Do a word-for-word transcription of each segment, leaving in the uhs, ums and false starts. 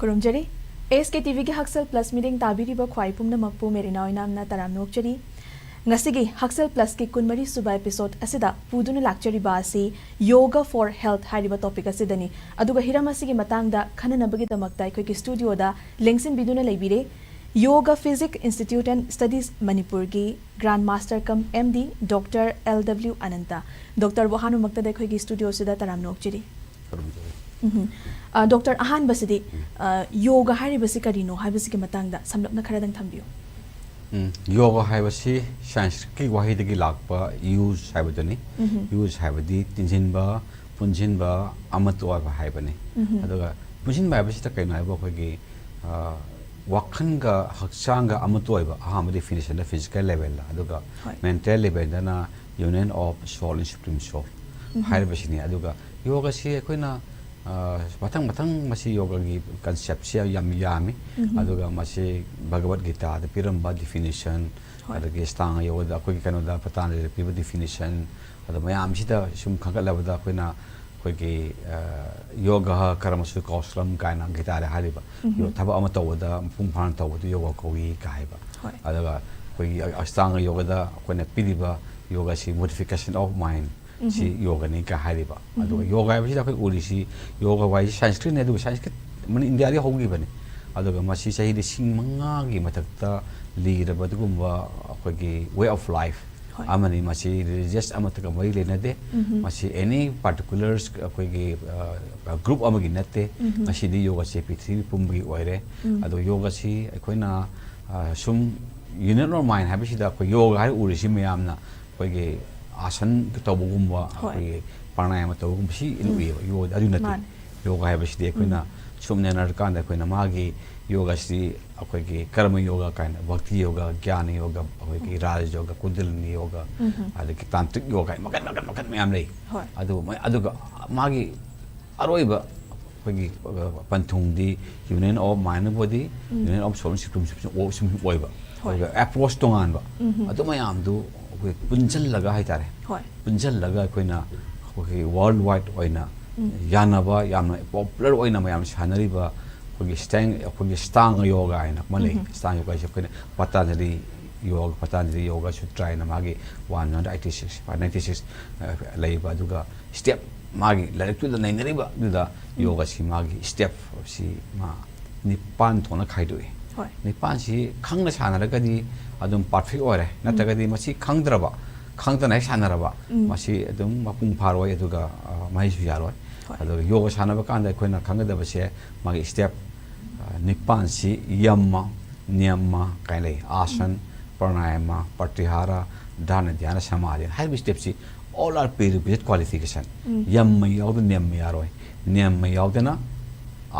ꯈꯨꯔꯨꯝꯖꯔꯤ꯫ ꯑꯦꯁ ꯀꯦ T ꯚꯤꯒꯤ ꯍꯛꯁꯦꯜ plus ꯃꯤꯠꯌꯦꯡ ꯇꯥꯕꯤꯔꯤꯕ ꯈ꯭ꯋꯥꯏ ꯄꯨꯝꯅꯃꯛꯄꯨ ꯃꯦꯔꯤꯅꯥ ꯑꯣꯏꯅꯥꯝꯅ ꯇꯔꯥꯝꯅ ꯑꯣꯛꯆꯔꯤ꯫ ꯉꯁꯤꯒꯤ ꯍꯛꯁꯦꯜ ꯄ꯭ꯂꯁꯀꯤ ꯀꯨꯟꯃꯔꯤ ꯁꯨꯕ ꯑꯦꯄꯤꯁꯣꯗ ꯑꯁꯤꯗ ꯄꯨꯗꯨꯅ ꯂꯥꯛꯆꯔꯤꯕ ꯑꯁꯤ Yoga for Health ꯍꯥꯏꯔꯤꯕ ꯇꯣꯄꯤꯛ ꯑꯁꯤꯗꯅꯤ꯫ ꯑꯗꯨꯒ ꯍꯤꯔꯝ ꯑꯁꯤꯒꯤ ꯃꯇꯥꯡꯗ ꯈꯟꯅꯅꯕꯒꯤꯗꯃꯛꯇ ꯑꯩꯈꯣꯏꯒꯤ ꯁ꯭ꯇꯨꯗꯤꯑꯣꯗ ꯂꯦꯡꯁꯤꯟꯕꯤꯗꯨꯅ ꯂꯩꯕꯤꯔꯦ Yoga Physic Institute and Studies ꯃꯅꯤꯄꯨꯔꯒꯤ grandmaster cum M D doctor L W Anand. ꯗꯣꯛꯇꯔꯕꯨ ꯑꯍꯥꯟꯕꯃꯛꯇꯗ ꯑꯩꯈꯣꯏꯒꯤ ꯁ꯭ꯇꯨꯗꯤꯑꯣꯁꯤꯗ ꯇꯔꯥꯝꯅ ꯑꯣꯛꯆꯔꯤ꯫ ꯈꯨꯔꯨꯝꯖꯔꯤ꯫ ꯎꯝꯍꯨꯝ꯫ ꯑ, ꯗꯣꯛꯇꯔ, ꯑꯍꯥꯟꯕꯁꯤꯗꯤ, ꯎꯝ꯫ ꯑ, ꯌꯣꯒ ꯍꯥꯏꯔꯤꯕꯁꯤ ꯀꯔꯤꯅꯣ ꯍꯥꯏꯕꯁꯤꯒꯤ ꯃꯇꯥꯡꯗ ꯁꯝꯂꯞꯅ ꯈꯔꯗꯪ ꯊꯝꯕꯤꯌꯨ꯫ ꯎꯝ, ꯌꯣꯒ ꯍꯥꯏꯕꯁꯤ ꯁꯪꯁꯀ꯭ꯔꯤꯠꯀꯤ ꯋꯥꯍꯩꯗꯒꯤ ꯂꯥꯛꯄ ꯌꯨꯖ ꯍꯥꯏꯕꯗꯨꯅꯤ꯫ ꯎꯝꯍꯨꯝ꯫ ꯌꯨꯖ ꯍꯥꯏꯕꯗꯤ ꯇꯤꯟꯁꯤꯟꯕ, ꯄꯨꯟꯁꯤꯟꯕ, ꯑꯃꯠꯇ ꯑꯣꯏꯕ ꯍꯥꯏꯕꯅꯤ꯫ ꯎꯝꯍꯨꯝ꯫ ꯑꯗꯨꯒ ꯄꯨꯟꯁꯤꯟꯕ ꯍꯥꯏꯕꯁꯤꯗ ꯀꯩꯅꯣ ꯍꯥꯏꯕ ꯑꯩꯈꯣꯏꯒꯤ, ꯑ, ꯋꯥꯈꯜꯒ ꯍꯛꯆꯥꯡꯒ ꯑꯃꯠꯇ ꯑꯣꯏꯕ, ꯑꯍꯥꯟꯕ ꯗꯤꯐꯤꯅꯤꯁꯟꯗ ꯐꯤꯖꯤꯀꯦꯜ ꯂꯦꯚꯦꯜꯗ, ꯑꯗꯨꯒ ꯍꯣꯏ꯫ ꯃꯦꯟꯇꯦꯜ ꯂꯦꯚꯦꯜꯗꯅ union of soul and supreme soul ꯎꯝꯍꯨꯝ꯫ ꯍꯥꯏꯔꯤꯕꯁꯤꯅꯤ꯫ ꯑꯗꯨꯒ ꯌꯣꯒꯁꯤ ꯑꯩꯈꯣꯏꯅ, ꯑ, ꯃꯊꯪ ꯃꯊꯪ ꯃꯁꯤ ꯌꯣꯒꯒꯤ ꯀꯟꯁꯦꯞꯁꯤ ꯌꯥꯝ ꯌꯥꯝꯃꯤ꯫ ꯎꯝꯍꯨꯝ꯫ ꯑꯗꯨꯒ ꯃꯁꯤ ꯚꯒꯕꯠ ꯒꯤꯇꯥꯗ ꯄꯤꯔꯝꯕ ꯗꯤꯐꯤꯅꯤꯁꯟ, ꯍꯣꯏ꯫ ꯑꯗꯒꯤ ꯑꯁꯇꯥꯡꯒ ꯌꯣꯒꯗ ꯑꯩꯈꯣꯏꯒꯤ ꯀꯩꯅꯣꯗ ꯄꯇꯥꯟꯖꯂꯤꯗ ꯄꯤꯕ ꯗꯤꯐꯤꯅꯤꯁꯟ, ꯑꯗꯣ ꯃꯌꯥꯝꯁꯤꯗ ꯁꯨꯝ ꯈꯟꯒꯠꯂꯕꯗ ꯑꯩꯈꯣꯏꯅ ꯑꯩꯈꯣꯏꯒꯤ, ꯑ, ꯌꯣꯒ ꯀꯔꯃꯁꯨ ꯀꯧꯁꯂꯝ ꯀꯥꯏꯅ ꯒꯤꯇꯥꯗ ꯍꯥꯏꯔꯤꯕ, ꯎꯝꯍꯨꯝ꯫ ꯌꯣ-, ꯊꯕꯛ ꯑꯃ ꯇꯧꯕꯗ ꯃꯄꯨꯡ ꯐꯥꯅ ꯇꯧꯕꯗꯨ ꯌꯣꯒ ꯀꯧꯏ ꯀꯥꯏ ꯍꯥꯏꯕ꯫ ꯍꯣꯏ꯫ ꯑꯗꯨꯒ ꯑꯩꯈꯣꯏꯒꯤ ꯑꯁꯇꯥꯡꯒ ꯌꯣꯒꯗ ꯑꯩꯈꯣꯏꯅ ꯄꯤꯔꯤꯕ ꯌꯣꯒ ꯑꯁꯤ modification of mind ꯁꯤ ꯎꯝꯍꯨꯝ꯫ ꯌꯣꯒꯅꯤ ꯀꯥꯏ ꯍꯥꯏꯔꯤꯕ꯫ ꯑꯗꯨꯒ ꯎꯝꯍꯨꯝ꯫ ꯌꯣꯒ ꯍꯥꯏꯕꯁꯤꯗ ꯑꯩꯈꯣꯏ ꯎꯔꯤꯁꯤ, ꯌꯣꯒ ꯍꯥꯏꯁꯤ ꯁꯪꯁꯀ꯭ꯔꯤꯠꯅꯤ, ꯑꯗꯨꯒ ꯁꯪꯁꯀ꯭ꯔꯤꯠ ꯃꯅꯤ ꯏꯟꯗꯤꯌꯥꯗꯒꯤ ꯍꯧꯈꯤꯕꯅꯤ꯫ ꯑꯗꯨꯒ ꯃꯁꯤ ꯆꯍꯤ ꯂꯤꯁꯤꯡ ꯃꯉꯥꯒꯤ ꯃꯊꯛꯇ ꯂꯤꯔꯕ ꯑꯗꯨꯒꯨꯝꯕ ꯑꯩꯈꯣꯏꯒꯤ way of life ꯍꯣꯏ꯫ ꯑꯃꯅꯤ꯫ ꯃꯁꯤ ꯔꯤꯂꯤꯖꯤꯌꯁ ꯑꯃꯠꯇꯒ ꯃꯔꯤ ꯂꯩꯅꯗꯦ꯫ ꯎꯝꯍꯨꯝ꯫ ꯃꯁꯤ ꯑꯦꯅꯤ ꯄꯥꯔꯇꯤꯀꯨꯂꯔꯁ ꯑꯩꯈꯣꯏꯒꯤ, ꯑ, ꯒ꯭ꯔꯨꯞ ꯑꯃꯒꯤ ꯅꯠꯇꯦ꯫ ꯎꯝꯍꯨꯝ꯫ ꯉꯁꯤꯗꯤ ꯌꯣꯒꯁꯦ ꯄ꯭ꯔꯤꯊꯤꯕꯤ ꯄꯨꯝꯕꯒꯤ ꯑꯣꯏꯔꯦ꯫ ꯎꯝ꯫ ꯑꯗꯣ ꯌꯣꯒꯁꯤ ꯑꯩꯈꯣꯏꯅ, ꯑ, ꯁꯨꯝ union of mind ꯍꯥꯏꯕꯁꯤꯗ ꯑꯩꯈꯣꯏ ꯌꯣꯒ ꯍꯥꯏꯔ ꯎꯔꯤꯁꯤ ꯃꯌꯥꯝꯅ ꯑꯩꯈꯣꯏꯒꯤ ꯑꯥꯁꯟ ꯇꯧꯕꯒꯨꯝꯕ, ꯍꯣꯏ꯫ ꯑꯩꯈꯣꯏꯒꯤ ꯄ꯭ꯔꯥꯅꯥꯌꯥꯃ ꯇꯧꯕꯒꯨꯝꯕ ꯁꯤ ꯎꯝ꯫ ꯎꯏꯌꯦꯕ꯫ ꯌꯣꯒꯗꯤ ꯑꯗꯨ ꯅꯠꯇꯦ꯫ ꯃꯥꯅꯦ꯫ ꯌꯣꯒ ꯍꯥꯏꯕꯁꯤꯗꯤ ꯑꯩꯈꯣꯏꯅ ꯎꯝ꯫ ꯁꯨꯝ ꯅꯩꯅꯔꯀꯥꯟꯗ ꯑꯩꯈꯣꯏꯅ ꯃꯥꯒꯤ ꯌꯣꯒꯁꯤ ꯑꯩꯈꯣꯏꯒꯤ ꯀꯔꯃ ꯌꯣꯒ ꯀꯥꯏꯅ, ꯚꯛꯇꯤ ꯌꯣꯒ, ꯒ꯭ꯌꯥꯅ ꯌꯣꯒ, ꯑꯩꯈꯣꯏꯒꯤ ꯎꯝ꯫ ꯔꯥꯖ ꯌꯣꯒ, ꯀꯨꯟꯗꯂꯤꯅꯤ ꯌꯣꯒ, ꯎꯝ ꯍꯝ꯫ ꯑꯗꯒꯤ ꯇꯥꯟꯇ꯭ꯔꯤꯛ ꯌꯣꯒ ꯀꯥꯏꯅ ꯃꯈꯜ, ꯃꯈꯜ, ꯃꯈꯜ ꯃꯌꯥꯝ ꯂꯩ꯫ ꯍꯣꯏ꯫ ꯑꯗꯨ ꯃ-, ꯑꯗꯨꯒ ꯃꯥꯒꯤ ꯑꯔꯣꯏꯕ ꯑꯩꯈꯣꯏꯒꯤ, ꯑ, ꯄꯟꯊꯨꯡꯗꯤ union of mind and body, um. union of soul and supreme, supreme, ꯑꯣ-, supreme ꯑꯣꯏꯕ꯫ ꯍꯣꯏ꯫ ꯑꯗꯨꯒ ꯑꯦꯄ꯭ꯔꯣꯁ ꯇꯣꯉꯥꯟꯕ꯫ ꯎꯝ ꯍꯝ꯫ ꯑꯗꯨ ꯃꯌꯥꯝꯗꯨ ꯑꯩꯈꯣꯏ ꯄꯨꯟꯁꯤꯜꯂꯒ ꯍꯥꯏꯇꯥꯔꯦ꯫ ꯍꯣꯏ꯫ ꯄꯨꯟꯁꯤꯜꯂꯒ ꯑꯩꯈꯣꯏꯅ ꯑꯩꯈꯣꯏꯒꯤ world wide ꯑꯣꯏꯅ ꯎꯝ꯫ ꯌꯥꯅꯕ, ꯌꯥꯝꯅ popular ꯑꯣꯏꯅ ꯃꯌꯥꯝ ꯁꯥꯟꯅꯔꯤꯕ ꯑꯩꯈꯣꯏ ꯑꯩꯈꯣꯏꯒꯤ ꯁ꯭ꯇꯥꯡ ꯑꯩꯈꯣꯏꯒꯤ ꯁ꯭ꯇꯥꯡꯒ ꯌꯣꯒ ꯍꯥꯏꯅ ꯑꯃ ꯂꯩ꯫ ꯎꯝ꯫ ꯁ꯭ꯇꯥꯡꯒ ꯌꯣꯒ ꯍꯥꯏꯁꯦ ꯑꯩꯈꯣꯏꯅ ꯄꯇꯥꯟꯖꯂꯤ ꯌꯣꯒ, ꯄꯇꯥꯟꯖꯂꯤ ꯌꯣꯒ ꯁꯨꯇ꯭ꯔ ꯍꯥꯏꯅ ꯃꯥꯒꯤ one hundred eighty six, five ninety six ꯂꯩꯕ꯫ ꯑꯗꯨꯒ ꯁ꯭ꯇꯦꯞ, ꯃꯥꯒꯤ ꯂꯥꯏꯔꯤꯛꯇꯨꯗ ꯅꯩꯅꯔꯤꯕ ꯑꯗꯨꯗ ꯎꯝ꯫ ꯌꯣꯒꯁꯤ ꯃꯥꯒꯤ ꯁ꯭ꯇꯦꯞꯁꯤ ꯃꯥ ꯅꯤꯄꯥꯟ ꯊꯣꯛꯅ ꯈꯥꯏꯗꯣꯛꯏ꯫ ꯍꯣꯏ꯫ ꯅꯤꯄꯥꯟꯁꯤ ꯈꯪꯅ ꯁꯥꯟꯅꯔꯒꯗꯤ ꯑꯗꯨꯝ ꯄꯔꯐꯦꯛ ꯑꯣꯏꯔꯦ꯫ ꯎꯝ꯫ ꯅꯠꯇ꯭ꯔꯒꯗꯤ ꯃꯁꯤ ꯈꯪꯗ꯭ꯔꯕ, ꯈꯪꯗꯅ ꯍꯦꯛ ꯁꯥꯟꯅꯔꯕ, ꯎꯝ꯫ ꯃꯁꯤ ꯑꯗꯨꯝ ꯃꯄꯨꯡ ꯐꯥꯔꯣꯏ, ꯑꯗꯨꯒ, ꯑ, ꯃꯍꯩꯁꯨ ꯌꯥꯔꯣꯏ꯫ ꯍꯣꯏ꯫ ꯑꯗꯨꯒ ꯌꯣꯒ ꯁꯥꯟꯅꯕ ꯀꯥꯟꯗ ꯑꯩꯈꯣꯏꯅ ꯈꯪꯒꯗꯕꯁꯦ ꯃꯥꯒꯤ ꯁ꯭ꯇꯦꯞ, ꯑ, ꯅꯤꯄꯥꯟꯁꯤ ꯌꯝꯃ, ꯅ꯭ꯌꯝꯃ ꯀꯥꯏꯅ ꯂꯩ꯫ ꯑꯥꯁꯟ, ꯎꯝ꯫ ꯄ꯭ꯔꯅꯥꯌꯥꯃ, ꯄ꯭ꯔꯇꯤꯍꯥꯔ, ꯙꯥꯅ, ꯙ꯭ꯌꯥꯅ, ꯁꯃꯥꯙꯤ ꯍꯥꯏꯔꯤꯕ ꯁ꯭ꯇꯦꯞꯁꯤ all are prerequisite qualification꯫ ꯎꯝ꯫ ꯌꯝꯃ ꯌꯥꯎꯗꯅ ꯅ꯭ꯌꯝꯃ ꯌꯥꯔꯣꯏ꯫ ꯅ꯭ꯌꯝꯃ ꯌꯥꯎꯗꯅ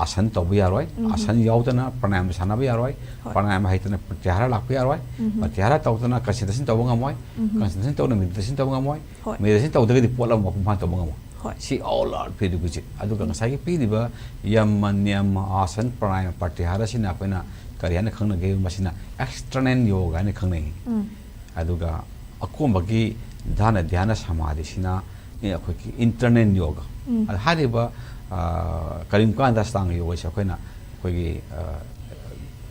ꯑꯥꯁꯟ ꯇꯧꯕ ꯌꯥꯔꯣꯏ꯫ ꯎꯝ꯫ ꯑꯥꯁꯟ ꯌꯥꯎꯗꯅ ꯄ꯭ꯔꯅꯥꯌꯥꯃ ꯁꯥꯟꯅꯕ ꯌꯥꯔꯣꯏ꯫ ꯍꯣꯏ꯫ ꯄ꯭ꯔꯅꯥꯌꯥꯃ ꯍꯩꯇꯅ ꯄ꯭ꯔꯇꯤꯍꯥꯔ ꯂꯥꯛꯄ ꯌꯥꯔꯣꯏ꯫ ꯎꯝ꯫ ꯄ꯭ꯔꯇꯤꯍꯥꯔ ꯇꯧꯗꯅ ꯀꯟꯁꯦꯟꯇ꯭ꯔꯦꯁꯟ ꯇꯧꯕ ꯉꯝꯃꯣꯏ꯫ ꯎꯝ꯫ ꯀꯟꯁꯦꯟꯇ꯭ꯔꯦꯁꯟ ꯇꯧꯗꯅ ꯃꯦꯗꯤꯇꯦꯁꯟ ꯇꯧꯕ ꯉꯝꯃꯣꯏ꯫ ꯍꯣꯏ꯫ ꯃꯦꯗꯤꯇꯦꯁꯟ ꯇꯧꯗ꯭ꯔꯒꯗꯤ ꯄꯣꯠ ꯑꯃ ꯃꯄꯨꯡ ꯐꯥꯅ ꯇꯧꯕ ꯉꯝꯃꯣꯏ꯫ ꯍꯣꯏ꯫ ꯁꯤ all are prerequisite꯫ ꯑꯗꯨꯒ ꯎꯝ꯫ ꯉꯁꯥꯏꯒꯤ ꯄꯤꯔꯤꯕ ꯌꯝꯃ, ꯅ꯭ꯌꯝꯃ, ꯑꯥꯁꯟ, ꯄ꯭ꯔꯅꯥꯌꯥꯃ, ꯄ꯭ꯔꯇꯤꯍꯥꯔ ꯑꯁꯤꯅ ꯑꯩꯈꯣꯏꯅ ꯀꯔꯤ ꯍꯥꯏꯅ ꯈꯪꯅꯒꯦ? ꯃꯁꯤꯅ external ꯌꯣꯒ ꯍꯥꯏꯅ ꯈꯪꯅꯩ꯫ ꯎꯝ꯫ ꯑꯗꯨꯒ ꯑꯀꯣꯟꯕꯒꯤ ꯙꯥꯅ, ꯙ꯭ꯌꯥꯅ, ꯁꯃꯥꯙꯤꯁꯤꯅ ꯑꯩꯈꯣꯏꯒꯤ internal ꯌꯣꯒ꯫ ꯎꯝ꯫ ꯑꯗ ꯍꯥꯏꯔꯤꯕ, ꯑ, ꯀꯔꯤꯒꯨꯝꯕ ꯀꯥꯟꯗ ꯑꯁꯇꯥꯡꯒ ꯌꯣꯒꯁꯦ ꯑꯩꯈꯣꯏꯅ ꯑꯩꯈꯣꯏꯒꯤ, ꯑ,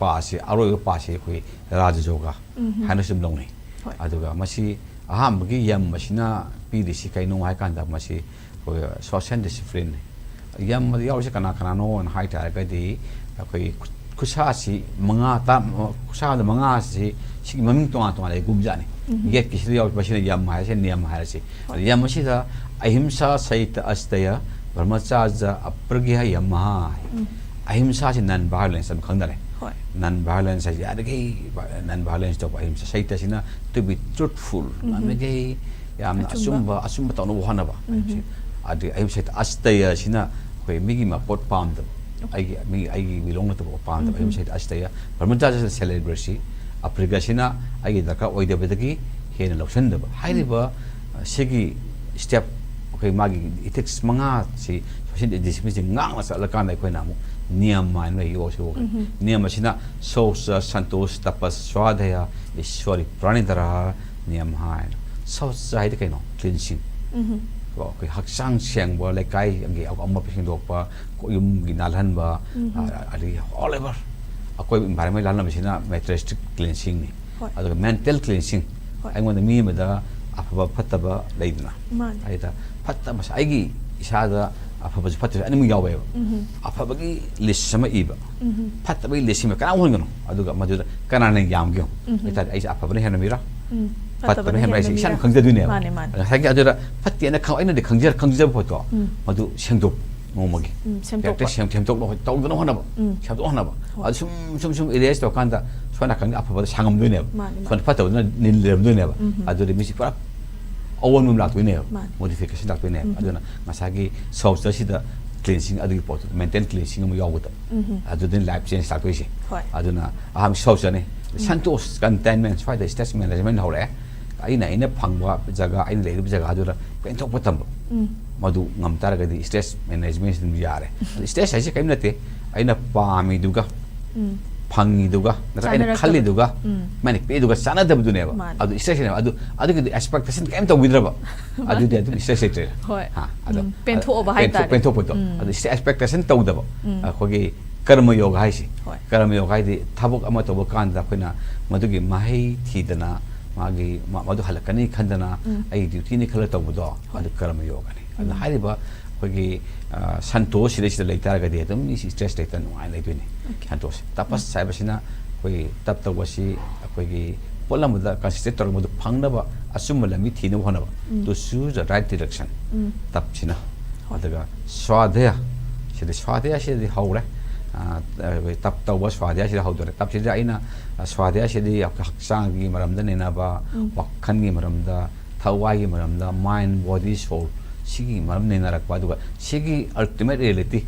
ꯄꯥꯁꯤ, ꯑꯔꯣꯏꯕ ꯄꯥꯁꯤ ꯑꯩꯈꯣꯏ ꯔꯥꯖ ꯌꯣꯒ ꯎꯝ꯫ ꯍꯥꯏꯅꯁꯨ ꯑꯗꯨꯝ ꯂꯧꯅꯩ꯫ ꯍꯣꯏ꯫ ꯑꯗꯨꯒ ꯃꯁꯤ ꯑꯍꯥꯟꯕꯒꯤ ꯌꯝ ꯑꯁꯤꯅ ꯄꯤꯔꯤꯁꯤ ꯀꯩꯅꯣ ꯍꯥꯏ ꯀꯥꯟꯗ ꯃꯁꯤ ꯑꯩꯈꯣꯏ social discipline꯫ ꯌꯝ ꯑꯗ ꯌꯥꯎꯔꯤꯁꯤ ꯀꯅꯥ ꯀꯅꯥꯅꯣꯅ ꯍꯥꯏ ꯇꯥꯔꯒꯗꯤ ꯑꯩꯈꯣꯏ ꯈꯨꯠ-, ꯈꯨꯠꯁꯥꯁꯤ ꯃꯉꯥ, ꯇꯔꯥ, ꯈꯨꯠꯁꯥꯗ ꯃꯉꯥꯁꯤ ꯁꯤꯒꯤ ꯃꯃꯤꯡ ꯇꯣꯉꯥꯟ ꯇꯣꯉꯥꯟ ꯂꯩꯒꯨꯝꯖꯥꯠꯅꯤ꯫ ꯎꯝ꯫ ꯌꯦꯠꯀꯤꯁꯤꯗ ꯌꯥꯎꯔꯤꯕꯁꯤꯅ ꯌꯝ ꯍꯥꯏꯔꯁꯦ, ꯅ꯭ꯌꯝ ꯍꯥꯏꯔꯁꯦ꯫ ꯍꯣꯏ꯫ ꯌꯝ ꯑꯁꯤꯗ ꯑꯍꯤꯝꯁꯥ, ꯁꯩꯇ, ꯑꯁꯇꯌ, ꯕ꯭ꯔꯍ꯭ꯃꯆꯥꯔꯖ, ꯑꯄ꯭ꯔꯒ꯭ꯌ, ꯌꯝ ꯍꯥꯏ꯫ ꯎꯝ꯫ ꯑꯍꯤꯝꯁꯥꯁꯤ non violence ꯑꯗꯨꯝ ꯈꯪꯅꯔꯦ꯫ ꯍꯣꯏ꯫ Non violence ꯍꯥꯏꯁꯦ ꯌꯥꯔꯤꯈꯩ non violence ꯇꯧꯕ ꯑꯍꯤꯝꯁꯥ꯫ ꯁꯩꯇ ꯑꯁꯤꯅ to be truthful, ꯎꯝ꯫ ꯉꯝꯃꯤꯈꯩ ꯌꯥꯝꯅ ꯑꯆꯨꯝꯕ꯫ ꯑꯆꯨꯝꯕ, ꯑꯆꯨꯝꯕ ꯇꯧꯅꯕ ꯍꯣꯠꯅꯕ꯫ ꯎꯝ꯫ ꯑꯗꯨꯒ ꯑꯍꯤꯝꯁꯥ ꯑꯁꯇꯌ ꯑꯁꯤꯅ ꯑꯩꯈꯣꯏ ꯃꯤꯒꯤ ꯃꯄꯣꯠ ꯄꯥꯝꯗꯕ, ꯑꯣꯀꯦ꯫ ꯑꯩꯒꯤ, ꯃꯤ, ꯑꯩꯒꯤ ꯋꯤꯂꯣꯡ ꯅꯠꯇꯕ ꯄꯥꯝꯗꯕ꯫ ꯎꯝ꯫ ꯑꯍꯤꯝꯁꯥ ꯑꯁꯇꯌ, ꯕ꯭ꯔꯍ꯭ꯃꯆꯥꯔꯖ ꯁꯦꯂꯦꯕ꯭ꯔꯦꯠꯁꯤ, ꯑꯄ꯭ꯔꯒ꯭ꯌꯁꯤꯅ ꯑꯩꯒꯤ ꯗꯔꯀꯥꯔ ꯑꯣꯏꯗꯕꯗꯒꯤ ꯍꯦꯟꯅ ꯂꯧꯁꯤꯟꯗꯕ꯫ ꯎꯝ꯫ ꯍꯥꯏꯔꯤꯕ, ꯑ, ꯁꯤꯒꯤ ꯁ꯭ꯇꯦꯞ ꯑꯩꯈꯣꯏ ꯃꯥꯒꯤ ꯏꯊꯤꯛꯁ ꯃꯉꯥꯁꯤ, social disciplineꯁꯤ ꯉꯥꯛꯅ ꯆꯠꯂꯀꯥꯟꯗ ꯑꯩꯈꯣꯏꯅ ꯑꯃꯨꯛ ꯅꯤꯌꯝ ꯍꯥꯏꯅ ꯌꯣꯒꯁꯤ ꯎꯒꯅꯤ꯫ ꯎꯝ꯫ ꯅꯤꯌꯝ ꯑꯁꯤꯅ ꯁꯧꯆ, ꯁꯟꯇꯣꯁ, ꯇꯄꯁ, ꯁ꯭ꯋꯥꯙꯌ, ꯏꯁ꯭ꯋꯔꯤ, ꯄ꯭ꯔꯥꯅꯤꯙꯔ ꯅꯤꯌꯝ ꯍꯥꯏꯅ꯫ ꯁꯧꯆ ꯍꯥꯏꯗꯤ ꯀꯩꯅꯣ? Cleansing꯫ ꯎꯝ꯫ ꯀꯣ, ꯑꯩꯈꯣꯏ ꯍꯛꯆꯥꯡ ꯁꯦꯡꯕ, ꯂꯩꯀꯥꯏꯒꯤ ꯑꯃꯣꯠꯄ ꯁꯦꯡꯗꯣꯛꯄ, ꯀꯣ, ꯌꯨꯝꯒꯤ ꯅꯥꯜꯍꯟꯕ, ꯎꯝ꯫ ꯑ, ꯑꯗꯒꯤ all over ꯑꯀꯣꯏꯕ environment ꯅꯥꯜꯍꯟꯕꯁꯤꯅ ꯃꯦꯇꯔꯤꯌꯦꯂꯤꯁꯇꯤꯛ ꯀ꯭ꯂꯤꯟꯁꯤꯡꯅꯤ꯫ ꯍꯣꯏ꯫ ꯑꯗꯨꯒ ꯃꯦꯟꯇꯦꯜ ꯀ꯭ꯂꯤꯟꯁꯤꯡ꯫ ꯍꯣꯏ꯫ ꯑꯩꯉꯣꯟꯗ ꯃꯤ ꯑꯃꯗ ꯑꯐꯕ ꯐꯠꯇꯕ ꯂꯩꯗꯅ꯫ ꯃꯥꯅꯦ꯫ ꯑꯩꯗ ꯐꯠꯇꯕꯁꯦ, ꯑꯩꯒꯤ ꯏꯁꯥꯗ ꯑꯐꯕꯁꯨ ꯐꯠꯇꯕꯁꯨ ꯑꯅꯤꯃꯛ ꯌꯥꯎꯋꯦꯕ꯫ ꯎꯝ꯫ ꯑꯐꯕꯒꯤ ꯂꯤꯁ ꯑꯃ ꯏꯕ, ꯎꯝ꯫ ꯐꯠꯇꯕꯒꯤ ꯂꯤꯁ ꯑꯃ ꯀꯅꯥ ꯎꯍꯟꯒꯅꯨ꯫ ꯑꯗꯨꯒ ꯃꯗꯨꯗ ꯀꯅꯥꯅ ꯌꯥꯝꯒꯦ ꯌꯦꯡꯉꯨ꯫ ꯎꯝ꯫ ꯑꯗꯨ ꯑꯣꯏꯇꯥꯔꯗꯤ ꯑꯩꯁꯦ ꯑꯐꯕꯅ ꯍꯦꯟꯅ ꯃꯤꯔꯥ? ꯎꯝ꯫ ꯐꯠꯇꯕꯅ ꯍꯦꯟꯕ ꯍꯥꯏꯁꯦ ꯏꯁꯥꯅ ꯈꯪꯖꯗꯣꯏꯅꯦꯕ꯫ ꯃꯥꯅꯦ, ꯃꯥꯅꯦ꯫ ꯉꯁꯥꯏꯒꯤ ꯑꯗꯨꯗ ꯐꯠꯇꯦꯅ ꯈꯪ-, ꯑꯩꯅꯗꯤ ꯈꯪꯖ-, ꯈꯪꯖꯕ ꯄꯣꯠꯇꯣ, ꯎꯝ꯫ ꯃꯗꯨ ꯁꯦꯝꯗꯣꯛ ꯅꯣꯡꯃꯒꯤ꯫ ꯎꯝ, ꯁꯦꯝꯗꯣꯛꯄ꯫ ꯍꯦꯛꯇ ꯁꯦꯝ-, ꯁꯦꯝꯗꯣꯛꯅꯕ ꯍꯣꯠ-, ꯇꯧꯗꯅꯕ ꯍꯣꯠꯅꯕ꯫ ꯎꯝ꯫ ꯁꯦꯝꯗꯣꯛꯅꯕ ꯍꯣꯠꯅꯕ꯫ ꯍꯣꯏ꯫ ꯑꯗꯨ ꯁꯨꯝ, ꯁꯨꯝ, ꯁꯨꯝ erase ꯇꯧꯔꯀꯥꯟꯗ ꯁꯣꯝ ꯅꯥꯀꯟꯒꯤ ꯑꯐꯕꯗ ꯁꯥꯡꯉꯝꯗꯣꯏꯅꯦꯕ꯫ ꯃꯥꯅꯦ, ꯃꯥꯅꯦ꯫ ꯁꯣꯝꯗ ꯐꯠꯇꯕꯗꯨꯅ ꯅꯤꯜ ꯂꯩꯔꯝꯗꯣꯏꯅꯦꯕ꯫ ꯎꯝ꯫ ꯑꯗꯨꯗꯤ ꯃꯤꯁꯤ ꯄꯨꯔꯥ ꯑꯑꯣꯟꯕ ꯑꯃ ꯂꯥꯛꯇꯣꯏꯅꯦꯕ꯫ ꯃꯥꯅꯦ꯫ Modification ꯂꯥꯛꯇꯣꯏꯅꯦꯕ꯫ ꯎꯝ꯫ ꯑꯗꯨꯅ ꯉꯁꯥꯏꯒꯤ ꯁꯣꯜꯆꯔꯁꯤꯗ ꯀ꯭ꯂꯤꯟꯁꯤꯡ ꯑꯗꯨꯒꯤ ꯄꯣꯠꯇꯨ, ꯃꯦꯟꯇꯦꯜ ꯀ꯭ꯂꯤꯟꯁꯤꯡ ꯑꯃ ꯌꯥꯎꯕꯗ꯫ ꯎꯝ꯫ ꯑꯗꯨꯗꯅ life change ꯂꯥꯛꯇꯣꯏꯁꯦ꯫ ꯍꯣꯏ꯫ ꯑꯗꯨꯅ ꯑꯍꯥꯟꯕ ꯁꯣꯜꯆꯔꯅꯤ꯫ ꯎꯝ꯫ ꯁꯟꯇꯣꯁ, contentment, ꯁ꯭ꯋꯥꯏꯗ stress management ꯍꯧꯔꯛꯑꯦ꯫ ꯑꯩꯅ, ꯑꯩꯅ ꯐꯪꯕ ꯖꯒꯥ, ꯑꯩꯅ ꯂꯩꯔꯤꯕ ꯖꯒꯥꯗꯨꯗ ꯄꯦꯟꯊꯣꯛꯄ ꯇꯝꯕ꯫ ꯎꯝ꯫ ꯃꯗꯨ ꯉꯝ ꯇꯥꯔꯒꯗꯤ stress management ꯑꯗꯨꯝ ꯌꯥꯔꯦ꯫ ꯑꯗꯨ stress ꯍꯥꯏꯁꯦ ꯀꯔꯤꯝ ꯅꯠꯇꯦ꯫ ꯑꯩꯅ ꯄꯥꯝꯃꯤꯗꯨꯒ, ꯎꯝ꯫ ꯐꯪꯉꯤꯗꯨꯒ, ꯅꯠꯇ꯭ꯔꯒ ꯑꯩꯅ ꯆꯥꯅꯔꯛꯇꯕꯗꯣ꯫ ꯈꯜꯂꯤꯗꯨꯒ, ꯎꯝ꯫ ꯃꯥꯅ ꯄꯤꯔꯤꯗꯨꯒ ꯆꯥꯟꯅꯗꯕꯗꯨꯅꯦꯕ꯫ ꯃꯥꯅꯦ꯫ ꯑꯗꯨ stress ꯅꯦꯕ꯫ ꯑꯗꯨ, ꯑꯗꯨꯒꯤꯗꯤ expectation ꯀꯔꯤꯝ ꯇꯧꯕꯤꯗ꯭ꯔꯕ꯫ ꯃꯥꯅꯦ꯫ ꯑꯗꯨꯗꯤ ꯑꯗꯨꯝ stress ꯂꯩꯇ꯭ꯔꯦ꯫ ꯍꯣꯏ꯫ ꯍꯥ, ꯑꯗ, ꯎꯝ, ꯄꯦꯟꯊꯣꯛꯑꯕ ꯑ, ꯄꯦꯟꯊꯣꯛ-, ꯍꯥꯏꯇꯥꯔꯦ꯫ ꯄꯦꯟꯊꯣꯛꯄꯗꯣ꯫ ꯎꯝ꯫ ꯑꯗꯨ expectation ꯇꯧꯗꯕ꯫ ꯎꯝ꯫ ꯑꯩꯈꯣꯏꯒꯤ ꯀꯔꯃ ꯌꯣꯒ ꯍꯥꯏꯁꯦ꯫ ꯍꯣꯏ꯫ ꯀꯔꯃ ꯌꯣꯒ ꯍꯥꯏꯗꯤ ꯊꯕꯛ ꯑꯃ ꯇꯧꯕ ꯀꯥꯟꯗ ꯑꯩꯈꯣꯏꯅ ꯃꯗꯨꯒꯤ ꯃꯍꯩ ꯊꯤꯗꯅ, ꯃꯥꯒꯤ, ꯃ-, ꯃꯗꯨ ꯍꯜꯂꯛꯀꯅꯤ ꯈꯟꯗꯅ, ꯎꯝ꯫ ꯑꯩꯒꯤ duty ꯅꯤ ꯈꯜꯂ ꯇꯧꯕꯗꯣ, ꯍꯣꯏ꯫ ꯑꯗꯨ ꯀꯔꯃ ꯌꯣꯒꯅꯤ꯫ ꯑꯗꯨꯅ ꯎꯝ꯫ ꯍꯥꯏꯔꯤꯕ ꯑꯩꯈꯣꯏꯒꯤ, ꯑ, ꯁꯟꯇꯣꯁ ꯁꯤꯗꯩꯁꯤꯗ ꯂꯩꯇꯥꯔꯒꯗꯤ ꯑꯗꯨꯝ ꯃꯤꯁꯤ stress ꯂꯩꯇꯅ ꯅꯨꯡꯉꯥꯏꯅ ꯂꯩꯗꯣꯏꯅꯤ꯫ Okay꯫ ꯁꯟꯇꯣꯁ꯫ ꯇꯄꯁ ꯎꯝ꯫ ꯍꯥꯏꯕꯁꯤꯅ ꯑꯩꯈꯣꯏꯒꯤ ꯇꯞ ꯇꯧꯕꯁꯤ ꯑꯩꯈꯣꯏꯒꯤ ꯄꯣꯠ ꯑꯃꯗ concentrate ꯇꯧꯔꯒ ꯃꯗꯨ ꯐꯪꯅꯕ ꯑꯆꯨꯝꯕ ꯂꯝꯕꯤ ꯊꯤꯅꯕ ꯍꯣꯠꯅꯕ꯫ ꯎꯝ꯫ To choose the right direction꯫ ꯎꯝ꯫ ꯇꯞꯁꯤꯅ꯫ ꯍꯣꯏ꯫ ꯑꯗꯨꯒ ꯁ꯭ꯋꯥꯙꯌ꯫ ꯁꯤꯗꯤ ꯁ꯭ꯋꯥꯙꯌ ꯁꯤꯗꯤ ꯍꯧꯔꯦ꯫ ꯑ, ꯑꯩꯈꯣꯏ ꯇꯞ ꯇꯧꯕ ꯁ꯭ꯋꯥꯙꯌ ꯁꯤꯗ ꯍꯧꯗꯣꯔꯦ꯫ ꯇꯞꯁꯤꯗ ꯑꯩꯅ, ꯑ, ꯁ꯭ꯋꯥꯙꯌ ꯁꯤꯗꯤ ꯍꯛꯆꯥꯡꯒꯤ ꯃꯔꯝꯗ ꯅꯩꯅꯕ, ꯎꯝ꯫ ꯋꯥꯈꯜꯒꯤ ꯃꯔꯝꯗ, ꯊꯋꯥꯏꯒꯤ ꯃꯔꯝꯗ, mind, body, soul, ꯁꯤꯒꯤ ꯃꯔꯝ ꯅꯩꯅꯔꯛꯄ, ꯑꯗꯨꯒ ꯁꯤꯒꯤ ultimate reality,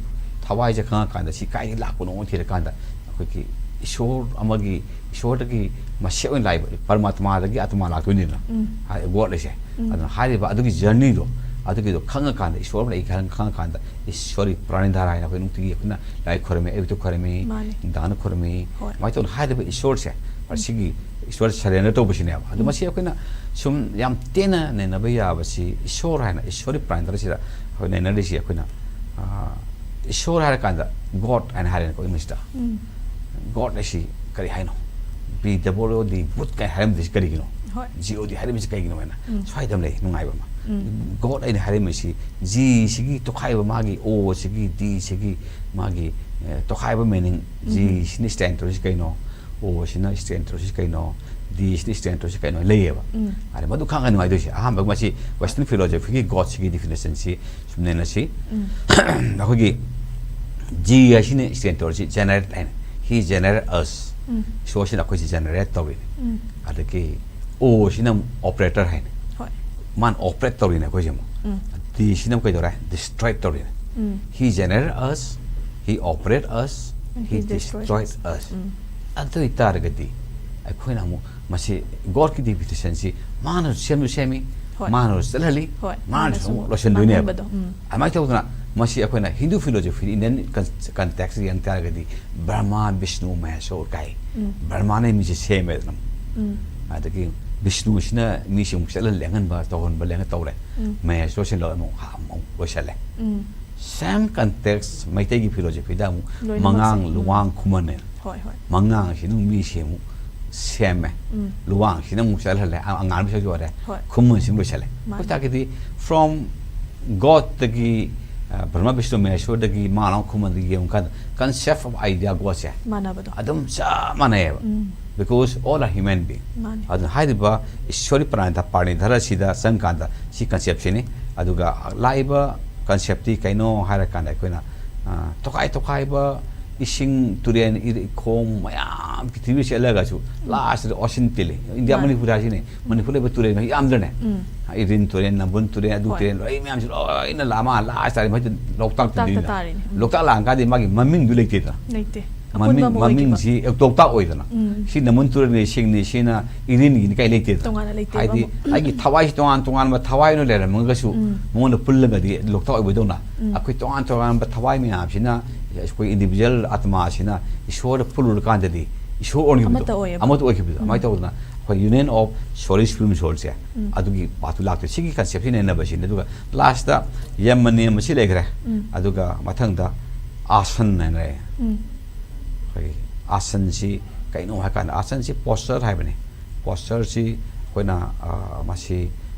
ꯊꯋꯥꯏꯁꯦ ꯈꯪꯉꯀꯥꯟꯗ ꯁꯤ ꯀꯥꯏꯗꯒꯤ ꯂꯥꯛꯄꯅꯣ ꯊꯤꯔꯀꯥꯟꯗ ꯑꯩꯈꯣꯏꯒꯤ ꯏꯁꯣꯔ ꯑꯃꯒꯤ, ꯏꯁꯣꯔꯗꯒꯤ ꯃꯁꯦꯞ ꯑꯣꯏꯅ ꯂꯥꯛꯏꯕ ꯄꯔꯃꯥꯇꯃꯥꯗꯒꯤ ꯑꯥꯇꯃꯥ ꯂꯥꯛꯇꯣꯏꯅꯤꯗꯅ, ꯎꯝ꯫ ꯍꯥꯏ-, God ꯍꯥꯏꯁꯦ꯫ ꯎꯝ꯫ ꯑꯗꯨꯅ ꯍꯥꯏꯔꯤꯕ ꯑꯗꯨꯒꯤ journey ꯗꯣ, ꯑꯗꯨꯒꯤꯗꯣ ꯈꯪꯉꯀꯥꯟꯗ, ꯏꯁꯣꯔ ꯑꯃ ꯂꯩ ꯈꯪ-, ꯈꯪꯉꯀꯥꯟꯗ, ꯏꯁꯣꯔꯒꯤ ꯄ꯭ꯔꯥꯅꯤꯙꯥꯔꯥ ꯍꯥꯏꯅ ꯑꯩꯈꯣꯏ ꯅꯨꯡꯇꯤꯒꯤ ꯑꯩꯈꯣꯏꯅ ꯂꯥꯏ ꯈꯣꯏꯔꯝꯃꯤ, ꯑꯌꯨꯛꯇ ꯈꯣꯏꯔꯝꯃꯤ, ꯃꯥꯅꯦ꯫ ꯅꯨꯡꯗꯥꯡꯗ ꯈꯣꯏꯔꯝꯃꯤ, ꯍꯣꯏ꯫ ꯑꯗꯨꯃꯥꯏꯅ ꯇꯧꯗꯅ ꯍꯥꯏꯔꯤꯕ ꯏꯁꯣꯔꯁꯦ ꯃꯁꯤꯒꯤ ꯏꯁꯣꯔ ꯁꯔꯦꯟꯗꯔ ꯇꯧꯕꯁꯤꯅꯦꯕ꯫ ꯑꯗꯨ ꯃꯁꯤ ꯑꯩꯈꯣꯏꯅ ꯁꯨꯝ ꯌꯥꯝ ꯇꯦꯟꯅ ꯅꯩꯅꯕ ꯌꯥꯕꯁꯤ, ꯏꯁꯣꯔ ꯍꯥꯏꯅ, ꯏꯁꯣꯔꯤ ꯄ꯭ꯔꯥꯟꯗꯔꯁꯤꯗ ꯑꯩꯈꯣꯏ ꯅꯩꯅꯔꯤꯁꯤ ꯑꯩꯈꯣꯏꯅ, ꯑꯥ, ꯏꯁꯣꯔ ꯍꯥꯏꯔ ꯀꯥꯟꯗ ꯒꯣꯗ ꯍꯥꯏꯅ ꯍꯥꯏꯔꯦꯅꯀꯣ ꯏꯪꯂꯤꯁꯇ꯫ ꯒꯣꯗ ꯑꯁꯤ ꯀꯔꯤ ꯍꯥꯏꯅꯣ? ꯕꯤ ꯗꯕꯜ ꯑꯣ ꯗꯤ, ꯕꯨꯠ ꯀꯥꯏꯅ ꯍꯥꯏꯔꯝꯗꯣꯏꯁꯤ ꯀꯔꯤꯒꯤꯅꯣ? ꯍꯣꯏ꯫ ꯖꯤ ꯑꯣ ꯗꯤ ꯍꯥꯏꯔꯝꯃꯤꯁꯤ ꯀꯩꯒꯤꯅꯣ ꯍꯥꯏꯅ ꯁ꯭ꯋꯥꯏꯗ ꯑꯃ ꯂꯩ ꯅꯨꯡꯉꯥꯏꯕ ꯑꯃ꯫ ꯒꯣꯗ ꯑꯩꯅ ꯍꯥꯏꯔꯝꯃꯤꯁꯤ, ꯖꯤꯁꯤꯒꯤ ꯇꯣꯈꯥꯏꯕ, ꯃꯥꯒꯤ ꯑꯣꯁꯤꯒꯤ, ꯗꯤꯁꯤꯒꯤ ꯃꯥꯒꯤ, ꯑꯦ, ꯇꯣꯈꯥꯏꯕ ꯃꯤꯅꯤꯡ, ꯖꯤꯁꯤꯅ ꯁ꯭ꯇꯦꯟ ꯇꯧꯔꯤꯁꯤ ꯀꯩꯅꯣ? ꯑꯣꯁꯤꯅ ꯁ꯭ꯇꯦꯟ ꯇꯧꯔꯤꯁꯤ ꯀꯩꯅꯣ? ꯗꯤꯁꯤꯅ ꯁ꯭ꯇꯦꯟ ꯇꯧꯔꯤꯁꯤ ꯀꯩꯅꯣ? ꯂꯩꯌꯦꯕ꯫ ꯑꯗ ꯃꯗꯨ ꯈꯪꯉꯒ ꯅꯨꯡꯉꯥꯏꯗꯣꯏꯁꯦ꯫ ꯑꯍꯥꯟꯕ ꯃꯁꯤ ꯋꯦꯁꯇꯔꯟ ꯐꯤꯂꯣꯁꯣꯐꯤꯒꯤ ꯒꯣꯗꯁꯤꯒꯤ ꯗꯤꯐꯤꯅꯤꯁꯟꯁꯤ ꯁꯨꯝ ꯅꯩꯅꯁꯤ꯫ ꯑꯩꯈꯣꯏꯒꯤ ꯖꯤ ꯍꯥꯏꯁꯤꯅ ꯁ꯭ꯇꯦꯟ ꯇꯧꯔꯤꯁꯤ ꯖꯦꯅꯦꯔꯦꯠ ꯍꯥꯏꯅ꯫ He generate us. ꯏꯁꯣꯔꯁꯤꯅ ꯑꯩꯈꯣꯏꯁꯤ ꯖꯦꯅꯦꯔꯦꯠ ꯇꯧꯔꯤꯅꯤ꯫ ꯑꯗꯒꯤ ꯑꯣꯁꯤꯅ ꯑꯃꯨꯛ ꯑꯣꯄꯔꯦꯇꯔ ꯍꯥꯏꯅ꯫ ꯍꯣꯏ꯫ ꯃꯥꯅ ꯑꯣꯄꯔꯦꯠ ꯇꯧꯔꯤꯅꯦ ꯑꯩꯈꯣꯏꯁꯦ ꯑꯃꯨꯛ꯫ ꯗꯤꯁꯤꯅ ꯑꯃꯨꯛ ꯀꯩꯗꯧꯔꯦ? ꯗꯤꯁꯇ꯭ꯔꯣꯏꯠ ꯇꯧꯔꯤꯅꯦ꯫ He generate us, he operate us, And he he destroys destroyed us. us. ꯑꯗꯨ ꯑꯣꯏꯇꯥꯔꯒꯗꯤ ꯑꯩꯈꯣꯏꯅ ꯑꯃꯨꯛ ꯃꯁꯤ ꯒꯣꯗꯀꯤ ꯗꯤꯐꯤꯅꯤꯁꯟꯁꯤ ꯃꯥꯅꯁꯨ ꯁꯦꯝꯁꯨ ꯁꯦꯝꯃꯤ, ꯍꯣꯏ꯫ ꯃꯥꯅꯁꯨ ꯆꯠꯍꯜꯂꯤ, ꯍꯣꯏ, ꯃꯥꯅꯁꯨ ꯃꯥꯅꯁꯨ ꯑꯃꯨꯛ ꯂꯣꯏꯁꯤꯟꯗꯣꯏꯅꯦꯕ꯫ ꯃꯥꯡꯍꯟꯕꯗꯣ, ꯎꯝ꯫ ꯑꯗꯨꯃꯥꯏꯅ ꯇꯧꯗꯅ ꯃꯁꯤ ꯑꯩꯈꯣꯏꯅ ꯍꯤꯟꯗꯨ ꯐꯤꯂꯣꯁꯣꯐꯤ, ꯏꯟꯗꯤꯌꯟ ꯀꯟꯇꯦꯛꯁꯇ ꯌꯦꯡ ꯇꯥꯔꯒꯗꯤ ꯕ꯭ꯔꯍꯃꯥ, ꯕꯤꯁꯅꯨ, ꯃꯍꯦꯁꯣꯔ ꯀꯥꯏ꯫ ꯕ꯭ꯔꯍꯃꯥꯅ ꯃꯤꯁꯦ ꯁꯦꯝꯃꯦꯗꯅ꯫ ꯑꯗꯒꯤ ꯕꯤꯁꯅꯨꯁꯤꯅ ꯃꯤꯁꯦ ꯑꯃꯨꯛ ꯆꯠꯍꯜ ꯂꯦꯡꯍꯟꯕ, ꯇꯧꯍꯟꯕ ꯂꯦꯡꯍꯟ ꯇꯧꯔꯦ꯫ ꯃꯍꯦꯁꯣꯔꯁꯤꯅ ꯑꯃꯨꯛ ꯑꯃꯨꯛ ꯂꯣꯏꯁꯤꯜꯂꯦ꯫ ꯎꯝ꯫ ꯁꯦꯝ ꯀꯟꯇꯦꯛꯁ ꯃꯩꯇꯩꯒꯤ ꯐꯤꯂꯣꯁꯣꯐꯤꯗ ꯑꯃꯨꯛ ꯂꯣꯏꯅꯃꯛꯁꯦ, ꯃꯉꯥꯡ, ꯎꯝ꯫ ꯂꯨꯋꯥꯡ, ꯈꯨꯃꯟꯅꯦ꯫ ꯍꯣꯏ, ꯍꯣꯏ꯫ ꯃꯉꯥꯡꯁꯤ ꯑꯗꯨꯝ ꯃꯤꯁꯦ ꯑꯃꯨꯛ ꯁꯦꯝꯃꯦ꯫ ꯎꯝ꯫ ꯂꯨꯋꯥꯡꯁꯤꯅ ꯑꯃꯨꯛ ꯆꯠꯍꯜꯂꯦ, ꯑ-, ꯑꯉꯥꯡꯕꯁꯨ ꯑꯣꯏꯔꯦ꯫ ꯍꯣꯏ꯫ ꯈꯨꯃꯟꯁꯤ ꯑꯃꯨꯛ ꯂꯣꯏꯁꯤꯜꯂꯦ꯫ ꯃꯥꯅꯦ꯫ ꯑꯗꯨ ꯇꯥꯔꯒꯗꯤ from ꯒꯣꯗꯇꯒꯤ, ꯑ, ꯕ꯭ꯔꯍꯃ Bishnu ꯃꯍꯦꯁꯣꯔꯗꯒꯤ ꯃꯉꯥꯡ, Luwang, ꯈꯨꯃꯟꯗꯒꯤ ꯌꯦꯡꯉꯨꯀꯥꯟꯗ concept of idea ꯒꯣꯗꯁꯦ ꯃꯥꯟꯅꯕꯗꯣ꯫ ꯑꯗꯨꯝ ꯆꯞ ꯃꯥꯟꯅꯩꯌꯦꯕ꯫ ꯎꯝ꯫ Because all are human being. ꯃꯥꯅꯦ꯫ ꯑꯗꯨꯅ ꯍꯥꯏꯔꯤꯕ ꯏꯁꯣꯔꯤ ꯄ꯭ꯔꯥꯅꯤꯙ, ꯄ꯭ꯔꯥꯅꯤꯙꯔ ꯑꯁꯤꯗ ꯆꯪꯀꯥꯟꯗ ꯁꯤ ꯀꯟꯁꯦꯞꯁꯤꯅꯤ꯫ ꯑꯗꯨꯒ ꯂꯥꯛꯏꯕ ꯀꯟꯁꯦꯞꯇꯤ ꯀꯩꯅꯣ ꯍꯥꯏꯔꯀꯥꯟꯗ ꯑꯩꯈꯣꯏꯅ, ꯑ, ꯇꯣꯈꯥꯏ ꯇꯣꯈꯥꯏꯕ ꯏꯁꯤꯡ, ꯇꯨꯔꯦꯟ, ꯏꯔ-, ꯏꯈꯣꯡ ꯃꯌꯥꯝ ꯄ꯭ꯔꯤꯊꯤꯕꯤ ꯆꯦꯜꯂꯒꯁꯨ ꯂꯥꯁꯇ ꯑꯣꯁꯤꯟ ꯇꯤꯜꯂꯤ꯫ ꯏꯟꯗꯤꯌꯥ, ꯃꯥꯅꯦ꯫ ꯃꯅꯤꯄꯨꯔ ꯍꯥꯏꯁꯤꯅꯦ꯫ ꯃꯅꯤꯄꯨꯔ ꯂꯩꯕ ꯇꯨꯔꯦꯜ ꯃꯌꯥꯝ ꯌꯥꯝꯗ꯭ꯔꯅꯦ? ꯎꯝ꯫ ꯏꯔꯤꯟ ꯇꯨꯔꯦꯜ, ꯅꯝꯕꯨꯜ ꯇꯨꯔꯦꯜ, ꯑꯗꯨ ꯍꯣꯏ꯫ ꯇꯨꯔꯦꯜ, ꯂꯣꯏ ꯃꯌꯥꯝꯁꯤ ꯂꯣꯏꯅ ꯂꯥ-, ꯑꯃ ꯂꯥꯁ ꯇꯥꯔꯦ ꯃꯣꯏꯗꯤ ꯂꯣꯛꯇꯥꯛ ꯂꯣꯛꯇꯥꯛꯇ ꯇꯥꯗꯣꯏꯅꯦ꯫ ꯇꯥꯔꯤꯅꯦ꯫ ꯎꯝ꯫ ꯂꯣꯛꯇꯥꯛ ꯂꯥꯡꯀꯥꯟꯗꯤ ꯃꯥꯒꯤ ꯃꯃꯤꯡꯗꯨ ꯂꯩꯇꯦꯗꯅ꯫ ꯂꯩꯇꯦ꯫ ꯃꯃꯤꯡ, ꯑꯄꯨꯟꯕ ꯑꯃ ꯑꯣꯏꯈꯤꯕ꯫ ꯃꯃꯤꯡꯁꯤ ꯂꯣꯛꯇꯥꯛ ꯑꯣꯏꯗꯅ꯫ ꯎꯝ꯫ ꯁꯤ ꯅꯝꯕꯨꯜ ꯇꯨꯔꯦꯜꯅꯤ, ꯁꯤꯡꯅꯤ, ꯁꯤꯅ ꯏꯔꯤꯟꯒꯤꯅꯤ ꯀꯥꯏ ꯂꯩꯇꯦꯗꯅ꯫ ꯇꯣꯉꯥꯟꯅ ꯂꯩꯇꯦꯕ ꯍꯥꯏꯗꯤ ꯑꯃꯨꯛ꯫ ꯑꯩꯒꯤ ꯊꯋꯥꯏꯁꯤ ꯇꯣꯉꯥꯟ ꯇꯣꯉꯥꯟꯕ ꯊꯋꯥꯏ ꯑꯣꯏꯅ ꯂꯩꯔꯝꯃꯒꯁꯨ ꯎꯝ꯫ ꯃꯉꯣꯟꯗ ꯄꯨꯜꯂꯒꯗꯤ ꯂꯣꯛꯇꯥꯛ ꯑꯣꯏꯕꯗꯧꯅ ꯎꯝ꯫ ꯑꯩꯈꯣꯏ ꯇꯣꯉꯥꯟ ꯇꯣꯉꯥꯟꯕ ꯊꯋꯥꯏ ꯃꯌꯥꯝꯁꯤꯅ ꯑꯩꯈꯣꯏ ꯏꯟꯗꯤꯚꯤꯖꯨꯋꯦꯜ ꯑꯥꯇꯃꯥꯁꯤꯅ ꯏꯁꯣꯔꯗ ꯄꯨꯜꯂꯨꯔꯀꯥꯟꯗꯗꯤ ꯏꯁꯣꯔ ꯑꯣꯟꯈꯤꯕꯗꯣ, ꯑꯃꯠꯇ ꯑꯣꯏꯌꯦꯕ꯫ ꯑꯃꯠꯇ ꯑꯣꯏꯈꯤꯕꯗꯣ, ꯑꯗꯨꯃꯥꯏꯅ ꯇꯧꯗꯅ ꯑꯩꯈꯣꯏ union of soul, spirit, soulꯁꯦ, ꯑꯗꯨꯒꯤ ꯄꯥꯠꯇꯨ ꯂꯥꯛꯇꯣꯏ꯫ ꯁꯤꯒꯤ conceptꯁꯤ ꯅꯩꯅꯕꯁꯤꯅꯤ꯫ ꯑꯗꯨꯒ lastꯇ ꯌꯝ ꯑꯅꯤꯌꯝ ꯑꯁꯤ ꯂꯩꯈ꯭ꯔꯦ꯫ ꯑꯗꯨꯒ ꯃꯊꯪꯗ ꯑꯥꯁꯟ ꯍꯥꯏꯅ ꯂꯩ꯫ ꯑꯩꯈꯣꯏꯒꯤ ꯑꯥꯁꯟꯁꯤ ꯀꯩꯅꯣ ꯍꯥꯏꯀꯥꯟꯗ, ꯑꯥꯁꯟꯁꯤ posture ꯍꯥꯏꯕꯅꯤ꯫ Postureꯁꯤ ꯑꯩꯈꯣꯏꯅ, ꯑ, ꯃꯁꯤ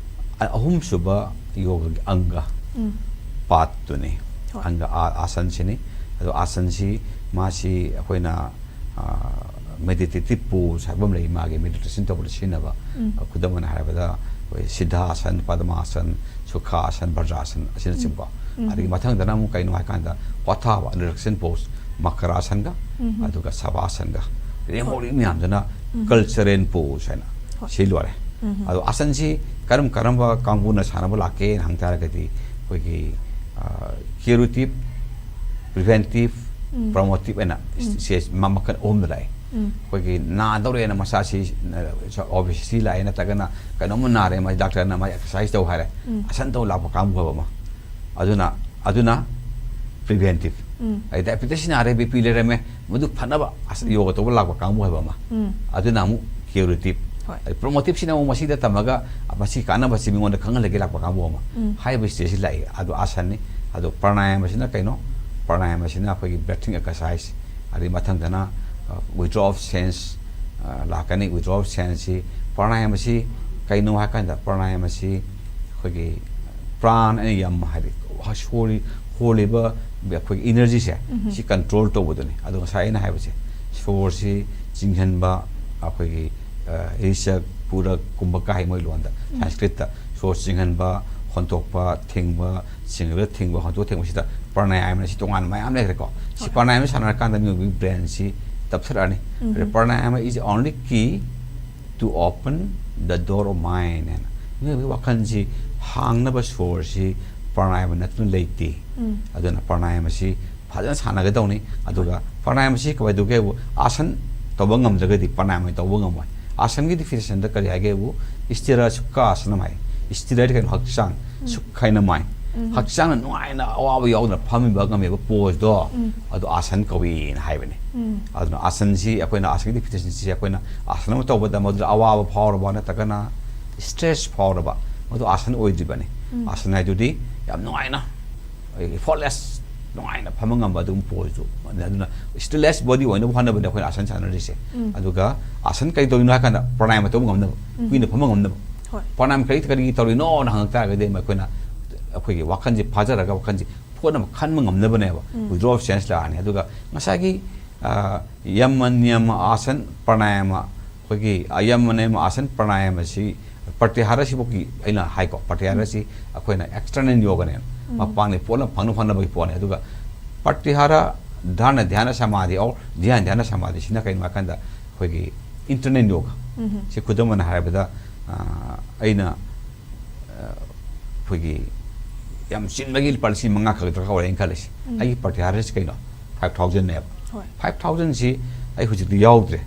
ꯑ-, ꯑꯍꯨꯝꯁꯨꯕ ꯌꯣꯒꯒꯤ ꯑꯪꯒ ꯄꯥꯠꯇꯨꯅꯤ꯫ ꯍꯣꯏ꯫ ꯑꯪꯒ ꯑꯥ-, ꯑꯥꯁꯟꯁꯤꯅꯤ꯫ ꯑꯗꯣ ꯑꯥꯁꯟꯁꯤ ꯃꯥꯁꯤ ꯑꯩꯈꯣꯏꯅ, ꯑ, meditative pose ꯍꯥꯏꯕ ꯑꯃ ꯂꯩ, ꯃꯥꯒꯤ meditation ꯇꯧꯕꯗ ꯁꯤꯖꯤꯟꯅꯕ꯫ ꯈꯨꯗꯝ ꯑꯣꯏꯅ ꯍꯥꯏꯔꯕꯗ ꯑꯩꯈꯣꯏ ꯁꯤꯗꯥꯁꯟ, ꯄꯗꯃꯥꯁꯟ, ꯁꯨꯈꯥꯁꯟ, ꯕꯖ꯭ꯔꯥꯁꯟ ꯑꯁꯤꯅꯆꯤꯡꯕ꯫ ꯑꯗꯒꯤ ꯃꯊꯪꯗꯅ ꯑꯃꯨꯛ ꯀꯩꯅꯣ ꯍꯥꯏꯀꯥꯟꯗ ꯄꯣꯊꯥꯕ, relaxation pose, ꯃꯀꯔꯥꯁꯟꯒ ꯑꯗꯨꯒ ꯁꯕꯥꯁꯟꯒ꯫ ꯂꯦꯝꯍꯧꯔꯤ ꯃꯌꯥꯝꯗꯨꯅ cultural pose ꯍꯥꯏꯅ꯫ ꯍꯣꯏ꯫ ꯁꯤ ꯂꯣꯏꯔꯦ꯫ ꯑꯗꯣ ꯑꯥꯁꯟꯁꯤ ꯀꯔꯝ ꯀꯔꯝꯕ ꯀꯥꯡꯕꯨꯅ ꯁꯥꯟꯅꯕ ꯂꯥꯛꯀꯦꯅ ꯍꯪ ꯇꯥꯔꯒꯗꯤ ꯑꯩꯈꯣꯏꯒꯤ, ꯑ, curative, preventive, promotive ꯍꯥꯏꯅ ꯁꯦ ꯃ-, ꯃꯈꯜ ꯑꯍꯨꯝꯗ ꯂꯥꯛꯑꯦ꯫ ꯑꯩꯈꯣꯏꯒꯤ ꯅꯥꯗꯧꯔꯦꯅ ꯃꯁꯥꯁꯤ, ꯑ, obesity ꯂꯥꯛꯑꯦ ꯅꯠꯇ꯭ꯔꯒꯅ ꯀꯩꯅꯣꯝꯃ ꯅꯥꯔꯦ, ꯃꯥ doctorꯅ ꯃꯥ exercise ꯇꯧ ꯍꯥꯏꯔꯦ, ꯑꯥꯁꯟ ꯇꯧ ꯂꯥꯛꯄ ꯀꯥꯡꯕꯨ ꯍꯥꯏꯕ ꯑꯃ꯫ ꯑꯗꯨꯅ, ꯑꯗꯨꯅ preventive꯫ ꯑꯩ diabetes ꯅꯥꯔꯦ, BP ꯂꯩꯔꯝꯃꯦ, ꯃꯗꯨ ꯐꯅꯕ ꯑꯁ ꯌꯣꯒ ꯇꯧꯕ ꯂꯥꯛꯄ ꯀꯥꯡꯕꯨ ꯍꯥꯏꯕ ꯑꯃ꯫ ꯑꯗꯨꯅ ꯑꯃꯨꯛ curative꯫ ꯍꯣꯏ꯫ ꯑꯩ promotiveꯁꯤꯅ ꯑꯃꯨꯛ ꯃꯁꯤꯗ ꯇꯝꯃꯒ ꯃꯁꯤ ꯀꯥꯟꯅꯕꯁꯤ ꯃꯤꯉꯣꯟꯗ ꯈꯪꯍꯜꯂꯒꯦ ꯂꯥꯛꯄ ꯀꯥꯡꯕꯨ ꯑꯃ꯫ ꯍꯥꯏꯔꯤꯕ stageꯁꯤ ꯂꯥꯛꯏ꯫ ꯑꯗꯨ ꯑꯥꯁꯟꯅꯤ꯫ ꯑꯗꯨ ꯄ꯭ꯔꯥꯅꯥꯌꯥꯃꯁꯤꯅ ꯀꯩꯅꯣ? ꯄ꯭ꯔꯥꯅꯥꯌꯥꯃꯁꯤꯅ ꯑꯩꯈꯣꯏꯒꯤ breathing exercise꯫ ꯑꯗꯩ ꯃꯊꯪꯗꯅ, ꯑ, withdrawal of sense, ꯑ, ꯂꯥꯛꯀꯅꯤ꯫ Withdrawal of senseꯁꯤ, ꯄ꯭ꯔꯥꯅꯥꯌꯥꯃꯁꯤ ꯀꯩꯅꯣ ꯍꯥꯏꯀꯥꯟꯗ, ꯄ꯭ꯔꯥꯅꯥꯌꯥꯃꯁꯤ ꯑꯩꯈꯣꯏꯒꯤ ꯄ꯭ꯔꯥꯟ ꯑꯩꯅ ꯌꯥꯝ ꯍꯥꯏꯗꯤ ꯁꯣꯔꯤ-, ꯍꯣꯜꯂꯤꯕ ꯑꯩꯈꯣꯏꯒꯤ energyꯁꯦ, ꯁꯤ control ꯇꯧꯕꯗꯨꯅꯤ꯫ ꯑꯗꯣ ꯉꯁꯥꯏ ꯑꯩꯅ ꯍꯥꯏꯕꯁꯦ, ꯁꯣꯔꯁꯤ ꯆꯤꯡꯍꯟꯕ, ꯑꯩꯈꯣꯏꯒꯤ, ꯑ, ꯔꯤꯆꯛ, ꯄꯨꯔꯛ, ꯀꯨꯝꯕꯀ ꯍꯥꯏ ꯃꯣꯏ ꯂꯣꯟꯗ, ꯁꯪꯁꯀ꯭ꯔꯤꯠꯇ꯫ ꯁꯣꯔ ꯆꯤꯡꯍꯟꯕ, ꯍꯣꯟꯗꯣꯛꯄ, ꯊꯤꯡꯕ, ꯆꯤꯡꯍꯜꯂꯒ ꯊꯤꯡꯕ, ꯍꯣꯟꯗꯣꯛ ꯊꯤꯡꯕ, ꯁꯤꯗ ꯄ꯭ꯔꯥꯅꯥꯌꯥꯃꯅ ꯁꯤ ꯇꯣꯉꯥꯟꯅ ꯃꯌꯥꯝ ꯂꯩꯈ꯭ꯔꯦꯀꯣ꯫ ꯁꯤ ꯄ꯭ꯔꯥꯅꯥꯌꯥꯃ ꯁꯥꯟꯅꯔꯀꯥꯟꯗ ꯃꯤꯑꯣꯏꯕꯒꯤ brainꯁꯤ ꯇꯞꯊꯔꯛꯑꯅꯤ꯫ ꯑꯗ ꯄ꯭ꯔꯥꯅꯥꯌꯥꯃ is only key to open the door of mind ꯍꯥꯏꯅ꯫ ꯃꯤꯑꯣꯏꯕꯒꯤ ꯋꯥꯈꯜꯁꯤ ꯍꯥꯡꯅꯕ ꯁꯣꯔꯁꯤ ꯄ꯭ꯔꯥꯅꯥꯌꯥꯃ ꯅꯠꯇꯅ ꯂꯩꯇꯦ꯫ ꯑꯗꯨꯅ ꯄ꯭ꯔꯥꯅꯥꯌꯥꯃꯁꯤ ꯐꯖꯅ ꯁꯥꯟꯅꯒꯗꯧꯅꯤ꯫ ꯑꯗꯨꯒ ꯄ꯭ꯔꯥꯅꯥꯌꯥꯃꯁꯤ ꯀꯃꯥꯏꯅ ꯇꯧꯒꯦ ꯍꯥꯏꯕꯨ, ꯑꯥꯁꯟ ꯇꯧꯕ ꯉꯝꯗ꯭ꯔꯒꯗꯤ ꯄ꯭ꯔꯥꯅꯥꯌꯥꯃ ꯇꯧꯕ ꯉꯝꯃꯣꯏ꯫ ꯑꯥꯁꯟꯒꯤ definitionꯗ ꯀꯔꯤ ꯍꯥꯏꯒꯦ ꯍꯥꯏꯕꯨ, ꯁ꯭ꯊꯤꯔ ꯁꯨꯈꯥꯁꯅꯝ ꯍꯥꯏ꯫ ꯁ꯭ꯊꯤꯔ ꯍꯥꯏꯗꯤ ꯀꯩꯅꯣ? ꯍꯛꯆꯥꯡ꯫ ꯁꯨꯈ ꯍꯥꯏꯅ mind꯫ ꯍꯛꯆꯥꯡꯅ ꯅꯨꯡꯉꯥꯏꯅ ꯑꯋꯥꯕ ꯌꯥꯎꯗꯅ ꯐꯝꯃꯤꯕ ꯉꯝꯃꯤꯕ ꯄꯣꯖꯇꯣ, ꯑꯗꯨ ꯑꯥꯁꯟ ꯀꯧꯏꯅ ꯍꯥꯏꯕꯅꯤ꯫ ꯑꯗꯨꯅ ꯑꯥꯁꯟꯁꯤ ꯑꯩꯈꯣꯏꯅ, ꯑꯥꯁꯟꯒꯤ ꯗꯤꯐꯤꯅꯤꯁꯟꯁꯤ ꯑꯩꯈꯣꯏꯅ ꯑꯥꯁꯟ ꯑꯃ ꯇꯧꯕꯗ ꯃꯗꯨꯗ ꯑꯋꯥꯕ ꯐꯥꯎꯔꯕ ꯅꯠꯇ꯭ꯔꯒꯅ ꯁ꯭ꯇ꯭ꯔꯦꯁ ꯐꯥꯎꯔꯕ, ꯃꯗꯨ ꯑꯥꯁꯟ ꯑꯣꯏꯗ꯭ꯔꯤꯕꯅꯤ꯫ ꯑꯥꯁꯟ ꯍꯥꯏꯗꯨꯗꯤ ꯌꯥꯝ ꯅꯨꯡꯉꯥꯏꯅ, ꯏꯐꯣꯔꯠꯂꯦꯁ, ꯅꯨꯡꯉꯥꯏꯅ ꯐꯝꯕ ꯉꯝꯕ ꯑꯗꯨꯒꯨꯝꯕ ꯄꯣꯖꯇꯨ꯫ ꯑꯗꯨꯅ ꯁ꯭ꯇꯤꯜꯂꯦꯁ ꯕꯣꯗꯤ ꯑꯣꯏꯅꯕ ꯍꯣꯠꯅꯕꯅꯦ ꯑꯩꯈꯣꯏꯅ ꯑꯥꯁꯟ ꯁꯥꯟꯅꯔꯤꯁꯦ꯫ ꯑꯗꯨꯒ ꯑꯥꯁꯟ ꯀꯩ ꯇꯧꯔꯤꯅꯣ ꯍꯥꯏ ꯀꯥꯟꯗ ꯄ꯭ꯔꯥꯅꯥꯌꯥꯃ ꯇꯧꯕ ꯉꯝꯅꯕ, ꯀꯨꯏꯅ ꯐꯝꯕ ꯉꯝꯅꯕ꯫ ꯍꯣꯏ꯫ ꯄ꯭ꯔꯥꯅꯥꯌꯥꯃ ꯀꯔꯤ, ꯀꯔꯤꯒꯤ ꯇꯧꯔꯤꯅꯣꯅ ꯍꯪꯉꯛ ꯇꯥꯔꯒꯗꯤ ꯑꯩꯈꯣꯏꯅ ꯑꯩꯈꯣꯏꯒꯤ ꯋꯥꯈꯜꯁꯦ ꯐꯥꯖꯔꯒ ꯋꯥꯈꯜꯁꯦ ꯄꯣꯠ ꯑꯃ ꯈꯟꯕ ꯉꯝꯅꯕꯅꯦꯕ꯫ Withdrawal of sense ꯂꯥꯛꯑꯅꯤ꯫ ꯑꯗꯨꯒ ꯉꯁꯥꯏꯒꯤ ꯑ, ꯌꯃ ꯅꯤꯌꯃ ꯑꯥꯁꯟ ꯄ꯭ꯔꯥꯅꯥꯌꯥꯃ, ꯑꯩꯈꯣꯏꯒꯤ ꯑꯌꯃ ꯅꯤꯌꯃ ꯑꯥꯁꯟ ꯄ꯭ꯔꯥꯅꯥꯌꯥꯃ ꯑꯁꯤ ꯄ꯭ꯔꯇꯤꯍꯥꯔ ꯑꯁꯤꯐꯥꯎꯒꯤ ꯑꯩꯅ ꯍꯥꯏꯀꯣ, ꯄ꯭ꯔꯇꯤꯍꯥꯔ ꯑꯁꯤ ꯑꯩꯈꯣꯏꯅ ꯑꯦꯛꯁꯇꯔꯅꯦꯜ ꯌꯣꯒꯅꯦ, ꯃꯄꯥꯡꯒꯤ ꯄꯣꯠ ꯑꯃ ꯐꯪꯅ ꯐꯪꯅꯕꯒꯤ ꯄꯣꯠꯅꯦ꯫ ꯑꯗꯨꯒ ꯄ꯭ꯔꯇꯤꯍꯥꯔ, ꯙꯥꯔꯅ, ꯙ꯭ꯌꯥꯅ, ꯁꯃꯥꯙꯤ, ꯑꯣꯔ ꯙ꯭ꯌꯥꯟ, ꯙ꯭ꯌꯥꯅ, ꯁꯃꯥꯙꯤꯁꯤꯅ ꯀꯩꯅꯣ ꯍꯥꯏꯀꯥꯟꯗ ꯑꯩꯈꯣꯏꯒꯤ ꯏꯟꯇꯔꯅꯦꯜ ꯌꯣꯒ꯫ ꯁꯤ ꯈꯨꯗꯝ ꯑꯣꯏꯅ ꯍꯥꯏꯔꯕꯗ, ꯑ, ꯑꯩꯅ ꯑ, ꯑꯩꯈꯣꯏꯒꯤ ꯌꯥꯝ ꯆꯤꯟꯕꯒꯤ ꯂꯨꯄꯥ ꯂꯤꯁꯤꯡ ꯃꯉꯥ ꯈꯛ ꯗꯔꯀꯥꯔ ꯑꯣꯏꯔꯦꯅ ꯈꯜꯂꯁꯤ꯫ ꯑꯩꯒꯤ ꯄ꯭ꯔꯇꯤꯍꯥꯔꯁꯤ ꯀꯩꯅꯣ? ꯐꯥꯏꯚ ꯊꯥꯎꯖꯟꯅꯦꯕ꯫ ꯍꯣꯏ꯫ ꯐꯥꯏꯚ ꯊꯥꯎꯖꯟꯁꯤ ꯑꯩ ꯍꯧꯖꯤꯛꯇꯤ ꯌꯥꯎꯗ꯭ꯔꯦ,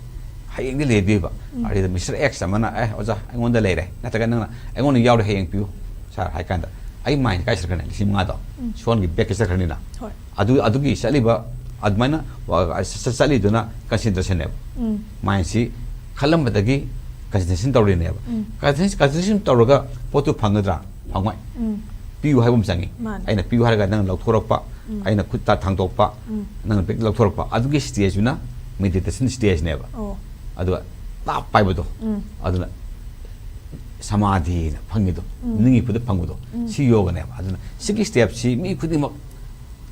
ꯍꯌꯦꯡꯗꯤ ꯂꯩꯗꯣꯏꯕ꯫ ꯑꯗꯨꯗ ꯃꯤꯁꯇꯔ ꯑꯦꯛꯁ ꯑꯃꯅ, "ꯑꯦ ꯑꯣꯖꯥ, ꯑꯩꯉꯣꯟꯗ ꯂꯩꯔꯦ", ꯅꯠꯇ꯭ꯔꯒ ꯅꯪꯅ, "ꯑꯩꯉꯣꯟꯗ ꯌꯥꯎꯔꯦ, ꯍꯌꯦꯡ ꯄꯤꯌꯨ ꯁꯥꯔ" ꯍꯥꯏ ꯀꯥꯟꯗ ꯑꯩ ꯃꯥꯏꯟ ꯀꯥꯏ ꯆꯠꯈ꯭ꯔꯅꯤ? ꯂꯤꯁꯤꯡ ꯃꯉꯥꯗꯣ ꯁꯣꯟꯒꯤ ꯕꯦꯛꯇ ꯆꯠꯈ꯭ꯔꯅꯤꯅ꯫ ꯍꯣꯏ꯫ ꯑꯗꯨ, ꯑꯗꯨꯒꯤ ꯆꯠꯂꯤꯕ ꯑꯗꯨꯃꯥꯏꯅ ꯋꯥ-, ꯆꯠ-, ꯆꯠ-, ꯆꯠꯂꯤꯗꯨꯅ ꯀꯟꯁꯦꯟꯇ꯭ꯔꯦꯁꯟꯅꯦꯕ꯫ ꯃꯥꯏꯟꯁꯤ ꯈꯜꯂꯝꯕꯗꯒꯤ ꯀꯟꯁꯦꯟꯇ꯭ꯔꯦꯁꯟ ꯇꯧꯔꯤꯅꯦꯕ꯫ ꯀꯟꯁꯦꯟꯇ꯭ꯔꯦꯁꯟ ꯇꯧꯔꯒ ꯄꯣꯠꯇꯨ ꯐꯪꯒꯗ꯭ꯔꯥ? ꯐꯪꯉꯣꯏ꯫ ꯄꯤꯌꯨ ꯍꯥꯏꯕ ꯑꯃ ꯆꯪꯉꯤ꯫ ꯃꯥꯅꯦ꯫ ꯑꯩꯅ ꯄꯤꯌꯨ ꯍꯥꯏꯔꯒ ꯅꯪꯅ ꯂꯧꯊꯣꯔꯛꯄ, ꯑꯩꯅ ꯈꯨꯠꯇ ꯊꯥꯡꯗꯣꯛꯄ, ꯅꯪꯅ ꯕꯦꯛ ꯂꯧꯊꯣꯔꯛꯄ, ꯑꯗꯨꯒꯤ ꯁ꯭ꯇꯦꯖꯇꯨꯅ ꯃꯦꯗꯤꯇꯦꯁꯟ ꯁ꯭ꯇꯦꯖꯅꯦꯕ꯫ ꯑꯣ꯫ ꯑꯗꯨꯒ ꯇꯥꯞ ꯄꯥꯏꯕꯗꯣ, ꯑꯗꯨꯅ ꯁꯃꯥꯙꯤꯅ ꯐꯪꯉꯤꯗꯣ, ꯅꯤꯡꯒꯤ ꯈꯨꯗ ꯐꯪꯕꯗꯣ, ꯁꯤ ꯌꯣꯒꯅꯦꯕ꯫ ꯑꯗꯨꯅ ꯁꯤꯒꯤ ꯁ꯭ꯇꯦꯞꯁꯤ ꯃꯤ ꯈꯨꯗꯤꯡꯃꯛ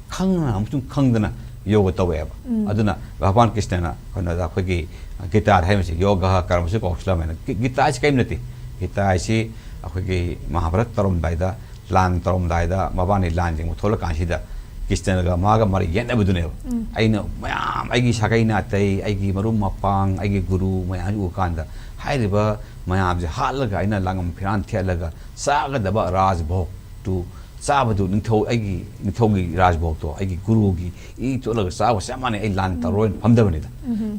ꯈꯪꯅ ꯑꯃꯁꯨꯡ ꯈꯪꯗꯅ ꯌꯣꯒ ꯇꯧꯋꯦꯕ꯫ ꯑꯗꯨꯅ ꯚꯒꯋꯥꯟ ꯀ꯭ꯔꯤꯁꯅꯅ ꯀꯩꯅꯣꯗ ꯑꯩꯈꯣꯏꯒꯤ ꯒꯤꯇꯥꯗ ꯍꯥꯏꯕꯁꯤ ꯌꯣꯒ ꯀꯔꯃꯁꯨ ꯀꯧꯁꯂꯝ ꯍꯥꯏꯅ꯫ ꯒꯤ-, ꯒꯤꯇꯥ ꯍꯥꯏꯁꯤ ꯀꯔꯤꯝ ꯅꯠꯇꯦ꯫ ꯒꯤꯇꯥ ꯍꯥꯏꯁꯤ ꯑꯩꯈꯣꯏꯒꯤ ꯃꯍꯥꯚꯥꯔꯠ ꯇꯧꯔꯝꯗꯥꯏꯗ, ꯂꯥꯟ ꯇꯧꯔꯝꯗꯥꯏꯗ, ꯃꯕꯥꯅꯤ ꯂꯥꯟ ꯌꯦꯡꯕ ꯊꯣꯛꯂꯀꯥꯟꯁꯤꯗ ꯀ꯭ꯔꯤꯁꯅꯒ ꯃꯥꯒ ꯃꯔꯩ ꯌꯦꯠꯅꯕꯗꯨꯅꯦꯕ꯫ ꯑꯩꯅ ꯃꯌꯥꯝ ꯑꯩꯒꯤ ꯁꯥꯒꯩ ꯅꯥꯇꯩ, ꯑꯩꯒꯤ ꯃꯔꯨꯞ ꯃꯄꯥꯡ, ꯑꯩꯒꯤ ꯒꯨꯔꯨ ꯃꯌꯥꯝꯁꯤ ꯎꯀꯥꯟꯗ ꯍꯥꯏꯔꯤꯕ ꯃꯌꯥꯝꯁꯦ ꯍꯥꯠꯂꯒ ꯑꯩꯅ ꯂꯥꯡꯉꯝ ꯐꯤꯔꯥꯟ ꯊꯦꯠꯂꯒ ꯆꯥꯒꯗꯕ ꯔꯥꯖꯚꯣꯒꯇꯨ ꯆꯥꯕꯗꯨ ꯅꯤꯡꯊꯧ, ꯑꯩꯒꯤ ꯅꯤꯡꯊꯧꯒꯤ ꯔꯥꯖꯚꯣꯒꯇꯣ ꯑꯩꯒꯤ ꯒꯨꯔꯨꯒꯤ ꯏ ꯆꯣꯠꯂꯒ ꯆꯥꯕ ꯆꯞ ꯃꯥꯟꯅꯩ꯫ ꯑꯩ ꯂꯥꯟ ꯇꯧꯔꯣꯏꯅ ꯐꯝꯗꯕꯅꯤꯗ꯫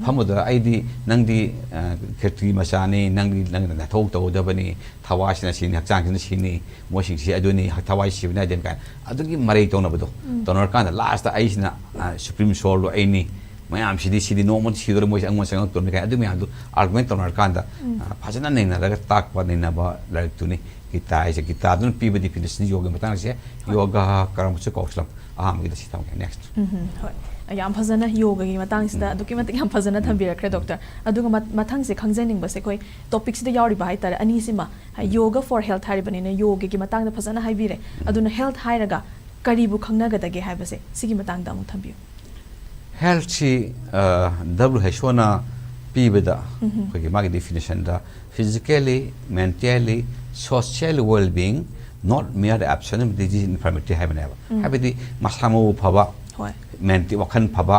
ꯐꯝꯕꯗ ꯑꯩꯗꯤ, "ꯅꯪꯗꯤ, ꯑ, ꯈꯦꯇ꯭ꯔꯤ ꯃꯆꯥꯅꯤ, ꯅꯪꯗꯤ ꯅꯪꯅ ꯅꯊꯧ ꯇꯧꯒꯗꯕꯅꯤ, ꯊꯋꯥꯏꯁꯤꯅ ꯁꯤꯅꯤ, ꯍꯛꯆꯥꯡꯁꯤꯅ ꯁꯤꯅꯤ, ꯃꯣꯏꯁꯤꯡꯁꯤ ꯑꯗꯨꯅꯤ, ꯊꯋꯥꯏ ꯁꯤꯕꯅꯤ ꯍꯥꯏꯗꯦꯅ" ꯀꯥꯏꯅ ꯑꯗꯨꯒꯤ ꯃꯔꯩ ꯇꯧꯅꯕꯗꯣ ꯇꯧꯅꯔꯀꯥꯟꯗ, ꯂꯥꯁꯇ ꯑꯩꯁꯤꯅ, ꯑ, ꯁꯨꯄ꯭ꯔꯤꯝ ꯁꯣꯜꯗꯣ ꯑꯩꯅꯤ, ꯃꯌꯥꯝꯁꯤꯗꯤ ꯁꯤꯗꯤ ꯅꯣꯡꯃꯗꯤ ꯁꯤꯗꯣꯔꯦ, ꯃꯣꯏꯁꯦ ꯑꯩꯉꯣꯟꯗ ꯆꯪꯉꯛꯇꯣꯔꯅꯤ ꯀꯥꯏꯅ ꯑꯗꯨ ꯃꯌꯥꯝꯗꯣ ꯑꯥꯔꯒꯨꯃꯦꯟ ꯇꯧꯅꯔꯀꯥꯟꯗ, ꯑ, ꯐꯖꯅ ꯅꯩꯅꯔꯒ ꯇꯥꯛꯄ ꯅꯩꯅꯕ ꯂꯥꯏꯔꯤꯛꯇꯨꯅꯤ꯫ ꯒꯤꯇꯥ ꯍꯥꯏꯁꯦ, ꯒꯤꯇꯥꯗꯨꯅ ꯄꯤꯕ ꯗꯤꯐꯤꯅꯤꯁꯟ ꯌꯣꯒꯒꯤ ꯃꯇꯥꯡꯁꯦ, ꯌꯣꯒ ꯀꯔꯃꯁꯨ ꯀꯧꯁꯂꯝ꯫ ꯑꯍꯥꯟꯕꯒꯤꯗ ꯁꯤ ꯊꯝꯒꯦ꯫ ꯅꯦꯛꯁ꯫ ꯎꯝ, ꯍꯣꯏ꯫ ꯌꯥꯝ ꯐꯖꯅ ꯌꯣꯒꯒꯤ ꯃꯇꯥꯡꯁꯤꯗ ꯑꯗꯨꯛꯀꯤ ꯃꯇꯤꯛ ꯌꯥꯝ ꯐꯖꯅ ꯊꯝꯕꯤꯔꯛꯈ꯭ꯔꯦ, ꯗꯣꯛꯇꯔ꯫ ꯑꯗꯨꯒ ꯃ-, ꯃꯊꯪꯁꯦ ꯈꯪꯖꯅꯤꯡꯕꯁꯦ, ꯑꯩꯈꯣꯏ ꯇꯣꯄꯤꯛꯁꯤꯗ ꯌꯥꯎꯔꯤꯕ ꯍꯥꯏꯇꯥꯔꯦ, ꯑꯅꯤꯁꯤꯃ, ꯍꯥꯏ, ꯌꯣꯒ ꯐꯣꯔ ꯍꯦꯜꯊ ꯍꯥꯏꯔꯤꯕꯅꯤꯅ, ꯌꯣꯒꯒꯤ ꯃꯇꯥꯡꯗ ꯐꯖꯅ ꯍꯥꯏꯕꯤꯔꯦ꯫ ꯑꯗꯨꯅ ꯍꯦꯜꯊ ꯍꯥꯏꯔꯒ ꯀꯔꯤꯕꯨ ꯈꯪꯅꯒꯗꯒꯦ ꯍꯥꯏꯕꯁꯦ, ꯁꯤꯒꯤ ꯃꯇꯥꯡꯗ ꯑꯃꯨꯛ ꯊꯝꯕꯤꯌꯨ꯫ ꯍꯦꯜꯊꯁꯤ, ꯑ, ꯗꯕ꯭ꯂꯤꯌꯨ ꯑꯩꯆ ꯑꯣꯅ ꯄꯤꯕꯗ, ꯑꯩꯈꯣꯏꯒꯤ ꯃꯥꯒꯤ ꯗꯤꯐꯤꯅꯤꯁꯟꯗ, physically, mentally, social well-being, not mere absence of disease, infirmity ꯍꯥꯏꯕꯅꯦꯕ꯫ ꯍꯥꯏꯕꯗꯤ ꯃꯁꯥ ꯃꯎ ꯐꯕ, ꯍꯣꯏ꯫ ꯃꯦꯟꯇꯤ ꯋꯥꯈꯜ ꯐꯕ,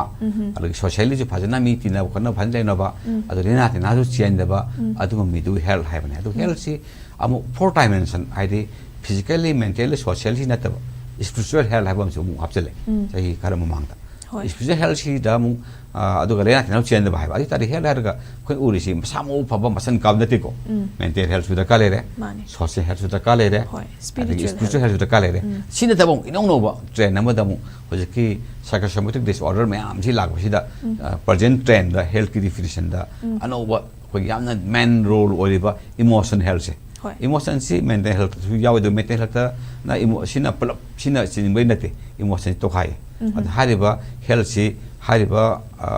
ꯑꯗꯒꯤ ꯁꯣꯁꯤꯌꯦꯜꯂꯤꯁꯨ ꯐꯖꯅ ꯃꯤ ꯇꯤꯟꯅꯕ ꯈꯣꯠꯅꯕ ꯐꯖꯅ ꯂꯩꯅꯕ, ꯑꯗꯨ ꯂꯥꯏꯅꯥ ꯇꯤꯟꯅꯥꯁꯨ ꯆꯦꯟꯗꯕ, ꯑꯗꯨꯒꯨꯝꯕ ꯃꯤꯗꯨ ꯍꯦꯜꯊ ꯍꯥꯏꯕꯅꯦ꯫ ꯑꯗꯨ ꯍꯦꯜꯊꯁꯤ ꯑꯃꯨꯛ ꯐꯣꯔ ꯗꯥꯏꯃꯦꯟꯁꯟ, ꯍꯥꯏꯗꯤ physically, mentally, socially ꯅꯠꯇꯕ, spiritual health ꯍꯥꯏꯕ ꯑꯃꯁꯨ ꯑꯃꯨꯛ ꯍꯥꯞꯆꯤꯜꯂꯦ꯫ ꯆꯍꯤ ꯈꯔ ꯃꯃꯥꯡꯗ꯫ ꯍꯣꯏ꯫ Spiritual healthꯁꯤꯗ ꯑꯃꯨꯛ, ꯑ, ꯑꯗꯨꯒ ꯂꯥꯏꯅꯥ ꯇꯤꯟꯅꯥ ꯆꯦꯟꯗꯕ ꯍꯥꯏꯕ꯫ ꯑꯗꯨ ꯇꯥꯔꯗꯤ ꯍꯦꯜꯊ ꯍꯥꯏꯔꯒ ꯑꯩꯈꯣꯏ ꯎꯔꯤꯁꯤ ꯃꯁꯥ ꯃꯎ ꯐꯕ ꯃꯁꯟ ꯀꯥꯕ ꯅꯠꯇꯦꯀꯣ꯫ ꯃꯦꯟꯇꯦꯜ ꯍꯦꯜꯊꯁꯨ ꯗꯔꯀꯥꯔ ꯂꯩꯔꯦ꯫ ꯃꯥꯅꯤ꯫ ꯁꯣꯁꯤꯌꯦꯜ ꯍꯦꯜꯊꯁꯨ ꯗꯔꯀꯥꯔ ꯂꯩꯔꯦ꯫ ꯍꯣꯏ, ꯑꯗꯒꯤ spiritual ꯁ꯭ꯄꯤꯔꯤꯆꯨꯋꯦꯜ ꯍꯦꯜꯊꯁꯨ ꯗꯔꯀꯥꯔ ꯂꯩꯔꯦ꯫ ꯁꯤ ꯅꯠꯇꯕ ꯑꯃꯨꯛ ꯏꯅꯧ ꯅꯧꯕ ꯇ꯭ꯔꯦꯟ ꯑꯃꯗ ꯑꯃꯨꯛ ꯍꯧꯖꯤꯛꯀꯤ psychosomatic disorder ꯃꯌꯥꯝꯁꯤ ꯂꯥꯛꯄꯁꯤꯗ, ꯑ, ꯄ꯭ꯔꯖꯦꯟ ꯇ꯭ꯔꯦꯟꯗ ꯍꯦꯜꯊꯀꯤ ꯗꯤꯐꯤꯅꯤꯁꯟꯗ ꯑꯅꯧꯕ ꯑꯩꯈꯣꯏꯒꯤ ꯌꯥꯝꯅ ꯃꯦꯟ ꯔꯣꯜ ꯑꯣꯏꯔꯤꯕ ꯏꯃꯣꯁꯟ ꯍꯦꯜꯊꯁꯦ꯫ ꯍꯣꯏ꯫ ꯏꯃꯣꯁꯟꯁꯤ ꯃꯦꯟꯇꯦꯜ ꯍꯦꯜꯊꯁꯨ ꯌꯥꯎꯋꯦ, ꯑꯗꯨ ꯃꯦꯟꯇꯦꯜ ꯍꯦꯜꯊꯅ ꯏꯃꯣ-, ꯁꯤꯅ ꯄꯨꯂꯞ ꯁꯤꯅ ꯆꯤꯡꯕꯩ ꯅꯠꯇꯦ, ꯏꯃꯣꯁꯟꯁꯤ ꯇꯣꯈꯥꯏꯌꯦ꯫ ꯑꯗꯨ ꯍꯥꯏꯔꯤꯕ ꯍꯦꯜꯊꯁꯤ, ꯍꯥꯏꯔꯤꯕ, ꯑ,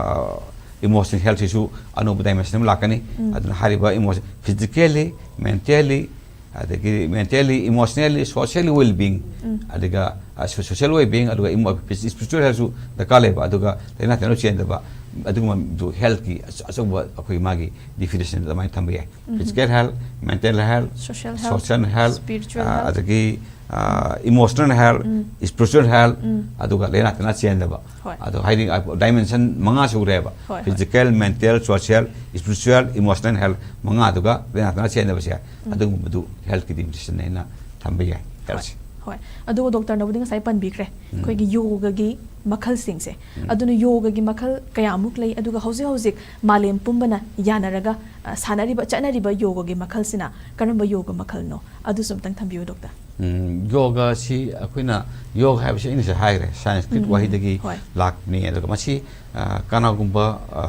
ꯏꯃꯣꯁꯅꯦꯜ ꯍꯦꯜꯊꯁꯤꯁꯨ ꯑꯅꯧꯕ ꯗꯥꯏꯃꯦꯟꯁꯟ ꯑꯃ ꯂꯥꯛꯀꯅꯤ꯫ ꯑꯗꯨꯅ ꯍꯥꯏꯔꯤꯕ ꯏꯃꯣꯁꯟ, ꯐꯤꯖꯤꯀꯦꯜꯂꯤ, ꯃꯦꯟꯇꯦꯜꯂꯤ, ꯑꯗꯒꯤ ꯃꯦꯟꯇꯦꯜꯂꯤ, ꯏꯃꯣꯁꯅꯦꯜꯂꯤ, ꯁꯣꯁꯤꯌꯦꯜꯂꯤ ꯋꯦꯜ ꯕꯤꯡ, ꯑꯗꯨꯒ, ꯑ, ꯁꯣ-, ꯁꯣꯁꯤꯌꯦꯜ ꯋꯦꯜ ꯕꯤꯡ, ꯑꯗꯨꯒ ꯏꯃꯣ-, ꯏꯁꯄꯤꯔꯤꯆꯨꯋꯦꯜ ꯍꯦꯜꯊꯁꯨ ꯗꯔꯀꯥꯔ ꯂꯩꯕ, ꯑꯗꯨꯒ ꯂꯥꯏꯅꯥ ꯇꯤꯟꯅꯥ ꯆꯦꯟꯗꯕ, ꯑꯗꯨꯒꯨꯝꯕꯗꯨ ꯍꯦꯜꯊꯀꯤ ꯑꯆ-, ꯑꯆꯧꯕ ꯑꯩꯈꯣꯏ ꯃꯥꯒꯤ ꯗꯤꯐꯤꯅꯤꯁꯟ ꯑꯗꯨꯃꯥꯏꯅ ꯊꯝꯕ ꯌꯥꯏ꯫ Physical health, mental health, social health, social health, spiritual ꯑ, ꯍꯦꯜꯊ꯫ ꯑꯗꯒꯤ, ꯑ, ꯏꯃꯣꯁꯅꯦꯜ ꯍꯦꯜꯊ, ꯏꯁꯄꯤꯔꯤꯆꯨꯋꯦꯜ ꯍꯦꯜꯊ, ꯑꯗꯨꯒ ꯂꯥꯏꯅꯥ ꯇꯤꯟꯅꯥ ꯆꯦꯟꯗꯕ꯫ ꯍꯣꯏ꯫ ꯑꯗꯣ ꯍꯥꯏꯗꯤ, ꯑ, ꯗꯥꯏꯃꯦꯟꯁꯟ ꯃꯉꯥ ꯁꯨꯔꯦꯕ꯫ ꯍꯣꯏ, ꯍꯣꯏ꯫ Physical, mental, social, spiritual, emotional health ꯃꯉꯥꯗꯨꯒ ꯂꯥꯏꯅꯥ ꯇꯤꯟꯅꯥ ꯆꯦꯟꯗꯕꯁꯦ, ꯑꯗꯨꯒꯨꯝꯕꯗꯨ ꯍꯦꯜꯊꯀꯤ ꯗꯤꯐꯤꯅꯤꯁꯟ ꯑꯩꯅ ꯊꯝꯕ ꯌꯥꯏ, ꯍꯦꯜꯊꯁꯦ꯫ ꯍꯣꯏ, ꯑꯗꯨꯒ ꯗꯣꯛꯇꯔꯅꯕꯨꯗꯤ ꯉꯁꯥꯏ ꯄꯟꯕꯤꯈ꯭ꯔꯦ, ꯑꯩꯈꯣꯏꯒꯤ ꯌꯣꯒꯒꯤ ꯃꯈꯜꯁꯤꯡꯁꯦ꯫ ꯑꯗꯨꯅ ꯌꯣꯒꯒꯤ ꯃꯈꯜ ꯀꯌꯥꯃꯨꯛ ꯂꯩ, ꯑꯗꯨꯒ ꯍꯧꯖꯤꯛ ꯍꯧꯖꯤꯛ ꯃꯥꯂꯦꯝ ꯄꯨꯝꯕꯅ ꯌꯥꯅꯔꯒ, ꯑ, ꯁꯥꯟꯅꯔꯤꯕ, ꯆꯠꯅꯔꯤꯕ ꯌꯣꯒꯒꯤ ꯃꯈꯜꯁꯤꯅ ꯀꯔꯝꯕ ꯌꯣꯒ ꯃꯈꯜꯅꯣ? ꯑꯗꯨꯁꯨ ꯑꯝꯇꯪ ꯊꯝꯕꯤꯌꯨ, ꯗꯣꯛꯇꯔ꯫ ꯎꯝ, ꯌꯣꯒꯥꯁꯤ ꯑꯩꯈꯣꯏꯅ, ꯌꯣꯒ ꯍꯥꯏꯕꯁꯤ ꯑꯩꯅꯁꯨ ꯍꯥꯏꯈ꯭ꯔꯦ, ꯁꯪꯁꯀ꯭ꯔꯤꯠ ꯎꯝ, ꯎꯝ, ꯋꯥꯍꯩꯗꯒꯤ ꯍꯣꯏ꯫ ꯂꯥꯛꯄꯅꯤ꯫ ꯑꯗꯨꯒ ꯃꯁꯤ, ꯑ, ꯀꯅꯥꯒꯨꯝꯕ, ꯑ,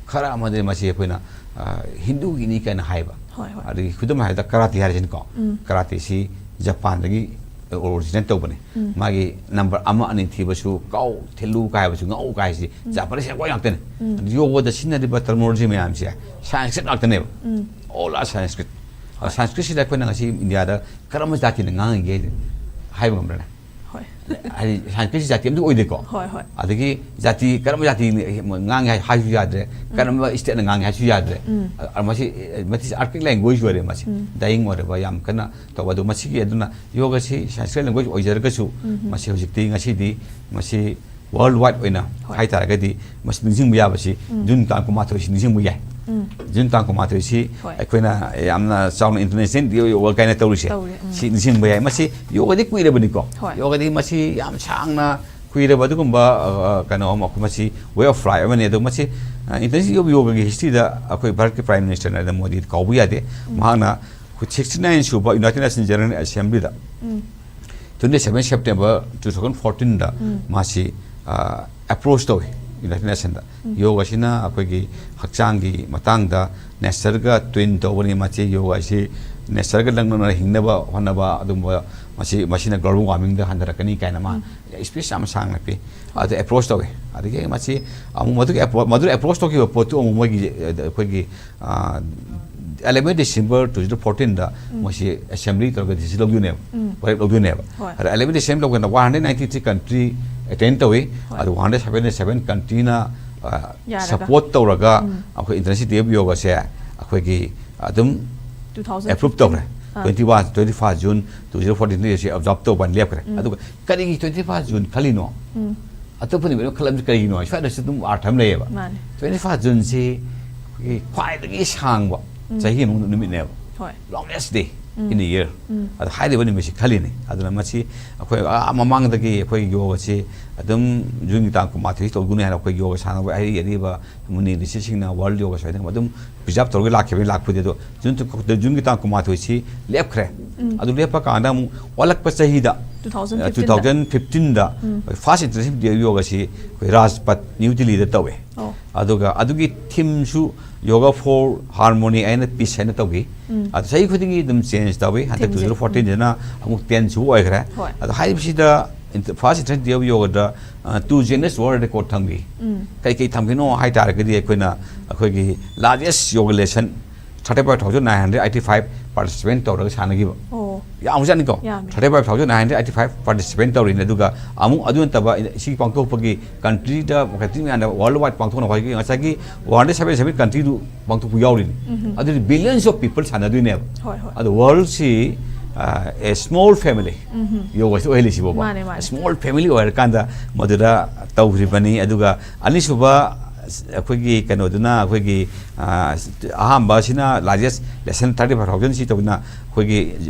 ꯈꯔ ꯑꯃꯗꯤ ꯃꯁꯤ ꯑꯩꯈꯣꯏꯅ, ꯑ, ꯍꯤꯟꯗꯨꯒꯤꯅꯤ ꯀꯥꯏꯅ ꯍꯥꯏꯕ꯫ ꯍꯣꯏ, ꯍꯣꯏ꯫ ꯑꯗꯒꯤ ꯈꯨꯗꯝ ꯍꯥꯏꯔꯕꯗ ꯀꯔꯥꯇꯤ ꯍꯥꯏꯔꯤꯁꯤꯅꯀꯣ꯫ ꯎꯝ꯫ ꯀꯔꯥꯇꯤꯁꯤ ꯖꯄꯥꯟꯗꯒꯤ ꯑꯣꯔꯤꯖꯤꯅꯦꯠ ꯇꯧꯕꯅꯤ꯫ ꯎꯝ꯫ ꯃꯥꯒꯤ ꯅꯝꯕꯔ ꯑꯃ ꯑꯅꯤ ꯊꯤꯕꯁꯨ, ꯀꯥꯎ ꯊꯤꯜꯂꯨ ꯀꯥꯏ ꯍꯥꯏꯕꯁꯨ, ꯉꯥꯎ ꯀꯥꯏ ꯍꯥꯏꯁꯤ ꯎꯝ꯫ ꯖꯄꯥꯅꯤꯁ ꯋꯥ ꯉꯥꯛꯇꯅꯤ꯫ ꯎꯝ꯫ ꯑꯗꯨ ꯌꯣꯒꯗ ꯁꯤꯖꯤꯟꯅꯔꯤꯕ ꯇꯔꯃꯣꯂꯣꯖꯤ ꯃꯌꯥꯝꯁꯦ ꯁꯪꯁꯀ꯭ꯔꯤꯠ ꯉꯥꯛꯇꯅꯦꯕ꯫ ꯎꯝ꯫ All are Sanskrit꯫ ꯍꯣꯏ꯫ ꯁꯪꯁꯀ꯭ꯔꯤꯠꯁꯤꯗ ꯑꯩꯈꯣꯏꯅ ꯉꯁꯤ ꯏꯟꯗꯤꯌꯥꯗ ꯀꯔꯝꯕ ꯖꯥꯇꯤꯅ ꯉꯥꯡꯉꯤꯒꯦ ꯍꯥꯏꯕ ꯉꯝꯕ꯭ꯔꯅꯦ? ꯍꯣꯏ꯫ ꯍꯥꯏꯗꯤ ꯁꯪꯁꯀ꯭ꯔꯤꯠꯁꯤ ꯖꯥꯇꯤ ꯑꯃꯗꯤ ꯑꯣꯏꯗꯦꯀꯣ꯫ ꯍꯣꯏ, ꯍꯣꯏ꯫ ꯑꯗꯒꯤ ꯖꯥꯇꯤ, ꯀꯔꯝꯕ ꯖꯥꯇꯤ ꯉꯥꯡꯉꯤ ꯍꯥꯏ-, ꯍꯥꯏꯁꯨ ꯌꯥꯗ꯭ꯔꯦ, ꯎꯝ꯫ ꯀꯔꯝꯕ ꯁ꯭ꯇꯦꯠꯅ ꯉꯥꯡꯉꯤ ꯍꯥꯏꯁꯨ ꯌꯥꯗ꯭ꯔꯦ꯫ ꯎꯝ꯫ ꯑ, ꯃꯁꯤ, ꯃꯁꯤ archaic language ꯑꯣꯏꯔꯦ ꯃꯁꯤ꯫ ꯎꯝ꯫ Dying ꯑꯣꯏꯔꯕ, ꯌꯥꯝ ꯀꯟꯅ ꯇꯧꯕ꯫ ꯑꯗꯣ ꯃꯁꯤꯒꯤ, ꯑꯗꯨꯅ ꯌꯣꯒꯁꯤ ꯁꯪꯁꯀ꯭ꯔꯤꯠ language ꯑꯣꯏꯖꯔꯒꯁꯨ, ꯎꯝ꯫ ꯃꯁꯤ ꯍꯧꯖꯤꯛꯇꯤ, ꯉꯁꯤꯗꯤ ꯃꯁꯤ world wide ꯑꯣꯏꯅ ꯍꯣꯏ꯫ ꯍꯥꯏ ꯇꯥꯔꯒꯗꯤ, ꯃꯁꯤ ꯅꯤꯡꯁꯤꯡꯕ ꯌꯥꯕꯁꯤ ꯎꯝ꯫ ꯖꯨꯟ ꯇꯥꯡ ꯀꯨꯟꯃꯥꯊꯣꯏꯁꯤ ꯅꯤꯡꯁꯤꯡꯕ ꯌꯥꯏ꯫ ꯎꯝ꯫ ꯖꯨꯟ ꯇꯥꯡ ꯀꯨꯟꯃꯥꯊꯣꯏꯁꯤ ꯍꯣꯏ꯫ ꯑꯩꯈꯣꯏꯅ ꯌꯥꯝꯅ ꯆꯥꯎꯅ International Day of Yoga ꯀꯥꯏꯅ ꯇꯧꯔꯤꯁꯦ, ꯇꯧꯔꯦ, ꯎꯝ꯫ ꯁꯤ ꯅꯤꯡꯁꯤꯡꯕ ꯌꯥꯏ꯫ ꯃꯁꯤ ꯌꯣꯒꯗꯤ ꯀꯨꯏꯔꯕꯅꯤꯀꯣ꯫ ꯍꯣꯏ꯫ ꯌꯣꯒꯗꯤ ꯃꯁꯤ ꯌꯥꯝ ꯁꯥꯡꯅ ꯀꯨꯏꯔꯕ ꯑꯗꯨꯒꯨꯝꯕ, ꯑ, ꯑ, ꯀꯩꯅꯣ ꯑꯃ, ꯑꯩꯈꯣꯏ ꯃꯁꯤ way of life ꯑꯃꯅꯤ꯫ ꯑꯗꯣ ꯃꯁꯤ, ꯑ, International Day of Yogaꯒꯤ historyꯗ ꯑꯩꯈꯣꯏ ꯚꯥꯔꯠꯀꯤ Prime Ministerꯅ ꯅꯔꯦꯟꯗ꯭ꯔ ꯃꯣꯗꯤ ꯀꯥꯎꯕ ꯌꯥꯗꯦ꯫ ꯎꯝ꯫ ꯃꯍꯥꯛꯅ ꯑꯩꯈꯣꯏ sixty nine ꯁꯨꯕ United Nations General Assemblyꯗ ꯎꯝ꯫ twenty seven September two thousand fourteenꯗ ꯎꯝ꯫ ꯃꯥꯁꯤ, ꯑ, approach ꯇꯧꯏ United Nationꯗ꯫ ꯎꯝ꯫ ꯌꯣꯒꯁꯤꯅ ꯑꯩꯈꯣꯏꯒꯤ ꯍꯛꯆꯥꯡꯒꯤ ꯃꯇꯥꯡꯗ natureꯒ twin ꯇꯧꯕꯅꯤ꯫ ꯃꯁꯤ ꯌꯣꯒ ꯑꯁꯤ natureꯒ ꯅꯛꯅꯅ ꯍꯤꯡꯅꯕ ꯍꯣꯠꯅꯕ ꯑꯗꯨꯒꯨꯝꯕ, ꯃꯁꯤ, ꯃꯁꯤꯅ global warmingꯗ ꯍꯟꯊꯔꯛꯀꯅꯤ ꯀꯥꯏꯅ ꯃꯥ ꯎꯝ꯫ speech ꯌꯥꯝ ꯁꯥꯡꯅ ꯄꯤ꯫ ꯑꯗꯨ approach ꯇꯧꯋꯤ꯫ ꯑꯗꯒꯤ ꯃꯁꯤ ꯑꯃꯨꯛ ꯃꯗꯨꯒꯤ appro-, ꯃꯗꯨ approach ꯇꯧꯈꯤꯕ ꯄꯣꯠꯇꯨ ꯑꯃꯨꯛ ꯃꯣꯏꯒꯤ, ꯑ, ꯑꯩꯈꯣꯏꯒꯤ, ꯑ, eleven December two thousand fourteenꯗ ꯎꯝ꯫ ꯃꯣꯏꯁꯤ assembly ꯇꯧꯔꯒ decision ꯂꯧꯗꯣꯏꯅꯦꯕ, ꯎꯝ꯫ ꯋꯥꯔꯦꯞ ꯂꯧꯗꯣꯏꯅꯦꯕ꯫ ꯍꯣꯏ꯫ ꯑꯗ eleven December ꯂꯧꯕꯗ one hundred ninety three country attend ꯇꯧꯋꯤ꯫ ꯍꯣꯏ꯫ ꯑꯗꯨ one hundred seventy seven countryꯅ, ꯑ, ꯌꯥꯔꯒ꯫ support ꯇꯧꯔꯒ ꯎꯝ꯫ ꯑꯩꯈꯣꯏ International Day of Yogaꯁꯦ ꯑꯩꯈꯣꯏꯒꯤ ꯑꯗꯨꯝ Two thousand fifteen꯫ approve ꯇꯧꯈ꯭ꯔꯦ꯫ ꯑꯥ꯫ Twenty one, twenty first June two thousand fourteenꯗ ꯁꯤ observe ꯇꯧꯕ ꯍꯥꯏꯅ ꯂꯦꯞꯈ꯭ꯔꯦ꯫ ꯎꯝ꯫ ꯑꯗꯨꯒ ꯀꯔꯤꯒꯤ twenty first June ꯈꯜꯂꯤꯅꯣ? ꯎꯝ꯫ ꯑꯇꯣꯞꯄ ꯅꯨꯃꯤꯠ ꯑꯃ ꯈꯜꯂꯝꯁꯤ ꯀꯔꯤꯒꯤꯅꯣ? ꯁ꯭ꯋꯥꯏꯗꯁꯨ ꯑꯗꯨꯝ ꯑꯥꯔꯊ ꯑꯃ ꯂꯩꯌꯦꯕ꯫ ꯃꯥꯅꯦ꯫ Twenty first Juneꯁꯤ ꯑꯩꯈꯣꯏꯒꯤ ꯈ꯭ꯋꯥꯏꯗꯒꯤ ꯁꯥꯡꯕ ꯎꯝ꯫ ꯆꯍꯤ ꯑꯃꯒꯤ ꯅꯨꯃꯤꯠꯅꯦꯕ꯫ ꯍꯣꯏ꯫ Longest day꯫ in a year. ꯑꯗꯣ ꯍꯥꯏꯔꯤꯕ ꯅꯨꯃꯤꯠꯁꯤ ꯈꯜꯂꯤꯅꯤ꯫ ꯑꯗꯨꯅ ꯃꯁꯤ ꯑꯩꯈꯣꯏ ꯑꯥ ꯃꯃꯥꯡꯗꯒꯤ ꯑꯩꯈꯣꯏ ꯌꯣꯒꯁꯤ ꯑꯗꯨꯝ ꯖꯨꯟꯒꯤ ꯇꯥꯡ ꯀꯨꯟꯃꯥꯊꯣꯏꯁꯤ ꯇꯧꯒꯅꯤ ꯍꯥꯏꯅ ꯑꯩꯈꯣꯏ ꯌꯣꯒ ꯁꯥꯟꯅꯕ ꯑꯔꯤ ꯑꯔꯤꯕ ꯃꯨꯅꯤ ꯔꯤꯁꯤꯁꯤꯡꯅ ꯋꯥꯔꯜ ꯌꯣꯒ ꯁꯣꯏꯗꯅ ꯑꯗꯨꯝ ꯄ꯭ꯔꯤꯖꯥꯕ ꯇꯧꯔꯒ ꯂꯥꯛꯈꯤꯕꯅꯤ, ꯂꯥꯛꯄꯗꯤ꯫ ꯑꯗꯣ ꯖꯨꯟ ꯖꯨꯟꯒꯤ ꯇꯥꯡ ꯀꯨꯟꯃꯥꯊꯣꯏꯁꯤ ꯂꯦꯞꯈ꯭ꯔꯦ꯫ ꯑꯗꯨ ꯂꯦꯞꯄ ꯀꯥꯟꯗ ꯑꯃꯨꯛ ꯑꯣꯜꯂꯛꯄ ꯆꯍꯤꯗ, two thousand fifteen the. First International Day of Yoga ꯑꯁꯤ ꯑꯩꯈꯣꯏ ꯔꯥꯖꯄꯠ, ꯅ꯭ꯌꯨ ꯗꯤꯜꯂꯤꯗ ꯇꯧꯋꯦ꯫ ꯑꯣ꯫ ꯑꯗꯨꯒ ꯑꯗꯨꯒꯤ ꯊꯤꯝꯁꯨ Yoga for Harmony and Peace ꯍꯥꯏꯅ ꯇꯧꯈꯤ꯫ ꯑꯗꯨ ꯆꯍꯤ ꯈꯨꯗꯤꯡꯒꯤ ꯑꯗꯨꯝ ꯆꯦꯟꯖ ꯇꯧꯏ꯫ ꯍꯟꯗꯛ ꯊꯤꯝꯁꯦ꯫ Two thousand fourteen ꯁꯤꯅ ꯑꯃꯨꯛ ten ꯁꯨꯕ ꯑꯣꯏꯈ꯭ꯔꯦ꯫ ꯍꯣꯏ꯫ ꯑꯗꯣ ꯍꯥꯏꯔꯤꯕꯁꯤꯗ, Inter- First International Day of Yoga ꯗ, ꯑ, two Guinness World Record ꯊꯝꯈꯤ꯫ ꯀꯩ ꯀꯩ ꯊꯝꯈꯤꯅꯣ ꯍꯥꯏ ꯇꯥꯔꯒꯗꯤ, ꯑꯩꯈꯣꯏꯅ ꯑꯩꯈꯣꯏꯒꯤ largest yoga lesson thirty five thousand nine hundred eighty five participant ꯇꯧꯔꯒ ꯁꯥꯟꯅꯈꯤꯕ꯫ ꯑꯣ꯫ ꯌꯥꯝꯕꯖꯥꯠꯅꯤꯀꯣ꯫ ꯌꯥꯝꯃꯤ꯫ Thirty five thousand nine hundred eighty five participant ꯇꯧꯔꯤꯅꯤ꯫ ꯑꯗꯨꯒ ꯑꯃꯨꯛ ꯑꯗꯨ ꯅꯠꯇꯕ ꯁꯤ ꯄꯥꯡꯊꯣꯛꯄꯒꯤ country ꯗ, country ꯃꯌꯥꯝꯗ world wide ꯄꯥꯡꯊꯣꯛꯅꯕ ꯍꯥꯏꯒꯤ ꯉꯁꯥꯏꯒꯤ one hundred seventy seven country ꯗꯨ ꯄꯥꯡꯊꯣꯛꯄ ꯌꯥꯎꯔꯤꯅꯤ꯫ ꯑꯗꯨꯗꯤ billions of people ꯁꯥꯟꯅꯗꯣꯏꯅꯦꯕ꯫ ꯍꯣꯏ, ꯍꯣꯏ꯫ ꯑꯗꯣ world ꯁꯤ, ꯑ, a small family꯫ ꯌꯣꯒꯁꯤ ꯑꯣꯏꯍꯜꯂꯤꯁꯤꯕꯣꯕ꯫ ꯃꯥꯅꯦ, ꯃꯥꯅꯦ꯫ Small family ꯑꯣꯏꯔꯀꯥꯟꯗ ꯃꯗꯨꯗ ꯇꯧꯈ꯭ꯔꯤꯕꯅꯤ꯫ ꯑꯗꯨꯒ ꯑꯅꯤꯁꯨꯕ ꯑꯩꯈꯣꯏꯒꯤ ꯀꯩꯅꯣꯗꯨꯅ ꯑꯩꯈꯣꯏꯒꯤ, ꯑ, ꯑꯍꯥꯟꯕꯁꯤꯅ largest lesson thirty five thousand ꯁꯤ ꯇꯧꯗꯅ ꯑꯩꯈꯣꯏꯒꯤ,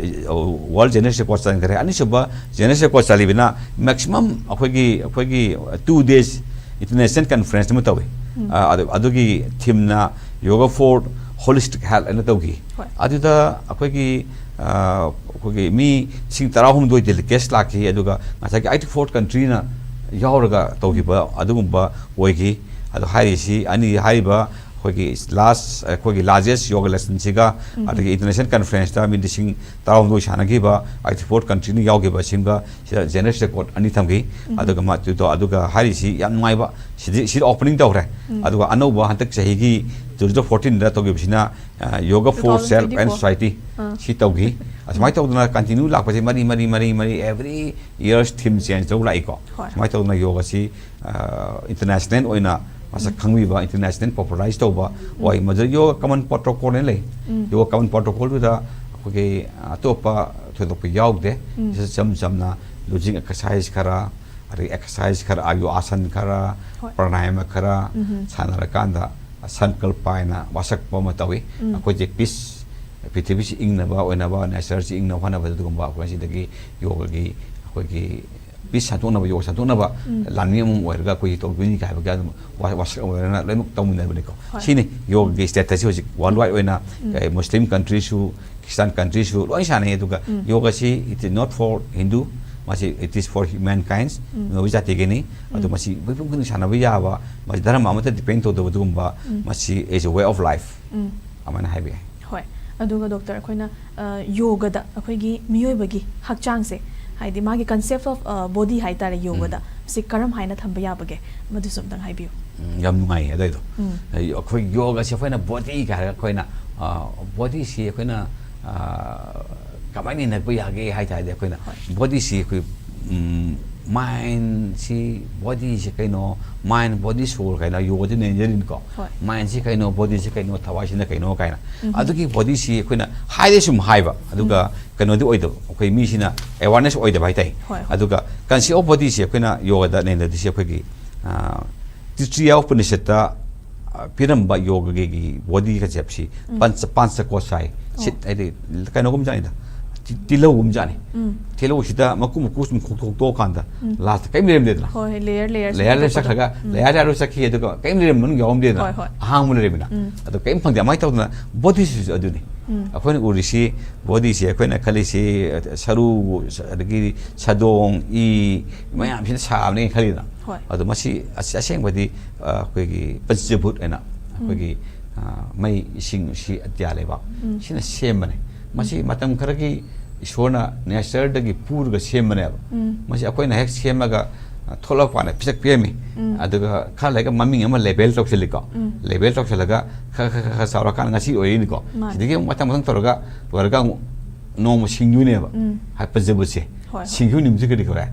ꯑ, world Guinness Record ꯆꯟꯈ꯭ꯔꯦ꯫ ꯑꯅꯤꯁꯨꯕ Guinness Record ꯆꯜꯂꯤꯕꯅ maximum ꯑꯩꯈꯣꯏꯒꯤ, ꯑꯩꯈꯣꯏꯒꯤ two days international conference ꯑꯃ ꯇꯧꯏ꯫ ꯑ, ꯑꯗꯨ, ꯑꯗꯨꯒꯤ theme ꯅ Yoga for Holistic Health ꯍꯥꯏꯅ ꯇꯧꯈꯤ꯫ ꯍꯣꯏ꯫ ꯑꯗꯨꯗ ꯑꯩꯈꯣꯏꯒꯤ, ꯑ, ꯑꯩꯈꯣꯏꯒꯤ ꯃꯤ ꯂꯤꯁꯤꯡ ꯇꯔꯥꯍꯨꯝꯗꯣꯏ delegates ꯂꯥꯛꯈꯤ, ꯑꯗꯨꯒ ꯉꯁꯥꯏꯒꯤ eighty four country ꯅ ꯌꯥꯎꯔꯒ ꯇꯧꯈꯤꯕ ꯑꯗꯨꯒꯨꯝꯕ ꯑꯣꯏꯈꯤ꯫ ꯑꯗꯣ ꯍꯥꯏꯔꯤꯁꯤ ꯑꯅꯤ, ꯍꯥꯏꯔꯤꯕ ꯑꯩꯈꯣꯏꯒꯤ last, ꯑꯩꯈꯣꯏꯒꯤ largest yoga lesson ꯁꯤꯒ, ꯑꯗꯒꯤ international conference ꯇ ꯃꯤ ꯂꯤꯁꯤꯡ ꯇꯔꯥꯍꯨꯝꯗꯣꯏ ꯁꯥꯟꯅꯈꯤꯕ, eighty four country ꯅ ꯌꯥꯎꯈꯤꯕꯁꯤꯡꯒ ꯁꯤꯗ Guinness Record ꯑꯅꯤ ꯊꯝꯈꯤ꯫ ꯑꯗꯨꯒ ꯃꯥ-, ꯑꯗꯨꯗꯣ, ꯑꯗꯨꯒ ꯍꯥꯏꯔꯤꯁꯤ ꯌꯥꯝ ꯅꯨꯡꯉꯥꯏꯕ, ꯁꯤꯗꯤ, ꯁꯤꯗ opening ꯇꯧꯈ꯭ꯔꯦ꯫ ꯑꯗꯨꯒ ꯑꯅꯧꯕ ꯍꯟꯗꯛ ꯆꯍꯤꯒꯤ two thousand fourteen ꯗ ꯇꯧꯈꯤꯕꯁꯤꯅ, ꯑ, Yoga for Self and two thousand twenty-four꯫ Society ꯑꯥ꯫ ꯁꯤ ꯇꯧꯈꯤ꯫ ꯑꯁꯨꯃꯥꯏꯅ ꯇꯧꯗꯅ continue ꯂꯥꯛꯄꯁꯦ ꯃꯔꯤ, ꯃꯔꯤ, ꯃꯔꯤ, ꯃꯔꯤ, every years theme change ꯇꯧ ꯂꯥꯛꯏꯀꯣ꯫ ꯍꯣꯏ꯫ ꯁꯨꯃꯥꯏꯅ ꯇꯧꯗꯅ ꯌꯣꯒꯁꯤ, ꯑ, international ꯑꯣꯏꯅ ꯃꯁꯛ ꯈꯪꯕꯤꯕ, international popularize ꯇꯧꯕ ꯑꯣꯏ꯫ ꯃꯗꯨꯗ Yoga Common Protocol ꯍꯥꯏꯅ ꯂꯩ꯫ Yoga Common Protocol ꯗꯨꯗ ꯑꯩꯈꯣꯏꯒꯤ ꯑꯇꯣꯞꯄ ꯊꯣꯏꯗꯣꯛꯄ ꯌꯥꯎꯗꯦ꯫ ꯁꯤꯗ ꯏꯆꯝ ꯆꯝꯅ lunging exercise ꯈꯔ, ꯑꯗꯒꯤ exercise ꯈꯔ, ꯑꯥꯌꯨ ꯑꯥꯁꯟ ꯈꯔ, ꯍꯣꯏ꯫ Pranayama ꯈꯔ ꯁꯥꯟꯅꯔꯀꯥꯟꯗ ꯁꯪꯀꯜꯄ ꯍꯥꯏꯅ ꯋꯥꯁꯛꯄ ꯑꯃ ꯇꯧꯏ꯫ ꯑꯩꯈꯣꯏꯁꯦ peace ꯄ꯭ꯔꯤꯊꯤꯕꯤꯁꯤ ꯏꯪꯅꯕ ꯑꯣꯏꯅꯕ, ꯅꯦꯆꯔꯁꯤ ꯏꯪꯅꯕ ꯍꯣꯠꯅꯕꯗ ꯑꯗꯨꯒꯨꯝꯕ ꯑꯩꯈꯣꯏ ꯁꯤꯗꯒꯤ ꯌꯣꯒꯒꯤ ꯑꯩꯈꯣꯏꯒꯤ ꯄꯤꯁ ꯁꯟꯗꯣꯛꯅꯕ, ꯌꯣꯒ ꯁꯟꯗꯣꯛꯅꯕ ꯂꯥꯟꯃꯤ ꯑꯃꯃꯝ ꯑꯣꯏꯔꯒ ꯑꯩꯈꯣꯏꯒꯤ ꯇꯧꯗꯣꯏꯅꯤ ꯀꯥꯏ ꯍꯥꯏꯕꯒꯤ ꯑꯗꯨꯝ ꯋꯥ-, ꯋꯥꯁꯛ ꯑꯃ ꯑꯣꯏꯔꯒ ꯂꯣꯏꯅꯃꯛ ꯇꯧꯃꯤꯟꯅꯕꯅꯤꯀꯣ꯫ ꯍꯣꯏ꯫ ꯁꯤꯅꯤ ꯌꯣꯒꯒꯤ ꯁ꯭ꯇꯦꯇꯁꯁꯤ ꯍꯧꯖꯤꯛ ꯋꯥꯔꯜ ꯋꯥꯏꯗ ꯑꯣꯏꯅ, ꯎꯝ꯫ ꯑꯦ, ꯃꯨꯁꯂꯤꯝ ꯀꯟꯇ꯭ꯔꯤꯁꯨ, ꯈ꯭ꯔꯤꯁꯇꯥꯟ ꯀꯟꯇ꯭ꯔꯤꯁꯨ ꯂꯣꯏ ꯁꯥꯟꯅꯩ꯫ ꯑꯗꯨꯒ ꯎꯝ꯫ ꯌꯣꯒꯁꯤ it is not for Hindu, ꯃꯁꯤ it is for humankind, ꯎꯝ꯫ ꯃꯤꯑꯣꯏꯕ ꯖꯥꯇꯤꯒꯤꯅꯤ꯫ ꯑꯗꯣ ꯎꯝ꯫ ꯃꯁꯤ ꯃꯤꯄꯨꯝ ꯈꯨꯗꯤꯡ ꯁꯥꯟꯅꯕ ꯌꯥꯕ, ꯃꯁꯤ ꯙꯔꯃ ꯑꯃꯠꯇ ꯗꯤꯄꯦꯟ ꯇꯧꯗꯕ ꯑꯗꯨꯒꯨꯝꯕ, ꯎꯝ꯫ ꯃꯁꯤ is a way of life꯫ ꯎꯝ꯫ ꯑꯗꯨꯃꯥꯏꯅ ꯍꯥꯏꯕ ꯌꯥꯏ꯫ ꯍꯣꯏ꯫ ꯑꯗꯨꯒ ꯗꯣꯛꯇꯔ, ꯑꯩꯈꯣꯏꯅ, ꯑ, ꯌꯣꯒꯗ ꯑꯩꯈꯣꯏꯒꯤ ꯃꯤꯑꯣꯏꯕꯒꯤ ꯍꯛꯆꯥꯡꯁꯦ, ꯍꯥꯏꯗꯤ ꯃꯥꯒꯤ concept of, ꯑ, body ꯍꯥꯏꯇꯥꯔꯦ ꯌꯣꯒꯗ, ꯎꯝ꯫ ꯁꯤ ꯀꯔꯝ ꯍꯥꯏꯅ ꯊꯝꯕ ꯌꯥꯕꯒꯦ? ꯃꯗꯨꯁꯨ ꯑꯝꯇꯪ ꯍꯥꯏꯕꯤꯌꯨ꯫ ꯎꯝ, ꯌꯥꯝ ꯅꯨꯡꯉꯥꯏꯌꯦ ꯑꯗꯨꯏꯗꯣ꯫ ꯎꯝ꯫ ꯑꯩ-, ꯑꯩꯈꯣꯏ ꯌꯣꯒꯁꯦ ꯑꯩꯈꯣꯏꯅ ꯕꯣꯗꯤ ꯀꯥꯏꯔꯒ ꯑꯩꯈꯣꯏꯅ, ꯑ, ꯕꯣꯗꯤꯁꯤ ꯑꯩꯈꯣꯏꯅ, ꯑ, ꯀꯃꯥꯏꯅ ꯅꯩꯅꯕ ꯌꯥꯒꯦ ꯍꯥꯏ ꯇꯥꯔꯗꯤ ꯑꯩꯈꯣꯏꯅ ꯍꯣꯏ꯫ ꯕꯣꯗꯤꯁꯤ ꯑꯩꯈꯣꯏ, ꯎꯝ, ꯃꯥꯏꯟꯁꯤ, ꯕꯣꯗꯤꯁꯤ ꯀꯩꯅꯣ, ꯃꯥꯏꯟ, ꯕꯣꯗꯤ, ꯁꯣꯜ ꯀꯥꯏꯅ ꯌꯣꯒꯗꯤ ꯅꯩꯅꯔꯤꯅꯤꯀꯣ꯫ ꯍꯣꯏ꯫ ꯃꯥꯏꯟꯁꯤ ꯀꯩꯅꯣ, ꯕꯣꯗꯤꯁꯤ ꯀꯩꯅꯣ, ꯊꯋꯥꯏꯁꯤꯅ ꯀꯩꯅꯣ ꯀꯥꯏꯅ꯫ ꯎꯝ꯫ ꯑꯗꯨꯒꯤ ꯕꯣꯗꯤꯁꯤ ꯑꯩꯈꯣꯏꯅ ꯍꯥꯏꯗꯤ ꯁꯨꯝ ꯍꯥꯏꯕ, ꯑꯗꯨꯒ ꯎꯝ꯫ ꯀꯩꯅꯣꯗꯤ ꯑꯣꯏꯗꯕ, ꯑꯩꯈꯣꯏ ꯃꯤꯁꯤꯅ ꯑꯦꯋꯥꯔꯅꯦꯁ ꯑꯣꯏꯗꯕ ꯍꯥꯏꯇꯥꯔꯦ꯫ ꯍꯣꯏ, ꯍꯣꯏ꯫ ꯑꯗꯨꯒ concept of bodyꯁꯤ ꯑꯩꯈꯣꯏꯅ ꯌꯣꯒꯗ ꯅꯩꯅꯗꯣꯏꯁꯤ ꯑꯩꯈꯣꯏꯒꯤ, ꯑ, ꯇꯤꯇ꯭ꯔꯤꯌꯥ ꯎꯄꯅꯤꯁꯠꯇ, ꯑ, ꯄꯤꯔꯝꯕ ꯌꯣꯒꯒꯤ ꯕꯣꯗꯤ conceptꯁꯤ ꯎꯝ꯫ ꯄꯟꯆ-, ꯄꯥꯟꯆꯀꯣꯁ ꯍꯥꯏ꯫ ꯑꯣ꯫ ꯁꯤꯠ ꯍꯥꯏꯗꯤ ꯀꯩꯅꯣꯒꯨꯝ ꯖꯥꯠꯅꯤꯗ꯫ ꯇꯤ-, ꯇꯤꯜꯍꯧꯒꯨꯝ ꯖꯥꯠꯅꯤ꯫ ꯎꯝ꯫ ꯇꯤꯜꯍꯧꯁꯤꯗ ꯃꯀꯨ ꯃꯀꯨ ꯁꯨꯝ ꯈꯣꯛꯇꯣꯛ-, ꯈꯣꯛꯇꯣꯛꯑꯀꯥꯟꯗ ꯎꯝ꯫ ꯂꯥꯁꯇ ꯀꯔꯤꯝ ꯂꯩꯔꯝꯗꯦꯗꯅ꯫ ꯍꯣꯏ, ꯍꯣꯏ, ꯂꯦꯌꯔ, ꯂꯦꯌꯔ ꯁꯨꯝ ꯂꯦꯌꯔ ꯂꯦꯌꯔ ꯈꯣꯛꯇꯣꯛꯄꯗꯣ꯫ ꯆꯠꯈ꯭ꯔꯒ ꯎꯝ꯫ ꯂꯦꯌꯔ ꯂꯦꯌꯔ ꯆꯠꯈꯤ, ꯑꯗꯨꯒ ꯀꯔꯤꯝ ꯂꯩꯔꯝ-, ꯃꯅꯨꯡ ꯌꯥꯎꯔꯝꯗꯦꯗꯅ꯫ ꯍꯣꯏ, ꯍꯣꯏ꯫ ꯑꯍꯥꯡꯕ ꯂꯩꯔꯝꯃꯤꯅ꯫ ꯎꯝ꯫ ꯑꯗꯣ ꯀꯔꯤꯝ ꯐꯪꯗꯦ꯫ ꯑꯗꯨꯃꯥꯏꯅ ꯇꯧꯗꯅ ꯕꯣꯗꯤꯁꯤꯁꯨ ꯑꯗꯨꯅꯤ꯫ ꯎꯝ꯫ ꯑꯩꯈꯣꯏꯅ ꯎꯔꯤꯁꯤ, ꯕꯣꯗꯤꯁꯤ ꯑꯩꯈꯣꯏꯅ ꯈꯜꯂꯤꯁꯤ, ꯁꯔꯨ, ꯑꯗꯒꯤ ꯁꯗꯣꯡ, ꯏ ꯃꯌꯥꯝꯁꯤꯅ ꯁꯥꯕꯅꯦ ꯈꯜꯂꯤꯗꯅ꯫ ꯍꯣꯏ꯫ ꯑꯗꯣ ꯃꯁꯤ ꯑꯁ-, ꯑꯁꯦꯡꯕꯗꯤ, ꯑ, ꯑꯩꯈꯣꯏꯒꯤ ꯄꯟꯆꯚꯨꯠ ꯍꯥꯏꯅ ꯎꯝ꯫ ꯑꯩꯈꯣꯏꯒꯤ, ꯑ, ꯃꯩ, ꯏꯁꯤꯡ, ꯅꯨꯡꯁꯤꯠ, ꯑꯇꯤꯌꯥ, ꯂꯩꯕꯥꯛ ꯎꯝ꯫ ꯁꯤꯅ ꯁꯦꯝꯕꯅꯦ꯫ ꯃꯁꯤ ꯎꯝ꯫ ꯃꯇꯝ ꯈꯔꯒꯤ ꯏꯁꯣꯔꯅ ꯅꯦꯆꯔꯗꯒꯤ ꯄꯨꯔꯒ ꯁꯦꯝꯕꯅꯦꯕ꯫ ꯎꯝ꯫ ꯃꯁꯤ ꯑꯩꯈꯣꯏꯅ ꯍꯦꯛ ꯁꯦꯝꯃꯒ, ꯑ, ꯊꯣꯛꯂꯛꯄ ꯀꯥꯟꯗ ꯄꯤꯁꯛ ꯄꯤꯔꯝꯃꯤ꯫ ꯎꯝ꯫ ꯑꯗꯨꯒ ꯈꯔ ꯂꯩꯔꯒ ꯃꯃꯤꯡ ꯑꯃ ꯂꯦꯕꯦꯜ ꯇꯧꯁꯤꯜꯂꯤꯀꯣ꯫ ꯎꯝ꯫ ꯂꯦꯕꯦꯜ ꯇꯧꯁꯤꯜꯂꯒ ꯈꯔ, ꯈꯔ, ꯈꯔ, ꯈꯔ ꯆꯥꯎꯔꯀꯥꯟꯗ ꯉꯁꯤ ꯑꯣꯏꯔꯤꯅꯤꯀꯣ꯫ ꯃꯥꯅꯦ꯫ ꯁꯤꯗꯒꯤ ꯑꯃꯨꯛ ꯃꯊꯪ, ꯃꯊꯪ ꯇꯧꯔꯒ, ꯂꯣꯏꯔꯒ ꯑꯃꯨꯛ ꯅꯣꯡꯃ ꯁꯤꯡꯗꯣꯏꯅꯦꯕ꯫ ꯎꯝ꯫ ꯍꯥꯏ ꯄꯟꯆꯚꯨꯠꯁꯦ꯫ ꯍꯣꯏ, ꯍꯣꯏ꯫ ꯁꯤꯡꯗꯣꯏ ꯅꯨꯃꯤꯠꯁꯦ ꯀꯔꯤ ꯀꯧꯔꯦ?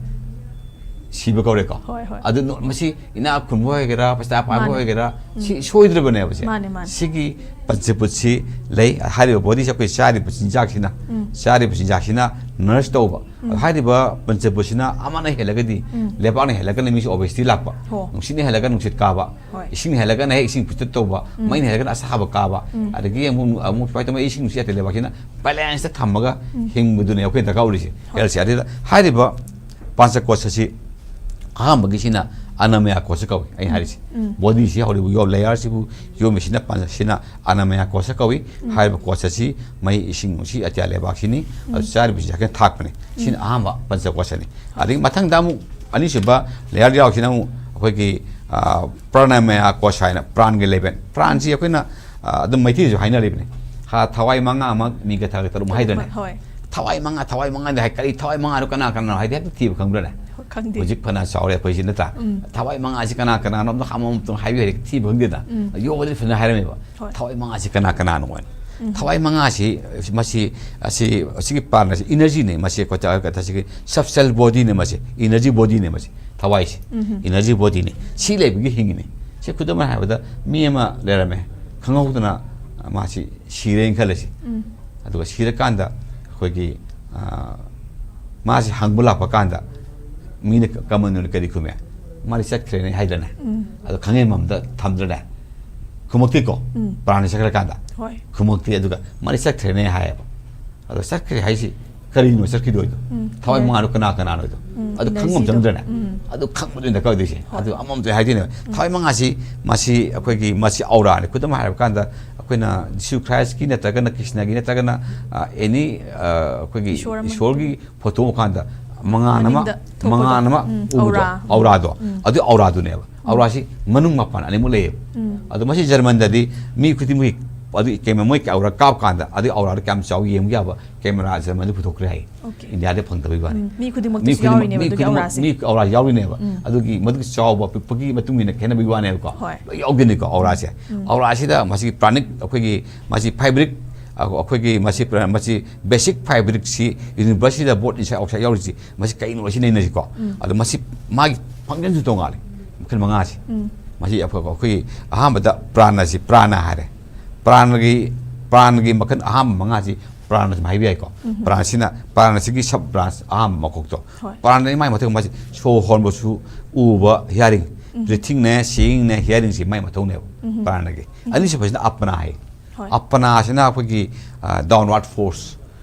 ꯁꯤꯕ ꯀꯧꯔꯦꯀꯣ꯫ ꯍꯣꯏ, ꯍꯣꯏ꯫ ꯑꯗꯨ ꯅꯣ-, ꯃꯁꯤ ꯏꯅꯥꯛ ꯈꯨꯟꯕ ꯑꯣꯏꯒꯦꯔꯥ, ꯄꯩꯁꯥ ꯄꯥꯏꯕ ꯃꯥꯅꯦ꯫ ꯑꯣꯏꯒꯦꯔꯥ, ꯎꯝ꯫ ꯁꯤ ꯁꯣꯏꯗ꯭ꯔꯕꯅꯦꯕ ꯁꯦ꯫ ꯃꯥꯅꯦ, ꯃꯥꯅꯦ꯫ ꯁꯤꯒꯤ ꯄꯟꯆꯚꯨꯠꯁꯤ ꯂꯩ꯫ ꯍꯥꯏꯔꯤꯕ ꯕꯣꯗꯤꯁꯦ ꯑꯩꯈꯣꯏ ꯆꯥꯔꯤꯕ ꯆꯤꯟꯖꯥꯛꯁꯤꯅ, ꯎꯝ꯫ ꯆꯥꯔꯤꯕ ꯆꯤꯟꯖꯥꯛꯁꯤꯅ ꯅꯔꯁ ꯇꯧꯕ꯫ ꯎꯝ꯫ ꯍꯥꯏꯔꯤꯕ ꯄꯟꯆꯕꯨꯠꯁꯤꯅ ꯑꯃꯅ ꯍꯦꯜꯂꯒꯗꯤ, ꯎꯝ꯫ ꯂꯩꯕꯥꯛꯅ ꯍꯦꯜꯂꯒꯅ ꯃꯤꯁꯦ obesity ꯂꯥꯛꯄ, ꯍꯣ꯫ ꯅꯨꯡꯁꯤꯠꯅ ꯍꯦꯜꯂꯒꯅ ꯅꯨꯡꯁꯤꯠ ꯀꯥꯕ, ꯍꯣꯏ꯫ ꯏꯁꯤꯡꯅ ꯍꯦꯜꯂꯒꯅ ꯍꯦꯛ ꯏꯁꯤꯡ ꯐꯤꯠꯇ ꯇꯧꯕ, ꯎꯝ꯫ ꯃꯩꯅ ꯍꯦꯜꯂꯒꯅ ꯑꯁꯥꯕ ꯀꯥꯕ, ꯎꯝ꯫ ꯑꯗꯒꯤ ꯑꯃꯨꯛ, ꯑꯃꯨꯛ ꯁꯨꯃꯥꯏꯅ ꯇꯧꯕ ꯏꯁꯤꯡ ꯅꯨꯡꯁꯤꯠ ꯌꯥꯗꯦ, ꯂꯩꯕꯥꯛꯁꯤꯅ balance ꯇ ꯊꯝꯃꯒ ꯎꯝ꯫ ꯍꯤꯡꯕꯗꯨꯅꯦ ꯑꯩꯈꯣꯏ ꯗꯔꯀꯥꯔ ꯑꯣꯏꯔꯤꯁꯦ꯫ ꯍꯣꯏ꯫ Health ꯁꯦ꯫ ꯑꯗꯨꯗ ꯍꯥꯏꯔꯤꯕ ꯄꯥꯟꯆꯀꯣꯁ ꯑꯁꯤ ꯑꯍꯥꯟꯕꯒꯤꯁꯤꯅ ꯑꯅꯃꯌꯥ ꯀꯣꯁ ꯀꯧꯏ, ꯑꯩꯅ ꯎꯝ꯫ ꯍꯥꯏꯔꯤꯁꯦ꯫ ꯎꯝ꯫ Body ꯁꯤ ꯍꯧꯔꯤꯕ ꯌꯣ-, layer ꯁꯤꯕꯨ ꯌꯣꯝꯃꯤꯁꯤꯅ ꯄꯥꯟ-, ꯁꯤꯅ ꯑꯅꯃꯌꯥ ꯀꯣꯁ ꯀꯧꯏ꯫ ꯎꯝ꯫ ꯍꯥꯏꯔꯤꯕ ꯀꯣꯁ ꯑꯁꯤ ꯃꯩ, ꯏꯁꯤꯡ, ꯅꯨꯡꯁꯤꯠ, ꯑꯇꯤꯌꯥ, ꯂꯩꯕꯥꯛꯁꯤꯅꯤ꯫ ꯑꯗꯨ ꯎꯝ꯫ ꯆꯥꯔꯤꯕ ꯆꯤꯟꯖꯥꯛꯁꯤꯅ ꯊꯥꯛꯄꯅꯤ꯫ ꯁꯤꯅ ꯎꯝ꯫ ꯑꯍꯥꯟꯕ ꯄꯟꯆꯀꯣꯁꯅꯤ꯫ ꯑꯗꯒꯤ ꯃꯊꯪꯗ ꯑꯃꯨꯛ ꯑꯅꯤꯁꯨꯕ layer ꯌꯥꯎꯁꯤꯅ ꯑꯃꯨꯛ ꯑꯩꯈꯣꯏꯒꯤ, ꯑ, ꯄ꯭ꯔꯥꯅꯃꯌꯥ ꯀꯣꯁ ꯍꯥꯏꯅ ꯄ꯭ꯔꯥꯟꯒꯤ ꯂꯩꯕꯦꯟ꯫ ꯄ꯭ꯔꯥꯟꯁꯤ ꯑꯩꯈꯣꯏꯅ, ꯑ, ꯑꯗꯨꯝ ꯃꯩꯇꯩꯗꯁꯨ ꯍꯥꯏꯅꯔꯤꯕꯅꯤ꯫ ꯍꯥ, ꯊꯋꯥꯏ ꯃꯉꯥꯃꯛ ꯃꯤꯒ ꯊꯥꯒ ꯇꯔꯨꯛ ꯍꯥꯏꯗꯅ꯫ ꯍꯣꯏ꯫ ꯊꯋꯥꯏ ꯃꯉꯥ, ꯊꯋꯥꯏ ꯃꯉꯥꯗꯤ ꯍꯥꯏ, ꯀꯔꯤ ꯊꯋꯥꯏ ꯃꯉꯥꯅꯣ, ꯀꯅꯥ ꯀꯅꯥꯅꯣ ꯍꯥꯏꯗꯤ ꯍꯦꯛꯇ ꯊꯤꯕ ꯈꯪꯕ꯭ꯔꯅꯦ? ꯈꯪꯗꯦ꯫ ꯍꯧꯖꯤꯛ ꯐꯅ ꯆꯥꯎꯔꯦ ꯑꯩꯈꯣꯏꯁꯤ ꯅꯠꯇ꯭ꯔꯥ? ꯎꯝ꯫ ꯊꯋꯥꯏ ꯃꯉꯥꯁꯤ ꯀꯅꯥ ꯀꯅꯥꯅꯣ ꯑꯝꯇ ꯑꯃꯃꯝꯇꯪ ꯍꯥꯏꯕꯤꯌꯨ ꯍꯥꯏꯔꯦ ꯊꯤꯕ ꯈꯪꯗꯦꯗ꯫ ꯎꯝ꯫ ꯌꯣꯒꯗꯤ ꯐꯖꯅ ꯍꯥꯏꯔꯝꯃꯦꯕ꯫ ꯍꯣꯏ꯫ ꯊꯋꯥꯏ ꯃꯉꯥꯁꯤ ꯀꯅꯥ ꯀꯅꯥꯅꯣ ꯍꯥꯏꯅ꯫ ꯎꯝ꯫ ꯊꯋꯥꯏ ꯃꯉꯥꯁꯤ ꯃꯁꯤ, ꯑꯁꯤ, ꯑꯁꯤꯒꯤ ꯄ꯭ꯔꯥꯟ ꯑꯁꯤ energy ꯅꯦ, ꯃꯁꯤ ꯑꯩꯈꯣꯏ ꯆꯥ-, ꯀꯊꯥꯁꯤꯒꯤ substance body ꯅꯦ ꯃꯁꯤ, energy body ꯅꯦ ꯃꯁꯤ, ꯊꯋꯥꯏꯁꯤ꯫ ꯎꯝ꯫ Energy body ꯅꯦ꯫ ꯁꯤ ꯂꯩꯕꯒꯤ ꯍꯤꯡꯉꯤꯅꯦ꯫ ꯁꯤ ꯈꯨꯗꯝ ꯑꯣꯏꯅ ꯍꯥꯏꯔꯕꯗ ꯃꯤ ꯑꯃ ꯂꯩꯔꯝꯃꯦ, ꯈꯪꯍꯧꯗꯅ ꯃꯥꯁꯤ ꯁꯤꯔꯦꯅ ꯈꯜꯂꯁꯤ꯫ ꯎꯝ꯫ ꯑꯗꯨꯒ ꯁꯤꯔꯀꯥꯟꯗ ꯑꯩꯈꯣꯏꯒꯤ, ꯑ, ꯃꯥꯁꯤ ꯍꯪꯕ ꯂꯥꯛꯄ ꯀꯥꯟꯗ ꯃꯤꯅ ꯀ-, common ꯑꯣꯏꯅ ꯀꯔꯤ ꯈꯨꯝꯃꯦ? "ꯃꯥꯗꯤ ꯆꯠꯈ꯭ꯔꯦꯅꯦ" ꯍꯥꯏꯗ꯭ꯔꯅꯦ? ꯎꯝ꯫ ꯑꯗꯣ ꯈꯪꯍꯦꯟꯕꯝꯗ ꯊꯝꯗ꯭ꯔꯅꯦ? ꯈꯨꯝꯃꯛꯇꯦꯀꯣ? ꯎꯝ꯫ ꯄ꯭ꯔꯥꯟꯅ ꯆꯠꯈ꯭ꯔꯀꯥꯟꯗ꯫ ꯍꯣꯏ꯫ ꯈꯨꯝꯃꯛꯇꯦ, ꯑꯗꯨꯒ "ꯃꯥꯗꯤ ꯆꯠꯈ꯭ꯔꯦꯅꯦ" ꯍꯥꯏꯌꯦꯕ꯫ ꯑꯗꯣ ꯆꯠꯈ꯭ꯔꯦ ꯍꯥꯏꯁꯤ ꯀꯔꯤꯅꯣ ꯆꯠꯈꯤꯗꯣꯏꯗꯣ? ꯎꯝ, ꯊꯋꯥꯏ energy ꯃꯉꯥꯗꯣ ꯗꯣ꯫ ꯀꯅꯥ ꯀꯅꯥꯅꯣꯗꯣ? ꯎꯝ, ꯑꯗꯨ ꯈꯪꯕ ꯑꯃ energy ꯗꯣ꯫ ꯆꯪꯗ꯭ꯔꯅꯦ? ꯎꯝ꯫ ꯑꯗꯨ ꯈꯪꯕꯗꯨꯅ ꯗꯔꯀꯥꯔ ꯑꯣꯏꯗꯣꯏꯁꯦ꯫ ꯍꯣꯏ꯫ ꯑꯗꯨ ꯑꯃꯃꯝꯇ ꯍꯥꯏꯗꯣꯏꯅꯦꯕ꯫ ꯎꯝ꯫ ꯊꯋꯥꯏ ꯃꯉꯥꯁꯤ, ꯃꯁꯤ ꯑꯩꯈꯣꯏꯒꯤ, ꯃꯁꯤ ꯑꯧꯔꯥꯅꯤ꯫ ꯈꯨꯗꯝ ꯍꯥꯏꯔꯕ ꯀꯥꯟꯗ ꯑꯩꯈꯣꯏꯅ ꯖꯤꯁꯨ ꯈ꯭ꯔꯥꯏꯁꯀꯤ ꯅꯠꯇ꯭ꯔꯒꯅ ꯀ꯭ꯔꯤꯁꯅꯒꯤ ꯅꯠꯇ꯭ꯔꯒꯅ, ꯑ, any, ꯑ, ꯑꯩꯈꯣꯏꯒꯤ ꯏꯁꯣꯔ ꯑꯃ꯫ ꯏꯁꯣꯔꯒꯤ ꯐꯣꯇꯣ ꯎꯕ ꯀꯥꯟꯗ ꯃꯉꯥꯜ ꯑꯃ, ꯃꯅꯤꯡꯗ ꯊꯣꯛꯄꯗꯣ꯫ ꯃꯉꯥꯜ ꯑꯃ ꯎꯝ, ꯎꯕꯗꯣ, ꯑꯧꯔꯥ꯫ ꯑꯧꯔꯥꯗꯣ꯫ ꯎꯝ꯫ ꯑꯗꯨ ꯑꯧꯔꯥꯗꯨꯅꯦꯕ꯫ ꯎꯝ꯫ ꯑꯧꯔꯥꯁꯤ ꯃꯅꯨꯡ ꯃꯄꯥꯟ ꯑꯅꯤꯃꯛ ꯂꯩꯌꯦꯕ꯫ ꯎꯝ꯫ ꯑꯗꯣ ꯃꯁꯤ ꯖꯔꯃꯟꯗꯗꯤ ꯃꯤ ꯈꯨꯗꯤꯡꯃꯛꯀꯤ ꯑꯗꯨ camera, ꯃꯣꯏ ꯑꯧꯔꯥ ꯀꯥꯞ ꯀꯥꯟꯗ ꯑꯗꯨ ꯑꯧꯔꯥꯗꯣ ꯀꯌꯥꯝ ꯆꯥꯎꯏ ꯌꯦꯡꯕ ꯌꯥꯕ camera ꯖꯔꯃꯟꯗ ꯄꯨꯊꯣꯛꯈ꯭ꯔꯦ ꯍꯥꯏꯌꯦ꯫ Okay꯫ ꯏꯟꯗꯤꯌꯥꯗ ꯐꯪꯗꯕꯩ ꯋꯥꯅꯤ꯫ ꯎꯝ, ꯃꯤ ꯈꯨꯗꯤꯡꯃꯛꯇꯁꯨ ꯃꯤ ꯈꯨꯗꯤꯡꯃꯛ, ꯌꯥꯎꯔꯤꯅꯦꯕ ꯃꯤ ꯑꯗꯨꯒꯤ ꯈꯨꯗꯤꯡꯃꯛ, ꯑꯧꯔꯥꯁꯦ꯫ ꯃꯤ ꯑꯧꯔꯥ ꯌꯥꯎꯔꯤꯅꯦꯕ꯫ ꯎꯝ꯫ ꯑꯗꯨꯒꯤ ꯃꯗꯨꯒꯤ ꯆꯥꯎꯕ ꯄꯤꯛꯄꯒꯤ ꯃꯇꯨꯡ ꯏꯟꯅ ꯈꯦꯠꯅꯕꯒꯤ ꯋꯥꯅꯦꯕꯀꯣ꯫ ꯍꯣꯏ꯫ ꯂꯣꯏ ꯌꯥꯎꯗꯣꯏꯅꯤꯀꯣ ꯑꯧꯔꯥꯁꯦ꯫ ꯎꯝ꯫ ꯑꯧꯔꯥꯁꯤꯗ ꯃꯁꯤꯒꯤ pranic, ꯑꯩꯈꯣꯏꯒꯤ ꯃꯁꯤ fabric, ꯑ, ꯑꯩꯈꯣꯏꯒꯤ ꯃꯁꯤ ꯄ꯭ꯔ-, ꯃꯁꯤ basic fabric ꯁꯤ universe ꯁꯤꯗ both inside outside ꯌꯥꯎꯔꯤꯁꯤ ꯃꯁꯤ ꯀꯩꯅꯣ ꯁꯤ ꯅꯩꯅꯁꯤꯀꯣ꯫ ꯎꯝ꯫ ꯑꯗꯣ ꯃꯁꯤ ꯃꯥꯒꯤ function ꯁꯨ ꯇꯣꯉꯥꯜꯂꯤ꯫ ꯃꯈꯜ ꯃꯉꯥꯁꯤ꯫ ꯎꯝ꯫ ꯃꯁꯤ ꯑꯩꯈꯣꯏ, ꯑꯩꯈꯣꯏꯒꯤ ꯑꯍꯥꯟꯕꯗ ꯄ꯭ꯔꯥꯟ ꯑꯁꯤ ꯄ꯭ꯔꯥꯟ ꯍꯥꯏꯔꯦ꯫ ꯄ꯭ꯔꯥꯟꯒꯤ, ꯄ꯭ꯔꯥꯟꯒꯤ ꯃꯈꯜ ꯑꯍꯥꯟꯕ ꯃꯉꯥꯁꯤ ꯄ꯭ꯔꯥꯟ ꯑꯗꯨꯝ ꯍꯥꯏꯕ ꯌꯥꯏꯀꯣ꯫ ꯄ꯭ꯔꯥꯟꯁꯤꯅ, ꯄ꯭ꯔꯥꯟ ꯑꯁꯤꯒꯤ sub branch ꯑꯍꯥꯟꯕ ꯃꯀꯣꯛꯇꯣ꯫ ꯍꯣꯏ꯫ ꯄ꯭ꯔꯥꯟꯗ ꯃꯥꯏ ꯃꯊꯧ ꯃꯥꯁꯤ ꯁꯣꯔ ꯍꯣꯟꯕꯁꯨ, ꯎꯕ, hearing, breathingꯅꯦ, seeingꯅꯦ, hearingꯁꯤ ꯃꯥꯏ ꯃꯊꯧꯅꯦꯕ ꯄ꯭ꯔꯥꯟꯒꯤ꯫ ꯑꯅꯤꯁꯨꯕꯁꯤꯅ ꯑꯄꯅꯥ ꯍꯥꯏ꯫ ꯍꯣꯏ꯫ ꯑꯄꯅꯥꯁꯤꯅ ꯑꯩꯈꯣꯏꯒꯤ downward force,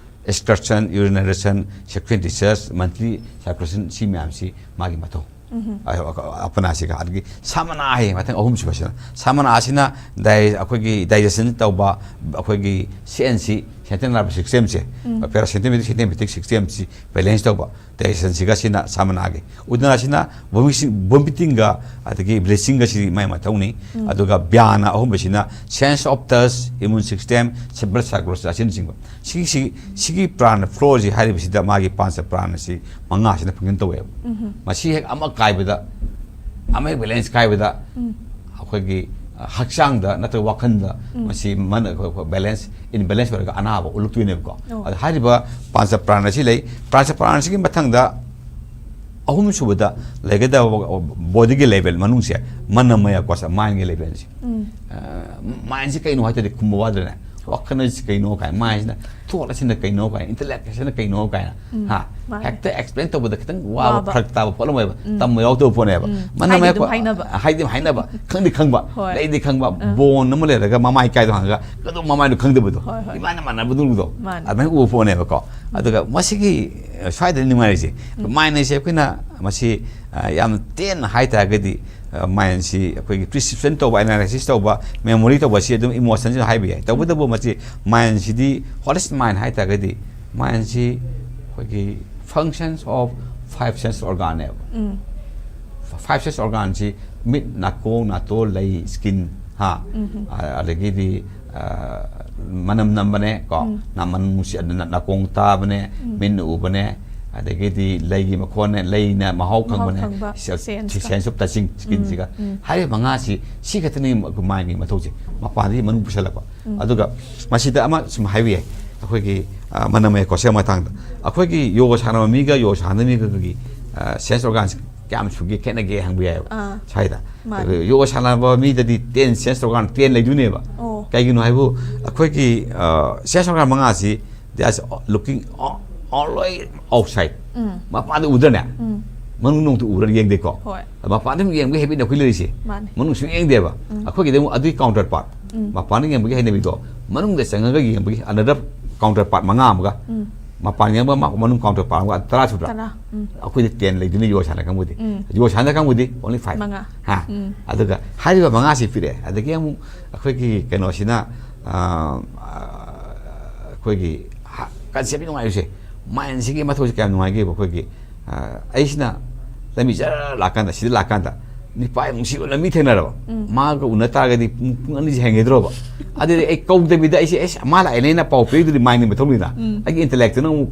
excretion, urination, secretion discharge, monthly circulation, ꯁꯤ ꯃꯌꯥꯝꯁꯤ ꯃꯥꯒꯤ ꯃꯊꯧ꯫ ꯑ-, ꯑ-, ꯑꯄꯅꯥꯁꯤꯒ꯫ ꯑꯗꯒꯤ ꯁꯥꯃꯅꯥ ꯍꯥꯏ ꯃꯊꯪ ꯑꯍꯨꯝꯁꯨꯕꯁꯤꯅ꯫ ꯁꯥꯃꯅꯥꯁꯤꯅ ꯗꯥꯏ-, ꯑꯩꯈꯣꯏꯒꯤ digestion ꯇꯧꯕ, ꯑꯩꯈꯣꯏꯒꯤ C N S, central nervous systemꯁꯦ, parasympathetic, sympathetic systemꯁꯤ balance ꯇꯧꯕ, digestionꯁꯤꯒ ꯁꯤꯅ ꯁꯥꯃꯅꯥꯒꯤ꯫ ꯎꯗꯅꯥꯁꯤꯅ vomiting, vomitingꯒ ꯑꯗꯒꯤ belchingꯒ ꯁꯤ ꯃꯥꯏ ꯃꯊꯧꯅꯤ꯫ ꯑꯗꯨꯒ ꯕ꯭ꯌꯥꯅ ꯑꯍꯨꯝꯕꯁꯤꯅ sense of touch, immune system, blood circulation ꯑꯁꯤꯅꯆꯤꯡꯕ꯫ ꯁꯤꯒꯤ, ꯁꯤꯒꯤ ꯄ꯭ꯔꯥꯟ flow ꯁꯤ ꯍꯥꯏꯔꯤꯕꯁꯤꯗ ꯃꯥꯒꯤ ꯄꯥꯟꯆ ꯄ꯭ꯔꯥꯟ ꯑꯁꯤ ꯃꯉꯥꯁꯤꯅ function ꯇꯧꯋꯦꯕ꯫ ꯃꯁꯤ ꯍꯦꯛ ꯑꯃ ꯀꯥꯏꯕꯗ, ꯑꯃ ꯍꯦꯛ balance ꯀꯥꯏꯕꯗ ꯑꯩꯈꯣꯏꯒꯤ, ꯑ, ꯍꯛꯆꯥꯡꯗ ꯅꯠꯇ꯭ꯔꯒ ꯋꯥꯈꯜꯗ ꯃꯁꯤ ꯃꯅ-, ꯑꯩꯈꯣꯏ, ꯑꯩꯈꯣꯏ balance, imbalance ꯑꯣꯏꯔꯒ ꯑꯅꯥꯕ ꯎꯠꯂꯛꯇꯣꯏꯅꯦꯕꯀꯣ꯫ ꯑꯣ꯫ ꯑꯗ ꯍꯥꯏꯔꯤꯕ ꯄꯥꯟꯆ ꯄ꯭ꯔꯥꯟ ꯑꯁꯤ ꯂꯩ꯫ ꯄꯥꯟꯆ ꯄ꯭ꯔꯥꯟ ꯑꯁꯤꯒꯤ ꯃꯊꯪꯗ ꯑꯍꯨꯝꯁꯨꯕꯗ ꯂꯩꯒꯗꯕ bodyꯒꯤ level ꯃꯅꯨꯡꯁꯦ ꯃꯅꯃꯌ ꯀꯣꯁ, mindꯒꯤ levelꯁꯦ꯫ ꯑ, mindꯁꯤ ꯀꯩꯅꯣ ꯍꯥꯏ ꯇꯥꯔꯗꯤ ꯈꯨꯝꯕ ꯋꯥꯗ꯭ꯔꯅꯦ? ꯋꯥꯈꯜ ꯑꯁꯤ ꯀꯩꯅꯣ ꯀꯥꯏꯅ, mindꯁꯤꯅ, thought ꯑꯁꯤꯅ ꯀꯩꯅꯣ ꯀꯥꯏꯅ, intellect ꯑꯁꯤꯅ ꯀꯩꯅꯣ ꯀꯥꯏꯅ꯫ ꯍꯥ? ꯃꯥꯅꯦ꯫ ꯍꯦꯛꯇ explain ꯇꯧꯕꯗ ꯈꯤꯇꯪ ꯋꯥꯕ, ꯋꯥꯕ꯫ ꯐꯔꯛ ꯇꯥꯕ ꯄꯣꯠ ꯑꯃ ꯑꯣꯏꯕ꯫ ꯇꯝꯕ ꯌꯥꯎꯗꯕ ꯄꯣꯠꯅꯦꯕ꯫ ꯎꯝ꯫ ꯃꯅꯃꯌ ꯍꯥꯏꯗꯤ ꯑꯗꯨꯝ ꯀꯣ-, ꯍꯥꯏꯅꯕ꯫ ꯍꯥꯏꯗꯤ ꯑꯗꯨꯝ ꯍꯥꯏꯅꯕ, ꯈꯪꯗꯤ ꯈꯪꯕ, ꯍꯣꯏ꯫ ꯂꯩꯗꯤ ꯈꯪꯕ, bone ꯑꯃ ꯂꯩꯔꯒ ꯃꯃꯥꯏ ꯀꯥꯏꯗꯣ ꯍꯪꯉꯒ ꯑꯗꯨꯝ ꯃꯃꯥꯏꯗꯣ ꯈꯪꯗꯕꯗꯣ꯫ ꯍꯣꯏ, ꯍꯣꯏ꯫ ꯏꯃꯥꯅ ꯃꯥꯟꯅꯕꯗꯨꯗꯣ꯫ ꯃꯥꯅꯦ꯫ ꯑꯗꯨꯃꯥꯏꯅ ꯎꯕ ꯄꯣꯠꯅꯦꯕꯀꯣ꯫ ꯑꯗꯨꯒ ꯃꯁꯤꯒꯤ, ꯑ, ꯁ꯭ꯋꯥꯏꯗ ꯅꯨꯡꯉꯥꯏꯔꯤꯁꯦ꯫ Mind ꯍꯥꯏꯁꯦ ꯑꯩꯈꯣꯏꯅ ꯃꯁꯤ, ꯑ, ꯌꯥꯝ ꯇꯦꯟꯅ ꯍꯥꯏ ꯇꯥꯔꯒꯗꯤ, ꯑ, mindꯁꯤ ꯑꯩꯈꯣꯏꯒꯤ perception ꯇꯧꯕ, analysis ꯇꯧꯕ, memory ꯇꯧꯕ ꯁꯤ ꯑꯗꯨꯝ emotionꯁꯤꯅ ꯍꯥꯏꯕ ꯌꯥꯏ꯫ ꯇꯧꯕꯇꯕꯨ ꯃꯁꯤ mindꯁꯤꯗꯤ, what is mind ꯍꯥꯏ ꯇꯥꯔꯒꯗꯤ mindꯁꯤ ꯑꯩꯈꯣꯏꯒꯤ functions of five sense organꯅꯦꯕ꯫ Five sense organꯁꯤ ꯃꯤꯠ, ꯅꯥꯀꯣꯡ, ꯅꯥꯇꯣꯟ, ꯂꯩ, skin, ꯍꯥ? ꯑ-, ꯑꯗꯒꯤꯗꯤ, ꯑ, ꯃꯅꯝ ꯅꯝꯕꯅꯦ ꯀꯣ, ꯅꯥꯃꯟ ꯅꯨꯡꯁꯤ-, ꯅ-, ꯅꯥꯀꯣꯡ ꯇꯥꯕꯅꯦ, ꯃꯤꯠꯅ ꯎꯕꯅꯦ, ꯑꯗꯒꯤꯗꯤ ꯂꯩꯒꯤ ꯃꯈꯣꯟꯅꯦ, ꯂꯩꯅ ꯃꯍꯥꯎ ꯃꯍꯥꯎ ꯈꯪꯕꯅꯦ, ꯈꯪꯕ, ꯁꯦ-, senseꯀ꯫ Sense of touching, skinꯁꯤꯒ꯫ ꯍꯥꯏꯔꯤꯕ ꯃꯉꯥꯁꯤ ꯁꯤ ꯈꯛꯇꯅꯤ mindꯒꯤ ꯃꯊꯧꯁꯦ, ꯃꯄꯥꯟꯗꯒꯤ ꯃꯅꯨꯡ ꯄꯨꯁꯜꯂꯛꯄ꯫ ꯑꯗꯨꯒ ꯃꯁꯤꯗ ꯑꯃ ꯁꯨꯝ ꯍꯥꯏꯕ ꯌꯥꯏ, ꯑꯩꯈꯣꯏꯒꯤ, ꯑ, ꯃꯅꯃꯌ ꯀꯣꯁꯦꯜ ꯃꯇꯥꯡꯗ꯫ ꯑꯩꯈꯣꯏꯒꯤ ꯌꯣꯒ ꯁꯥꯟꯅꯕ ꯃꯤꯒ ꯌꯣꯒ ꯁꯥꯟꯅꯗꯕ ꯃꯤꯒꯒꯤ, ꯑ, sense organꯁꯦ ꯀꯌꯥꯝ ꯁꯨꯒꯦ, ꯈꯦꯠꯅꯒꯦ ꯍꯪꯕ ꯌꯥꯏꯑꯕ ꯑꯥ, ꯁ꯭ꯋꯥꯏꯗ꯫ ꯃꯥꯅꯦ꯫ ꯑꯗꯨꯒ ꯌꯣꯒ ꯁꯥꯟꯅꯕ ꯃꯤꯗꯗꯤ ten sense organ, ten ꯂꯩꯗꯣꯏꯅꯦꯕ꯫ ꯑꯣ꯫ ꯀꯩꯒꯤꯅꯣ ꯍꯥꯏꯕꯨ ꯑꯩꯈꯣꯏꯒꯤ, ꯑ, sense organ ꯃꯉꯥꯁꯤ Just looking all, always outside. ꯎꯝ. ꯃꯄꯥꯟꯗ ꯎꯗ꯭ꯔꯅꯦ? ꯎꯝ. ꯃꯅꯨꯡ ꯅꯣꯡꯇ ꯎꯔ ꯌꯦꯡꯗꯦꯀꯣ? ꯍꯣꯏ꯫ ꯃꯄꯥꯟꯗ ꯑꯗꯨꯝ ꯌꯦꯡꯕꯒꯤ ꯍꯦꯕꯤꯠꯅꯦ ꯑꯩꯈꯣꯏ ꯂꯩꯔꯤꯁꯦ꯫ ꯃꯥꯅꯦ꯫ ꯃꯅꯨꯡ ꯁꯨꯡꯌꯦꯡ ꯌꯦꯡꯗꯦꯕ꯫ ꯎꯝ꯫ ꯑꯩꯈꯣꯏꯒꯤꯗꯤ ꯑꯃꯨꯛ ꯑꯗꯨꯒꯤ counter part꯫ ꯎꯝ꯫ ꯃꯄꯥꯟꯗ ꯌꯦꯡꯕꯒꯤ ꯍꯩꯅꯕꯤꯗꯣ, ꯃꯅꯨꯡꯗ ꯆꯪꯉꯒ ꯌꯦꯡꯕꯒꯤ another counter part ꯃꯉꯥ ꯑꯃꯒ, ꯎꯝ꯫ ꯃꯄꯥꯟ ꯌꯦꯡꯕ ꯑꯃ, ꯃꯅꯨꯡ counter part ꯑꯃꯒ, ꯇꯔꯥ ꯁꯨꯗ꯭ꯔꯥ? ꯇꯔꯥ꯫ ꯎꯝ꯫ ꯑꯩꯈꯣꯏꯗꯤ ten ꯂꯩꯗꯣꯏꯅꯤ, ꯌꯣ ꯁꯥꯟꯅ ꯀꯥꯡꯕꯨꯗꯤ꯫ ꯎꯝ꯫ ꯌꯣ ꯁꯥꯟꯅ ꯀꯥꯡꯕꯨꯗꯤ only five꯫ ꯃꯉꯥ꯫ ꯍꯥ? ꯎꯝ꯫ ꯑꯗꯨꯒ ꯍꯥꯏꯔꯤꯕ ꯃꯉꯥꯁꯤ ꯄꯤꯔꯛꯑꯦ꯫ ꯑꯗꯒꯤ ꯑꯃꯨꯛ ꯑꯩꯈꯣꯏꯒꯤ ꯀꯩꯅꯣꯁꯤꯅ, ꯑ, ꯑꯩꯈꯣꯏꯒꯤ ꯍ-, concept ꯅꯨꯡꯉꯥꯏꯔꯤꯁꯦ, mindꯁꯤꯒꯤ ꯃꯊꯧꯁꯦ ꯀꯌꯥꯝ ꯅꯨꯡꯉꯥꯏꯒꯦꯕ? ꯑꯩꯈꯣꯏꯒꯤ, ꯑ, ꯑꯩꯁꯤꯅ ꯂꯝꯕꯤ ꯖꯔ ꯂꯥꯛꯀꯥꯟꯗ, ꯁꯤꯗ ꯂꯥꯛꯀꯥꯟꯗ ꯅꯤꯄꯥ ꯌꯥꯝ ꯅꯨꯡꯁꯤꯕ ꯂꯝꯕꯤ ꯊꯦꯡꯅꯔꯕ, ꯎꯝ꯫ ꯃꯥꯒ ꯎꯅ ꯇꯥꯔꯒꯗꯤ ꯄꯨꯡ, ꯄꯨꯡ ꯑꯅꯤꯁꯦ ꯍꯦꯟꯒꯗ꯭ꯔꯣꯕ? ꯑꯗꯨꯗꯤ ꯑꯩ ꯀꯧꯗꯕꯤꯗ ꯑꯩꯁꯦ, "ꯑꯦꯁ, ꯃꯥ ꯂꯥꯛꯑꯦꯅꯦꯅ" ꯄꯥꯎ ꯄꯤꯔꯛꯏꯗꯨꯗꯤ mindꯒꯤ ꯃꯊꯧꯅꯤꯅ꯫ ꯎꯝ꯫ ꯑꯩꯒꯤ intellectꯇꯨꯅ ꯑꯃꯨꯛ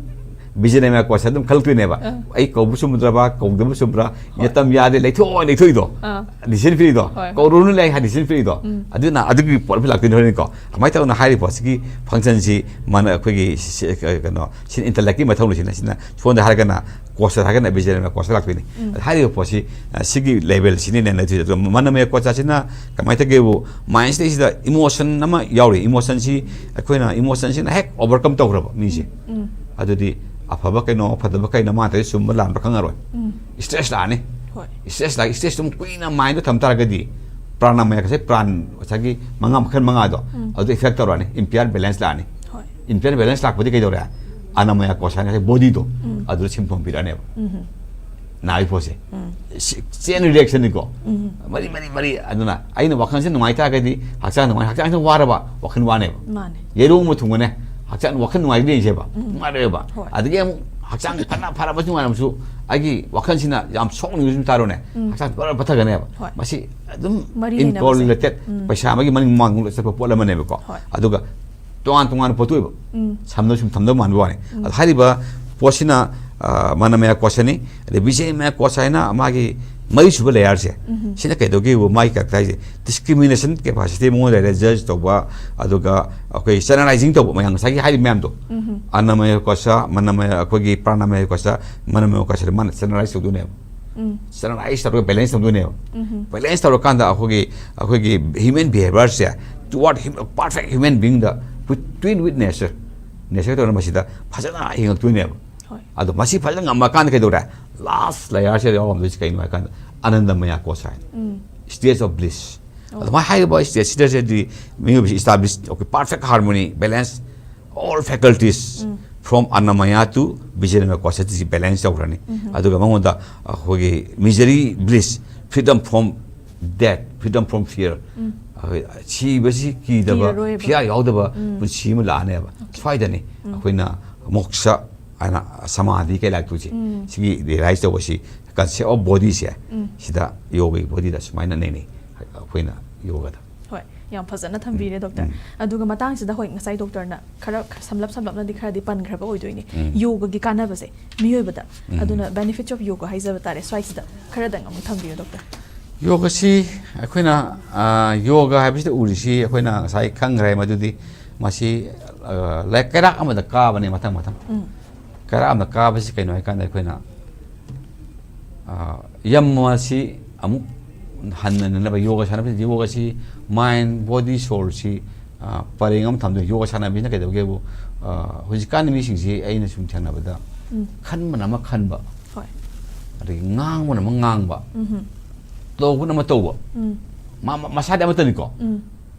ꯕꯤꯖꯦꯅꯥꯏ ꯃꯌꯥ ꯀꯣꯁ ꯑꯗꯨꯝ ꯈꯜꯂꯛꯇꯣꯏꯅꯦꯕ꯫ ꯑ꯫ ꯑꯩ ꯀꯧꯕ ꯆꯨꯝꯗ꯭ꯔꯕ, ꯀꯧꯗꯕ ꯆꯨꯝꯕ꯭ꯔꯥ, ꯍꯣꯏ꯫ ꯃꯇꯝ ꯌꯥꯗꯦ, ꯂꯩꯊꯣꯛꯑꯣ, ꯂꯩꯊꯣꯛꯏꯗꯣ꯫ ꯑ꯫ Decision ꯄꯤꯔꯤꯗꯣ꯫ ꯍꯣꯏ, ꯍꯣꯏ꯫ ꯀꯧꯔꯨꯅꯨ ꯂꯩ ꯍꯥꯏ decision ꯄꯤꯔꯤꯗꯣ꯫ ꯎꯝ꯫ ꯑꯗꯨꯅ ꯑꯗꯨꯒꯤ ꯄꯣꯠ ꯑꯃ ꯂꯥꯛꯇꯣꯏꯅꯤ ꯍꯣꯔꯦꯟꯀꯣ꯫ ꯑꯗꯨꯃꯥꯏꯅ ꯇꯧꯅ ꯍꯥꯏꯔꯤꯕ ꯄꯣꯠꯁꯤꯒꯤ functionꯁꯤ ꯃꯥꯅ ꯑꯩꯈꯣꯏꯒꯤ ꯁꯤ-, ꯁꯤ-, ꯀꯩꯅꯣ, ꯁꯤ intellectꯀꯤ ꯃꯊꯧꯅꯤꯁꯤꯅ, ꯁꯤꯅ ꯁꯣꯝꯗ ꯍꯥꯏꯔꯒꯅ ꯀꯣꯁꯇ ꯍꯥꯏꯔꯒꯅ ꯕꯤꯖꯦꯅꯥꯏ ꯃꯌꯥ ꯀꯣꯁꯇ ꯂꯥꯛꯇꯣꯏꯅꯤ꯫ ꯎꯝ꯫ ꯑꯗ ꯍꯥꯏꯔꯤꯕ ꯄꯣꯠꯁꯤ, ꯑ, ꯁꯤꯒꯤ levelꯁꯤꯅꯤꯅꯦ ꯂꯩꯗꯣꯏꯁꯦ꯫ ꯑꯗꯨꯒ ꯃꯥꯅꯃꯌ ꯀꯣꯁꯇꯁꯤꯅ ꯀꯃꯥꯏꯅ ꯇꯧꯒꯦꯕꯨ, mindꯁꯤꯗꯩꯁꯤꯗ emotion ꯑꯃ ꯌꯥꯎꯔꯤ꯫ Emotionꯁꯤ ꯑꯩꯈꯣꯏꯅ, emotionꯁꯤꯅ ꯍꯦꯛ overcome ꯇꯧꯈ꯭ꯔꯕ ꯃꯤꯁꯦ, ꯎꯝ꯫ ꯑꯗꯨꯗꯤ ꯑꯐꯕ ꯀꯩꯅꯣ, ꯐꯠꯇꯕ ꯀꯩꯅꯣ, ꯃꯥ ꯇꯧꯔꯤ ꯆꯨꯝꯕ ꯂꯥꯟꯕ ꯈꯪꯉꯔꯣꯏ꯫ ꯎꯝ꯫ Stress ꯂꯥꯛꯑꯅꯤ꯫ ꯍꯣꯏ꯫ Stress ꯂꯥꯛ-, stress ꯑꯗꯨꯝ ꯀꯨꯏꯅ mindꯗ ꯊꯝ ꯇꯥꯔꯒꯗꯤ ꯄ꯭ꯔꯥꯅꯥꯃꯌ ꯉꯁꯥꯏ ꯄ꯭ꯔꯥꯟ ꯉꯁꯥꯏꯒꯤ ꯃꯉꯥ ꯃꯈꯜ ꯃꯉꯥꯗꯣ, ꯎꯝ꯫ ꯑꯗꯨ effect ꯇꯧꯔꯛꯑꯅꯤ, impair balance ꯂꯥꯛꯑꯅꯤ꯫ ꯍꯣꯏ꯫ Impair balance ꯂꯥꯛꯄꯗꯤ ꯀꯩꯗꯧꯔꯦ? ꯑꯅꯥꯃꯌ ꯀꯣꯁꯥ ꯉꯁꯥꯏ bodyꯗꯣ, ꯎꯝ꯫ ꯑꯗꯨꯗ symptom ꯄꯤꯔꯛꯑꯅꯦꯕ꯫ ꯎꯝ꯫ ꯅꯥꯕꯒꯤ ꯄꯣꯠꯁꯦ꯫ ꯎꯝ꯫ ꯁꯤ chain reactionꯅꯤꯀꯣ꯫ ꯎꯝ꯫ ꯃꯔꯤ, ꯃꯔꯤ, ꯃꯔꯤ꯫ ꯑꯗꯨꯅ ꯑꯩꯅ ꯋꯥꯈꯜꯁꯦ ꯅꯨꯡꯉꯥꯏ ꯇꯥꯔꯒꯗꯤ ꯍꯛꯆꯥꯡ ꯅꯨꯡꯉꯥꯏ, ꯍꯛꯆꯥꯡꯁꯦ ꯋꯥꯔꯕ ꯋꯥꯈꯜ ꯋꯥꯅꯦꯕ꯫ ꯃꯥꯅꯦ꯫ ꯌꯦꯔꯨꯝ ꯑꯃ ꯊꯨꯡꯉꯅꯦ, ꯍꯛꯆꯥꯡ ꯋꯥꯈꯜ ꯅꯨꯡꯉꯥꯏꯒꯗ꯭ꯔꯥ ꯌꯦꯡꯁꯦꯕ? ꯎꯝ꯫ ꯅꯨꯡꯉꯥꯏꯔꯣꯏꯕ꯫ ꯍꯣꯏ꯫ ꯑꯗꯒꯤ ꯑꯃꯨꯛ ꯍꯛꯆꯥꯡ ꯐꯅ ꯐꯔꯕꯁꯨ ꯅꯨꯡꯉꯥꯏꯔꯕꯁꯨ ꯑꯩꯒꯤ ꯋꯥꯈꯜꯁꯤꯅ ꯌꯥꯝ ꯁꯣꯛꯅꯤꯡꯕꯁꯨ ꯇꯥꯔꯣꯅꯦ꯫ ꯎꯝ꯫ ꯍꯛꯆꯥꯡ ꯄꯨꯔꯥ ꯄꯠꯊꯒꯅꯦꯕ꯫ ꯍꯣꯏ꯫ ꯃꯁꯤ ꯑꯗꯨꯝ ꯃꯔꯤ ꯂꯩꯅꯕꯁꯦ꯫ Incorrelated, ꯎꯝ꯫ ꯄꯩꯁꯥ ꯑꯃꯒꯤ ꯃꯅꯤꯡ ꯃꯃꯥꯡ ꯆꯠꯄ ꯄꯣꯠ ꯑꯃꯅꯦꯕꯀꯣ꯫ ꯍꯣꯏ꯫ ꯑꯗꯨꯒ ꯇꯣꯉꯥꯟ ꯇꯣꯉꯥꯟꯅ ꯄꯣꯠꯇꯨ ꯑꯣꯏꯕ꯫ ꯎꯝ꯫ ꯁꯝꯅ ꯁꯨꯝ ꯊꯝꯗꯧ ꯃꯥꯟꯕ ꯋꯥꯅꯤ꯫ ꯎꯝ꯫ ꯑꯗ ꯍꯥꯏꯔꯤꯕ ꯄꯣꯠꯁꯤꯅ, ꯑ, ꯃꯥꯅꯃꯌ ꯀꯣꯁꯥꯅꯤ꯫ ꯑꯗꯩ ꯕꯤꯖꯦꯅꯥꯃꯌ ꯀꯣꯁꯥ ꯍꯥꯏꯅ ꯃꯥꯒꯤ ꯃꯔꯤꯁꯨꯕ layerꯁꯦ꯫ ꯎꯝ꯫ ꯁꯤꯅ ꯀꯩꯗꯧꯒꯦꯕꯨ ꯃꯥꯒꯤ character ꯍꯥꯏꯁꯦ discrimination capacity ꯃꯉꯣꯟꯗ ꯂꯩꯔꯦ, judge ꯇꯧꯕ, ꯑꯗꯨꯒ ꯑꯩꯈꯣꯏ channelizing ꯇꯧꯕ ꯃꯌꯥꯝ ꯉꯁꯥꯏꯒꯤ ꯍꯥꯏꯔꯤꯕ ꯃꯌꯥꯝꯗꯣ꯫ ꯎꯝ꯫ ꯑꯅꯥꯃꯌ ꯀꯣꯁꯥ, ꯃꯥꯅꯃꯌ, ꯑꯩꯈꯣꯏꯒꯤ ꯄ꯭ꯔꯥꯅꯥꯃꯌ ꯀꯣꯁꯥ, ꯃꯥꯅꯃꯌ ꯀꯣꯁꯥ ꯃꯥꯅ channelize ꯇꯧꯗꯣꯏꯅꯦꯕ꯫ ꯎꯝ꯫ Channelize ꯇꯧꯔꯒ balance ꯇꯧꯗꯣꯏꯅꯦꯕ꯫ ꯎꯝ꯫ Balance ꯇꯧꯔꯀꯥꯟꯗ ꯑꯩꯈꯣꯏꯒꯤ, ꯑꯩꯈꯣꯏꯒꯤ human behaviorꯁꯦ toward hum-, perfect human beingꯗ with, twin with nature꯫ Nature ꯇꯧꯔ ꯃꯁꯤꯗ ꯐꯖꯅ ꯍꯤꯡꯉꯛꯇꯣꯏꯅꯦꯕ꯫ ꯍꯣꯏ꯫ ꯑꯗꯣ ꯃꯁꯤ ꯐꯖꯅ ꯉꯝꯃꯀꯥꯟꯗ ꯀꯩꯗꯧꯔꯦ? ꯂꯥꯁ ꯂꯦꯌꯔꯁꯤꯗ ꯌꯥꯎꯔꯝꯗꯣꯏꯁꯤ ꯀꯩꯅꯣ ꯍꯥꯏ ꯀꯥꯟꯗ ꯑꯅꯟꯗꯃꯌꯥ ꯀꯣꯁ ꯍꯥꯏꯅ ꯎꯝ꯫ State of bliss. ꯑꯣ꯫ ꯑꯗꯨꯃꯥꯏꯅ ꯍꯥꯏꯔꯤꯕ ꯁ꯭ꯇꯦꯠꯁꯤꯗꯁꯤꯗꯤ ꯃꯤꯑꯣꯏꯕꯁꯤ ꯏꯁꯇꯥꯕ꯭ꯂꯤꯁ, ꯑꯩꯈꯣꯏ perfect harmony, balance, all faculties ꯎꯝ꯫ ꯐ꯭ꯔꯣꯝ ꯑꯅꯃꯌꯥ ꯇꯨ ꯕꯤꯖꯌꯅꯒꯔ ꯀꯣꯁꯇꯗꯤ ꯕꯦꯂꯦꯟꯁ ꯇꯧꯈ꯭ꯔꯅꯤ꯫ ꯎꯝ꯫ ꯑꯗꯨꯒ ꯃꯉꯣꯟꯗ ꯑꯩꯈꯣꯏꯒꯤ misery bliss, freedom from death, freedom from fear, ꯎꯝ꯫ ꯁꯤꯕꯁꯤ ꯀꯤꯗꯕ, ꯀꯤꯔꯔꯣꯏꯕ꯫ ꯐꯤꯌꯥꯔ ꯌꯥꯎꯗꯕ ꯎꯝ꯫ ꯄꯨꯟꯁꯤ ꯑꯃ ꯂꯥꯛꯑꯅꯦꯕ꯫ Okay. ꯁ꯭ꯋꯥꯏꯗꯅꯤ ꯎꯝ꯫ ꯑꯩꯈꯣꯏꯅ ꯃꯣꯛꯁ ꯍꯥꯏꯅ ꯁꯃꯥꯙꯤ ꯀꯩ ꯂꯥꯛꯇꯣꯏꯁꯦ꯫ ꯎꯝ꯫ ꯁꯤꯒꯤ ꯔꯤꯌꯦꯂꯥꯏꯁ ꯇꯧꯕꯁꯤ, ꯀꯟꯁꯦꯞ ꯑꯣꯐ ꯕꯣꯗꯤꯁꯦ ꯎꯝ꯫ ꯁꯤꯗ ꯌꯣꯒꯒꯤ ꯕꯣꯗꯤꯗ ꯁꯨꯃꯥꯏꯅ ꯅꯩꯅꯩ ꯑꯩꯈꯣꯏꯅ ꯌꯣꯒꯗ꯫ ꯍꯣꯏ, ꯌꯥꯝ ꯐꯖꯅ ꯊꯝꯕꯤꯔꯦ, ꯗꯣꯛꯇꯔ꯫ ꯎꯝ꯫ ꯑꯗꯨꯒ ꯃꯇꯥꯡꯁꯤꯗ, ꯍꯣꯏ, ꯉꯁꯥꯏ ꯗꯣꯛꯇꯔꯅ ꯈꯔ ꯁꯝꯂꯞ ꯁꯝꯂꯞꯅꯗꯤ ꯈꯔꯗꯤ ꯄꯟꯈ꯭ꯔꯕ ꯑꯣꯏꯗꯣꯏꯅꯤ, ꯎꯝ꯫ ꯌꯣꯒꯒꯤ ꯀꯥꯟꯅꯕꯁꯦ ꯃꯤꯑꯣꯏꯕꯗ꯫ ꯎꯝ꯫ ꯑꯗꯨꯅ benefits of yoga ꯍꯥꯏꯖꯕ ꯇꯥꯔꯦ, ꯁ꯭ꯋꯥꯏꯁꯤꯗ ꯈꯔꯗꯪ ꯑꯃꯨꯛ ꯊꯝꯕꯤꯌꯨ, ꯗꯣꯛꯇꯔ꯫ ꯌꯣꯒꯁꯤ ꯑꯩꯈꯣꯏꯅ, ꯑ, ꯌꯣꯒ ꯍꯥꯏꯕꯁꯤꯗ ꯎꯔꯤꯁꯤ ꯑꯩꯈꯣꯏꯅ ꯉꯁꯥꯏ ꯈꯪꯈ꯭ꯔꯦ ꯃꯗꯨꯗꯤ ꯃꯁꯤ, ꯑ, ꯂꯩ-, ꯀꯩꯔꯥꯛ ꯑꯃꯗ ꯀꯥꯕꯅꯦ ꯃꯊꯪ ꯃꯊꯪ꯫ ꯎꯝ꯫ ꯀꯩꯔꯥꯛ ꯑꯃꯗ ꯀꯥꯕꯁꯤ ꯀꯩꯅꯣ ꯍꯥꯏꯀꯥꯟꯗ ꯑꯩꯈꯣꯏꯅ, ꯑ, ꯌꯝ ꯑꯁꯤ ꯑꯃꯨꯛ ꯍꯟꯅꯅꯅꯕ ꯌꯣꯒ ꯁꯥꯟꯅꯕꯁꯤ, ꯌꯣꯒꯁꯤ mind, body, soulꯁꯤ, ꯑ, ꯄꯔꯦꯡ ꯑꯃ ꯊꯝꯗꯣꯏ꯫ ꯌꯣꯒ ꯁꯥꯟꯅꯕꯁꯤꯅ ꯀꯩꯗꯧꯒꯦꯕꯨ, ꯑ, ꯍꯧꯖꯤꯛꯀꯥꯟꯒꯤ ꯃꯤꯁꯤꯡꯁꯤ ꯑꯩꯅ ꯁꯨꯝ ꯊꯦꯡꯅꯕꯗ ꯎꯝ꯫ ꯈꯟꯕꯅ ꯑꯃ ꯈꯟꯕ, ꯍꯣꯏ꯫ ꯑꯗꯒꯤ ꯉꯥꯡꯕꯅ ꯑꯃ ꯉꯥꯡꯕ, ꯎꯝ꯫ ꯇꯧꯕꯅ ꯑꯃ ꯇꯧꯕ, ꯎꯝ꯫ ꯃꯥ-, ꯃꯥ-, ꯃꯁꯥꯗꯤ ꯑꯃꯠꯇꯅꯤꯀꯣ꯫ ꯎꯝ꯫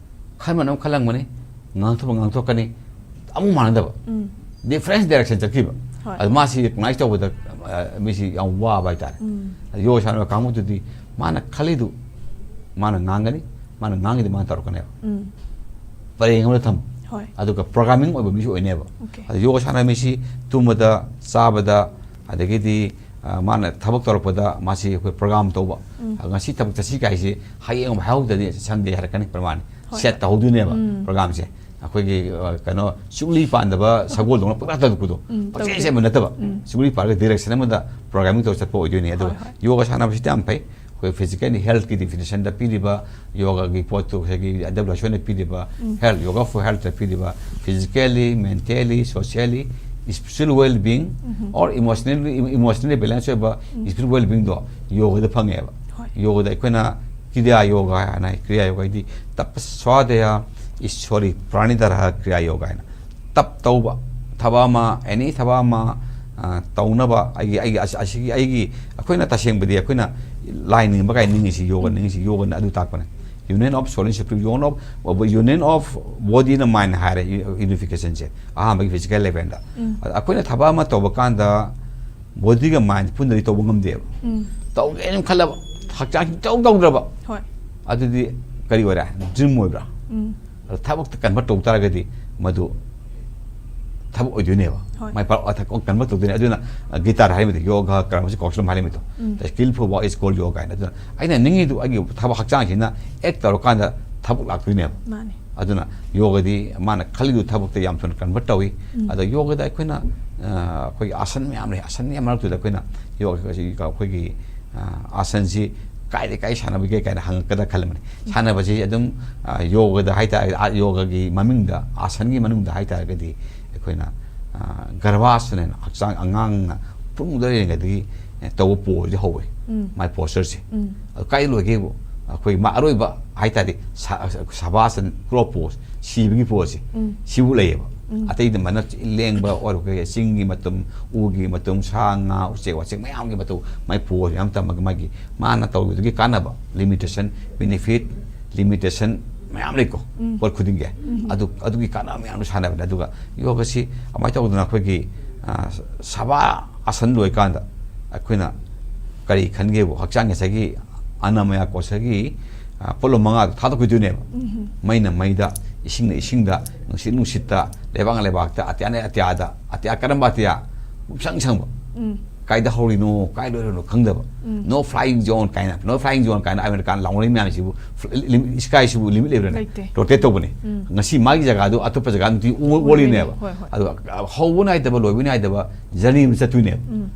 ꯈꯟꯕꯅ ꯑꯃ ꯈꯜꯂꯝꯒꯅꯤ, ꯉꯥꯡꯊꯣꯛꯄ ꯉꯥꯡꯊꯣꯛꯀꯅꯤ, ꯑꯃꯨꯛ ꯃꯥꯟꯅꯗꯕ꯫ ꯎꯝ꯫ ꯗꯤꯐ꯭ꯔꯦꯟꯁ ꯗꯥꯏꯔꯦꯛꯁꯟ ꯆꯠꯈꯤꯕ꯫ ꯍꯣꯏ꯫ ꯑꯗꯨ ꯃꯥꯁꯤ ꯔꯤꯀꯣꯛꯅꯥꯏꯁ ꯇꯧꯕꯗ, ꯑ, ꯃꯤꯁꯤ ꯌꯥꯝ ꯋꯥꯕ ꯍꯥꯏꯇꯥꯔꯦ꯫ ꯎꯝ꯫ ꯑꯗꯨ ꯌꯣꯒ ꯁꯥꯟꯅꯕ ꯀꯥꯡꯕꯨꯗꯨꯗꯤ ꯃꯥꯅ ꯈꯜꯂꯤꯗꯨ ꯃꯥꯅ ꯉꯥꯡꯒꯅꯤ, ꯃꯥꯅ ꯉꯥꯡꯉꯤꯗꯨ ꯃꯥꯅ ꯇꯧꯔꯛꯀꯅꯦꯕ꯫ ꯎꯝ꯫ ꯄꯔꯦꯡ ꯑꯃꯗ ꯊꯝꯕ꯫ ꯍꯣꯏ꯫ ꯑꯗꯨꯒ ꯄ꯭ꯔꯣꯒ꯭ꯔꯥꯃꯤꯡ ꯑꯣꯏꯕ ꯃꯤꯁꯨ ꯑꯣꯏꯅꯦꯕ꯫ Okay. ꯑꯗꯨ ꯌꯣꯒ ꯁꯥꯟꯅꯕ ꯃꯤꯁꯤ ꯇꯨꯝꯕꯗ, ꯆꯥꯕꯗ, ꯑꯗꯒꯤꯗꯤ, ꯑ, ꯃꯥꯅ ꯊꯕꯛ ꯇꯧꯔꯛꯄꯗ ꯃꯥꯁꯤ ꯑꯩꯈꯣꯏ ꯄ꯭ꯔꯣꯒ꯭ꯔꯥꯝ ꯇꯧꯕ꯫ ꯎꯝ꯫ ꯑ, ꯉꯁꯤ ꯊꯕꯛ ꯆꯠꯁꯤ ꯀꯥꯏꯁꯤ ꯍꯌꯦꯡ ꯑꯃꯨꯛ ꯍꯥꯏꯍꯧꯗ꯭ꯔꯗꯤ ꯁꯟꯗꯦ ꯍꯥꯏꯔꯛꯀꯅꯤ ꯄ꯭ꯔꯃꯥꯟ꯫ ꯍꯣꯏ, ꯁꯦꯠ ꯍꯣꯏ꯫ ꯇꯧꯍꯧꯗꯣꯏꯅꯦꯕ ꯎꯝ꯫ ꯄ꯭ꯔꯣꯒ꯭ꯔꯥꯝꯁꯦ꯫ ꯑꯩꯈꯣꯏꯒꯤ, ꯑ, ꯀꯩꯅꯣ, ꯆꯨꯛꯂꯤ ꯄꯥꯟꯗꯕ ꯁꯒꯣꯜꯗꯧꯅ ꯄꯪꯇꯥ ꯇꯧꯔꯛꯄꯗꯣ꯫ ꯎꯝ, ꯄꯪꯆꯦꯟ ꯇꯧꯗꯦ꯫ ꯆꯦꯟꯕ ꯅꯠꯇꯕ꯫ ꯎꯝ꯫ ꯆꯨꯛꯂꯤ ꯄꯥꯜꯂꯒ ꯗꯤꯔꯦꯛꯁꯟ ꯑꯃꯗ ꯄ꯭ꯔꯣꯒ꯭ꯔꯥꯃꯤꯡ ꯇꯧꯔ ꯆꯠꯄ ꯑꯣꯏꯗꯣꯏꯅꯦ꯫ ꯑꯗꯨꯒ ꯍꯣꯏ, ꯍꯣꯏ꯫ ꯌꯣꯒ ꯁꯥꯟꯅꯕꯁꯤꯗꯤ ꯌꯥꯝ ꯐꯩ꯫ ꯑꯩꯈꯣꯏ ꯐꯤꯖꯤꯀꯦꯜꯂꯤ ꯍꯦꯜꯠꯀꯤ ꯗꯤꯐꯤꯅꯤꯁꯟꯗ ꯄꯤꯔꯤꯕ ꯌꯣꯒꯥꯒꯤ ꯄꯣꯠꯇꯨ, ꯉꯁꯥꯏꯒꯤ ꯗꯕ꯭ꯂꯤꯎ ꯑꯩꯆ ꯑꯣꯅ ꯄꯤꯔꯤꯕ ꯎꯝ꯫ ꯍꯦꯜꯠ, ꯌꯣꯒꯥ ꯐꯣꯔ ꯍꯦꯜꯠꯇ ꯄꯤꯔꯤꯕ physically, mentally, socially, spiritual well being, ꯎꯝ꯫ ꯑꯣꯔ ꯏꯃꯣꯁꯅꯦꯜꯂꯤ, ꯏꯃꯣꯁꯅꯦꯜꯂꯤ ꯕꯦꯂꯦꯟꯁ ꯑꯣꯏꯕ ꯎꯝ꯫ ꯏꯁꯄꯤꯔꯤꯆꯨꯋꯦꯜ ꯋꯦꯜ ꯕꯤꯡꯗꯣ ꯌꯣꯒꯗ ꯐꯪꯉꯦꯕ꯫ ꯍꯣꯏ꯫ ꯌꯣꯒꯗ ꯑꯩꯈꯣꯏꯅ ꯀ꯭ꯔꯤꯌꯥ ꯌꯣꯒ ꯍꯥꯏꯅ ꯍꯥꯏ, ꯀ꯭ꯔꯤꯌꯥ ꯌꯣꯒ ꯍꯥꯏꯗꯤ ꯇꯄꯁ꯭ꯋꯥꯗꯌꯥ ꯏꯁꯣꯔꯤ ꯄ꯭ꯔꯥꯅꯤꯗꯔ ꯀ꯭ꯔꯤꯌꯥ ꯌꯣꯒ ꯍꯥꯏꯅ꯫ ꯇꯞ ꯇꯧꯕ ꯊꯕꯛ ꯑꯃ, ꯑꯦꯅꯤ ꯊꯕꯛ ꯑꯃ, ꯑ, ꯇꯧꯅꯕ ꯑꯩꯒꯤ, ꯑꯩꯒꯤ ꯑꯁ-, ꯑꯁꯤꯒꯤ ꯑꯩꯒꯤ, ꯑꯩꯈꯣꯏꯅ ꯇꯁꯦꯡꯕꯗꯤ ꯑꯩꯈꯣꯏꯅ ꯂꯥꯏ ꯅꯤꯡꯕ ꯀꯥꯏ ꯅꯤꯡꯉꯤꯁꯤ, ꯌꯣꯒ ꯅꯤꯡꯉꯤꯁꯤ, ꯌꯣꯒꯅ ꯑꯗꯨ ꯇꯥꯛꯄꯅꯦ꯫ Union of soul and spirit, union of, union of body and mind ꯍꯥꯏꯔꯦ, ꯌꯨꯅꯤꯐꯤꯀꯦꯁꯟꯁꯦ ꯑꯍꯥꯟꯕꯒꯤ ꯐꯤꯖꯤꯀꯦꯜ ꯂꯦꯚꯦꯜꯗ꯫ ꯑꯗ ꯑꯩꯈꯣꯏꯅ ꯊꯕꯛ ꯑꯃ ꯇꯧꯕ ꯀꯥꯟꯗ ꯕꯣꯗꯤꯒ ꯃꯥꯏꯟ ꯄꯨꯟꯗꯗꯤ ꯇꯧꯕ ꯉꯝꯗꯦꯕ꯫ ꯎꯝ꯫ ꯇꯧꯒꯦꯅ ꯈꯜꯂꯕ, ꯍꯛꯆꯥꯡꯁꯤ ꯇꯧ ꯇꯧꯗ꯭ꯔꯕ, ꯍꯣꯏ꯫ ꯑꯗꯨꯗꯤ ꯀꯔꯤ ꯑꯣꯏꯔꯦ? ꯗ꯭ꯔꯤꯝ ꯑꯣꯏꯕ꯭ꯔꯥ? ꯎꯝ꯫ ꯑꯗ ꯊꯕꯛꯇ ꯀꯟꯚꯔꯠ ꯇꯧ ꯇꯥꯔꯒꯗꯤ ꯃꯗꯨ ꯊꯕꯛ ꯑꯣꯏꯗꯣꯏꯅꯦꯕ꯫ ꯍꯣꯏ꯫ ꯃꯥꯏ ꯄꯥꯛ-, ꯑ, ꯊ-, ꯀꯟꯚꯔꯠ ꯇꯧꯗꯣꯏꯅꯦ꯫ ꯑꯗꯨꯅ, ꯑ, ꯒꯤꯇꯥꯗ ꯍꯥꯏꯔꯤꯕꯗꯣ, "ꯌꯣꯒ ꯀꯔꯃꯁꯤ ꯀꯧꯁꯂꯝ" ꯍꯥꯏꯔꯤꯕꯗꯣ, ꯎꯝ꯫ "The skillful work is called yoga" ꯍꯥꯏꯅ꯫ ꯑꯗꯨꯅ ꯑꯩꯅ ꯅꯤꯡꯉꯤꯗꯨ ꯑꯩꯒꯤ ꯊꯕꯛ ꯍꯛꯆꯥꯡꯁꯤꯅ ꯑꯦꯛ ꯇꯧꯔꯀꯥꯟꯗ ꯊꯕꯛ ꯂꯥꯛꯇꯣꯏꯅꯦꯕ꯫ ꯃꯥꯅꯦ꯫ ꯑꯗꯨꯅ ꯌꯣꯒꯗꯤ ꯃꯥꯅ ꯈꯜꯂꯤꯗꯨ ꯊꯕꯛꯇ ꯌꯥꯝ ꯊꯨꯅ ꯀꯟꯚꯔꯠ ꯇꯧꯏ꯫ ꯎꯝ꯫ ꯑꯗ ꯌꯣꯒꯗ ꯑꯩꯈꯣꯏꯅ, ꯑ, ꯑꯩꯈꯣꯏꯒꯤ ꯑꯥꯁꯟ ꯃꯌꯥꯝ ꯂꯩ꯫ ꯑꯥꯁꯟ ꯃꯌꯥꯝ ꯃꯔꯛꯇꯨꯗ ꯑꯩꯈꯣꯏꯅ ꯌꯣꯒ ꯑꯁꯤ ꯑꯩꯈꯣꯏꯒꯤ, ꯑ, ꯑꯥꯁꯟꯁꯤ ꯀꯥꯏꯗ ꯀꯥꯏ ꯁꯥꯟꯅꯕꯒꯦ ꯀꯥꯏꯅ ꯍꯪꯉꯛꯀꯗ꯭ꯔꯥ ꯈꯜꯂꯝꯕꯅꯤ꯫ ꯎꯝ꯫ ꯁꯥꯟꯅꯕꯁꯤ ꯑꯗꯨꯝ, ꯑ, ꯌꯣꯒꯗ ꯍꯥꯏꯇꯥꯔꯒꯗꯤ, ꯑ, ꯌꯣꯒꯒꯤ ꯃꯃꯤꯡꯗ, ꯑꯥꯁꯟꯒꯤ ꯃꯅꯨꯡꯗ ꯍꯥꯏꯇꯥꯔꯒꯗꯤ ꯑꯩꯈꯣꯏꯅ, ꯑ, ꯒꯔꯚꯥꯁꯅ ꯍꯛꯆꯥꯡ ꯑꯉꯥꯡꯅ ꯄꯨꯡꯗ ꯂꯩꯔꯤꯉꯩꯗꯒꯤ, ꯑ, ꯇꯧꯕ ꯄꯣꯁꯁꯤ ꯍꯧꯋꯦ꯫ ꯎꯝ꯫ ꯃꯥꯏ ꯄꯣꯁꯆꯔꯁꯦ꯫ ꯎꯝ꯫ ꯑꯗꯨ ꯀꯥꯏ ꯂꯣꯏꯒꯦꯕꯨ ꯑꯩꯈꯣꯏ ꯃꯥ ꯑꯔꯣꯏꯕ ꯍꯥꯏꯇꯥꯔꯗꯤ ꯁ-, ꯁꯕꯥꯁꯟ ꯀ꯭ꯔꯣ ꯄꯣꯁ, ꯁꯤꯕꯒꯤ ꯄꯣꯁꯁꯦ, ꯎꯝ꯫ ꯁꯤꯕꯨ ꯂꯩꯌꯦꯕ꯫ ꯎꯝ꯫ ꯑꯇꯩꯗ ꯃꯅ ꯂꯦꯡꯕ ꯑꯣꯏꯔꯣ, ꯑꯩꯈꯣꯏꯒꯤ ꯆꯤꯡꯒꯤ ꯃꯇꯨꯝ, ꯎꯒꯤ ꯃꯇꯨꯝ, ꯁꯥ ꯉꯥ, ꯎꯆꯦꯛ ꯋꯥꯆꯦꯛ ꯃꯌꯥꯝꯒꯤ ꯃꯇꯨꯝ, ꯃꯥꯏ ꯄꯣꯁ ꯃꯌꯥꯝ ꯇꯝꯃꯒ ꯃꯥꯒꯤ ꯃꯥꯅ ꯇꯧꯔꯤꯗꯨꯒꯤ ꯀꯥꯟꯅꯕ, ꯂꯤꯃꯤꯇꯦꯁꯟ, ꯕꯦꯅꯤꯐꯤꯠ, ꯂꯤꯃꯤꯇꯦꯁꯟ ꯃꯌꯥꯝ ꯂꯩꯀꯣ, ꯎꯝ꯫ ꯄꯣꯠ ꯈꯨꯗꯤꯡꯒꯤ꯫ ꯎꯝ꯫ ꯑꯗꯨ, ꯑꯗꯨꯒꯤ ꯀꯥꯟꯅꯕ ꯃꯌꯥꯝꯗꯣ ꯁꯥꯟꯅꯕꯅꯦ꯫ ꯑꯗꯨꯒ ꯌꯣꯒꯁꯤ ꯀꯃꯥꯏꯅ ꯇꯧꯗꯅ ꯑꯩꯈꯣꯏꯒꯤ, ꯑ, ꯁꯕꯥ ꯑꯥꯁꯟ ꯂꯣꯏꯀꯥꯟꯗ ꯑꯩꯈꯣꯏꯅ ꯀꯔꯤ ꯈꯟꯒꯦꯕꯨ, ꯍꯛꯆꯥꯡꯒꯤ ꯉꯁꯥꯏꯒꯤ ꯑꯅꯃꯌꯥ ꯀꯣꯁꯒꯤ, ꯑ, ꯄꯣꯠꯂꯨꯝ ꯃꯉꯥꯗꯣ ꯊꯥꯗꯣꯛꯈꯤꯗꯣꯏꯅꯦꯕ꯫ ꯎꯝ꯫ ꯃꯩꯅ ꯃꯩꯗ, ꯏꯁꯤꯡꯅ ꯏꯁꯤꯡꯗ, ꯅꯨꯡꯁꯤꯠ ꯅꯨꯡꯁꯤꯠꯇ, ꯂꯩꯕꯥꯛꯅ ꯂꯩꯕꯥꯛꯇ, ꯑꯇꯤꯌꯥꯅ ꯑꯇꯤꯌꯥꯗ, ꯑꯇꯤꯌꯥ ꯀꯔꯝꯕ ꯑꯇꯤꯌꯥ? ꯄꯨꯝꯁꯪ ꯁꯪꯕ꯫ ꯎꯝ꯫ ꯀꯥꯏꯗ ꯍꯧꯔꯤꯅꯣ, ꯀꯥꯏ ꯂꯣꯏꯔꯤꯅꯣ ꯈꯪꯗꯕ꯫ ꯎꯝ꯫ No flying zone ꯀꯥꯏꯅ, no flying zone ꯀꯥꯏꯅ ꯑꯃꯦꯔꯤꯀꯥꯟ ꯂꯥꯎꯅꯔꯤ ꯃꯌꯥꯝꯁꯤꯕꯨ, ꯐ-, ꯂꯤ-, ꯂꯤ-, ꯁ꯭ꯀꯥꯏꯁꯤꯕꯨ ꯂꯤꯃꯤꯠ ꯂꯩꯕ꯭ꯔꯥꯅꯦ? ꯂꯩꯇꯦ꯫ ꯔꯣꯇꯦꯠ ꯇꯧꯕꯅꯦ꯫ ꯎꯝ꯫ ꯉꯁꯤ ꯃꯥꯒꯤ ꯖꯒꯥꯗꯨ ꯑꯇꯣꯞꯄ ꯖꯒꯥ ꯅꯨꯡꯇꯤ ꯑꯣ-, ꯑꯣꯜꯂꯤꯅꯦꯕ꯫ ꯍꯣꯏ, ꯍꯣꯏ꯫ ꯑꯗꯣ, ꯑ, ꯍꯧꯕ ꯅꯥꯏꯗꯕ, ꯂꯣꯏꯕ ꯅꯥꯏꯗꯕ ꯖꯔꯅꯤ ꯑꯃ ꯆꯠꯇꯣꯏꯅꯦꯕ꯫ ꯎꯝ꯫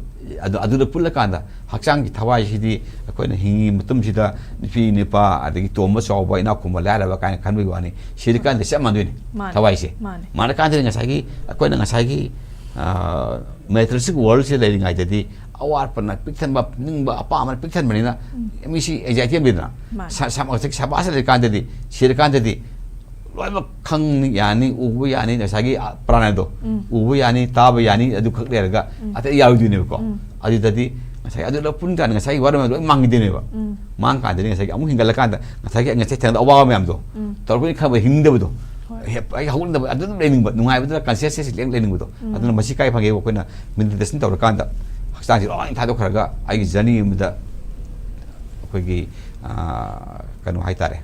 ꯑꯗꯣ ꯑꯗꯨꯗ ꯄꯨꯜꯂꯀꯥꯟꯗ ꯍꯛꯆꯥꯡꯒꯤ ꯊꯋꯥꯏꯁꯤꯗꯤ ꯑꯩꯈꯣꯏꯅ ꯍꯤꯡꯉꯤ ꯃꯇꯝꯁꯤꯗ ꯅꯨꯄꯤ, ꯅꯨꯄꯥ, ꯑꯗꯒꯤ ꯇꯣꯝꯕ, ꯆꯥꯎꯕ, ꯏꯅꯥꯛ ꯈꯨꯟꯕ, ꯂꯥꯏꯔꯕ ꯀꯥꯏꯅ ꯈꯟꯕꯒꯤ ꯋꯥꯅꯤ꯫ ꯁꯤꯔꯀꯥꯟꯗ ꯆꯞ ꯃꯥꯟꯗꯣꯏꯅꯦ, ꯃꯥꯅꯦ꯫ ꯊꯋꯥꯏꯁꯦ꯫ ꯃꯥꯅꯦ꯫ ꯃꯥꯟꯅꯀꯥꯟꯗꯗꯤ ꯉꯁꯥꯏꯒꯤ, ꯑꯩꯈꯣꯏꯅ ꯉꯁꯥꯏꯒꯤ, ꯑ, ꯃꯦꯇꯔꯤꯌꯦꯂꯤꯁꯇꯤꯛ ꯋꯥꯔꯜꯁꯤꯗ ꯂꯩꯔꯤꯉꯩꯗꯗꯤ ꯑꯋꯥꯠꯄꯅ ꯄꯤꯛ ꯊꯟꯕ, ꯅꯤꯡꯕ ꯑꯄꯥꯝꯕꯅ ꯄꯤꯛ ꯊꯟꯕꯅꯤꯅ ꯎꯝ꯫ ꯃꯤꯁꯤ ꯑꯦꯡꯖꯥꯏꯇꯤ ꯑꯃ ꯂꯩꯗꯅ꯫ ꯃꯥꯅꯦ꯫ ꯁ-, ꯁ-, ꯍꯧꯖꯤꯛ ꯁꯕꯥꯁ ꯂꯩꯔꯀꯥꯟꯗꯗꯤ, ꯁꯤꯔꯀꯥꯟꯗꯗꯤ ꯂꯣꯏꯅꯃꯛ ꯈꯪ ꯌꯥꯅꯤ, ꯎꯕ ꯌꯥꯅꯤ, ꯉꯁꯥꯏꯒꯤ ꯄ꯭ꯔꯥꯅꯗꯣ ꯎꯝ. ꯎꯕ ꯌꯥꯅꯤ, ꯇꯥꯕ ꯌꯥꯅꯤ, ꯑꯗꯨ ꯈꯛ ꯂꯩꯔꯒ ꯎꯝ. ꯑꯇꯩ ꯌꯥꯔꯣꯏꯗꯣꯏꯅꯦꯕꯀꯣ꯫ ꯎꯝ. ꯑꯗꯨꯗꯗꯤ ꯉꯁꯥꯏ ꯑꯗꯨ ꯂꯣꯏ ꯄꯨꯟ ꯇꯥꯔꯗꯤ ꯉꯁꯥꯏꯒꯤ ꯋꯥꯔꯝ ꯂꯣꯏ ꯃꯥꯡꯈꯤꯗꯣꯏꯅꯦꯕ꯫ ꯎꯝ. ꯃꯥꯡ ꯀꯥꯟꯗꯗꯤ ꯉꯁꯥꯏꯒꯤ ꯑꯃꯨꯛ ꯍꯦꯟꯒꯠꯂꯀꯥꯟꯗ ꯉꯁꯥꯏꯒꯤ ꯉꯁꯥꯏ ꯊꯦꯡꯅꯗ ꯑꯋꯥꯕ ꯃꯌꯥꯝꯗꯣ ꯎꯝ. ꯇꯧꯔꯛꯄꯅꯤ ꯈꯪꯕ ꯍꯤꯡꯗꯕꯗꯣ꯫ ꯍꯣꯏ. ꯍꯦ-, ꯑꯩ ꯍꯧꯒꯠꯅꯕ ꯑꯗꯨꯝ ꯂꯩꯅꯤꯡꯕ, ꯅꯨꯡꯉꯥꯏꯕꯗꯨꯅ consciousness ꯂꯦꯡ ꯂꯩꯅꯤꯡꯕꯗꯣ꯫ ꯎꯝ. ꯑꯗꯨꯅ ꯃꯁꯤ ꯀꯥꯏ ꯐꯪꯒꯦꯕ? ꯑꯩꯈꯣꯏꯅ meditation ꯇꯧꯔꯀꯥꯟꯗ ꯍꯛꯆꯥꯡꯁꯤ ꯂꯣꯏ ꯊꯥꯗꯣꯛꯈ꯭ꯔꯒ ꯑꯩꯒꯤ journey ꯑꯃꯗ ꯑꯩꯈꯣꯏꯒꯤ, ꯑꯥ, ꯀꯩꯅꯣ ꯍꯥꯏꯇꯥꯔꯦ,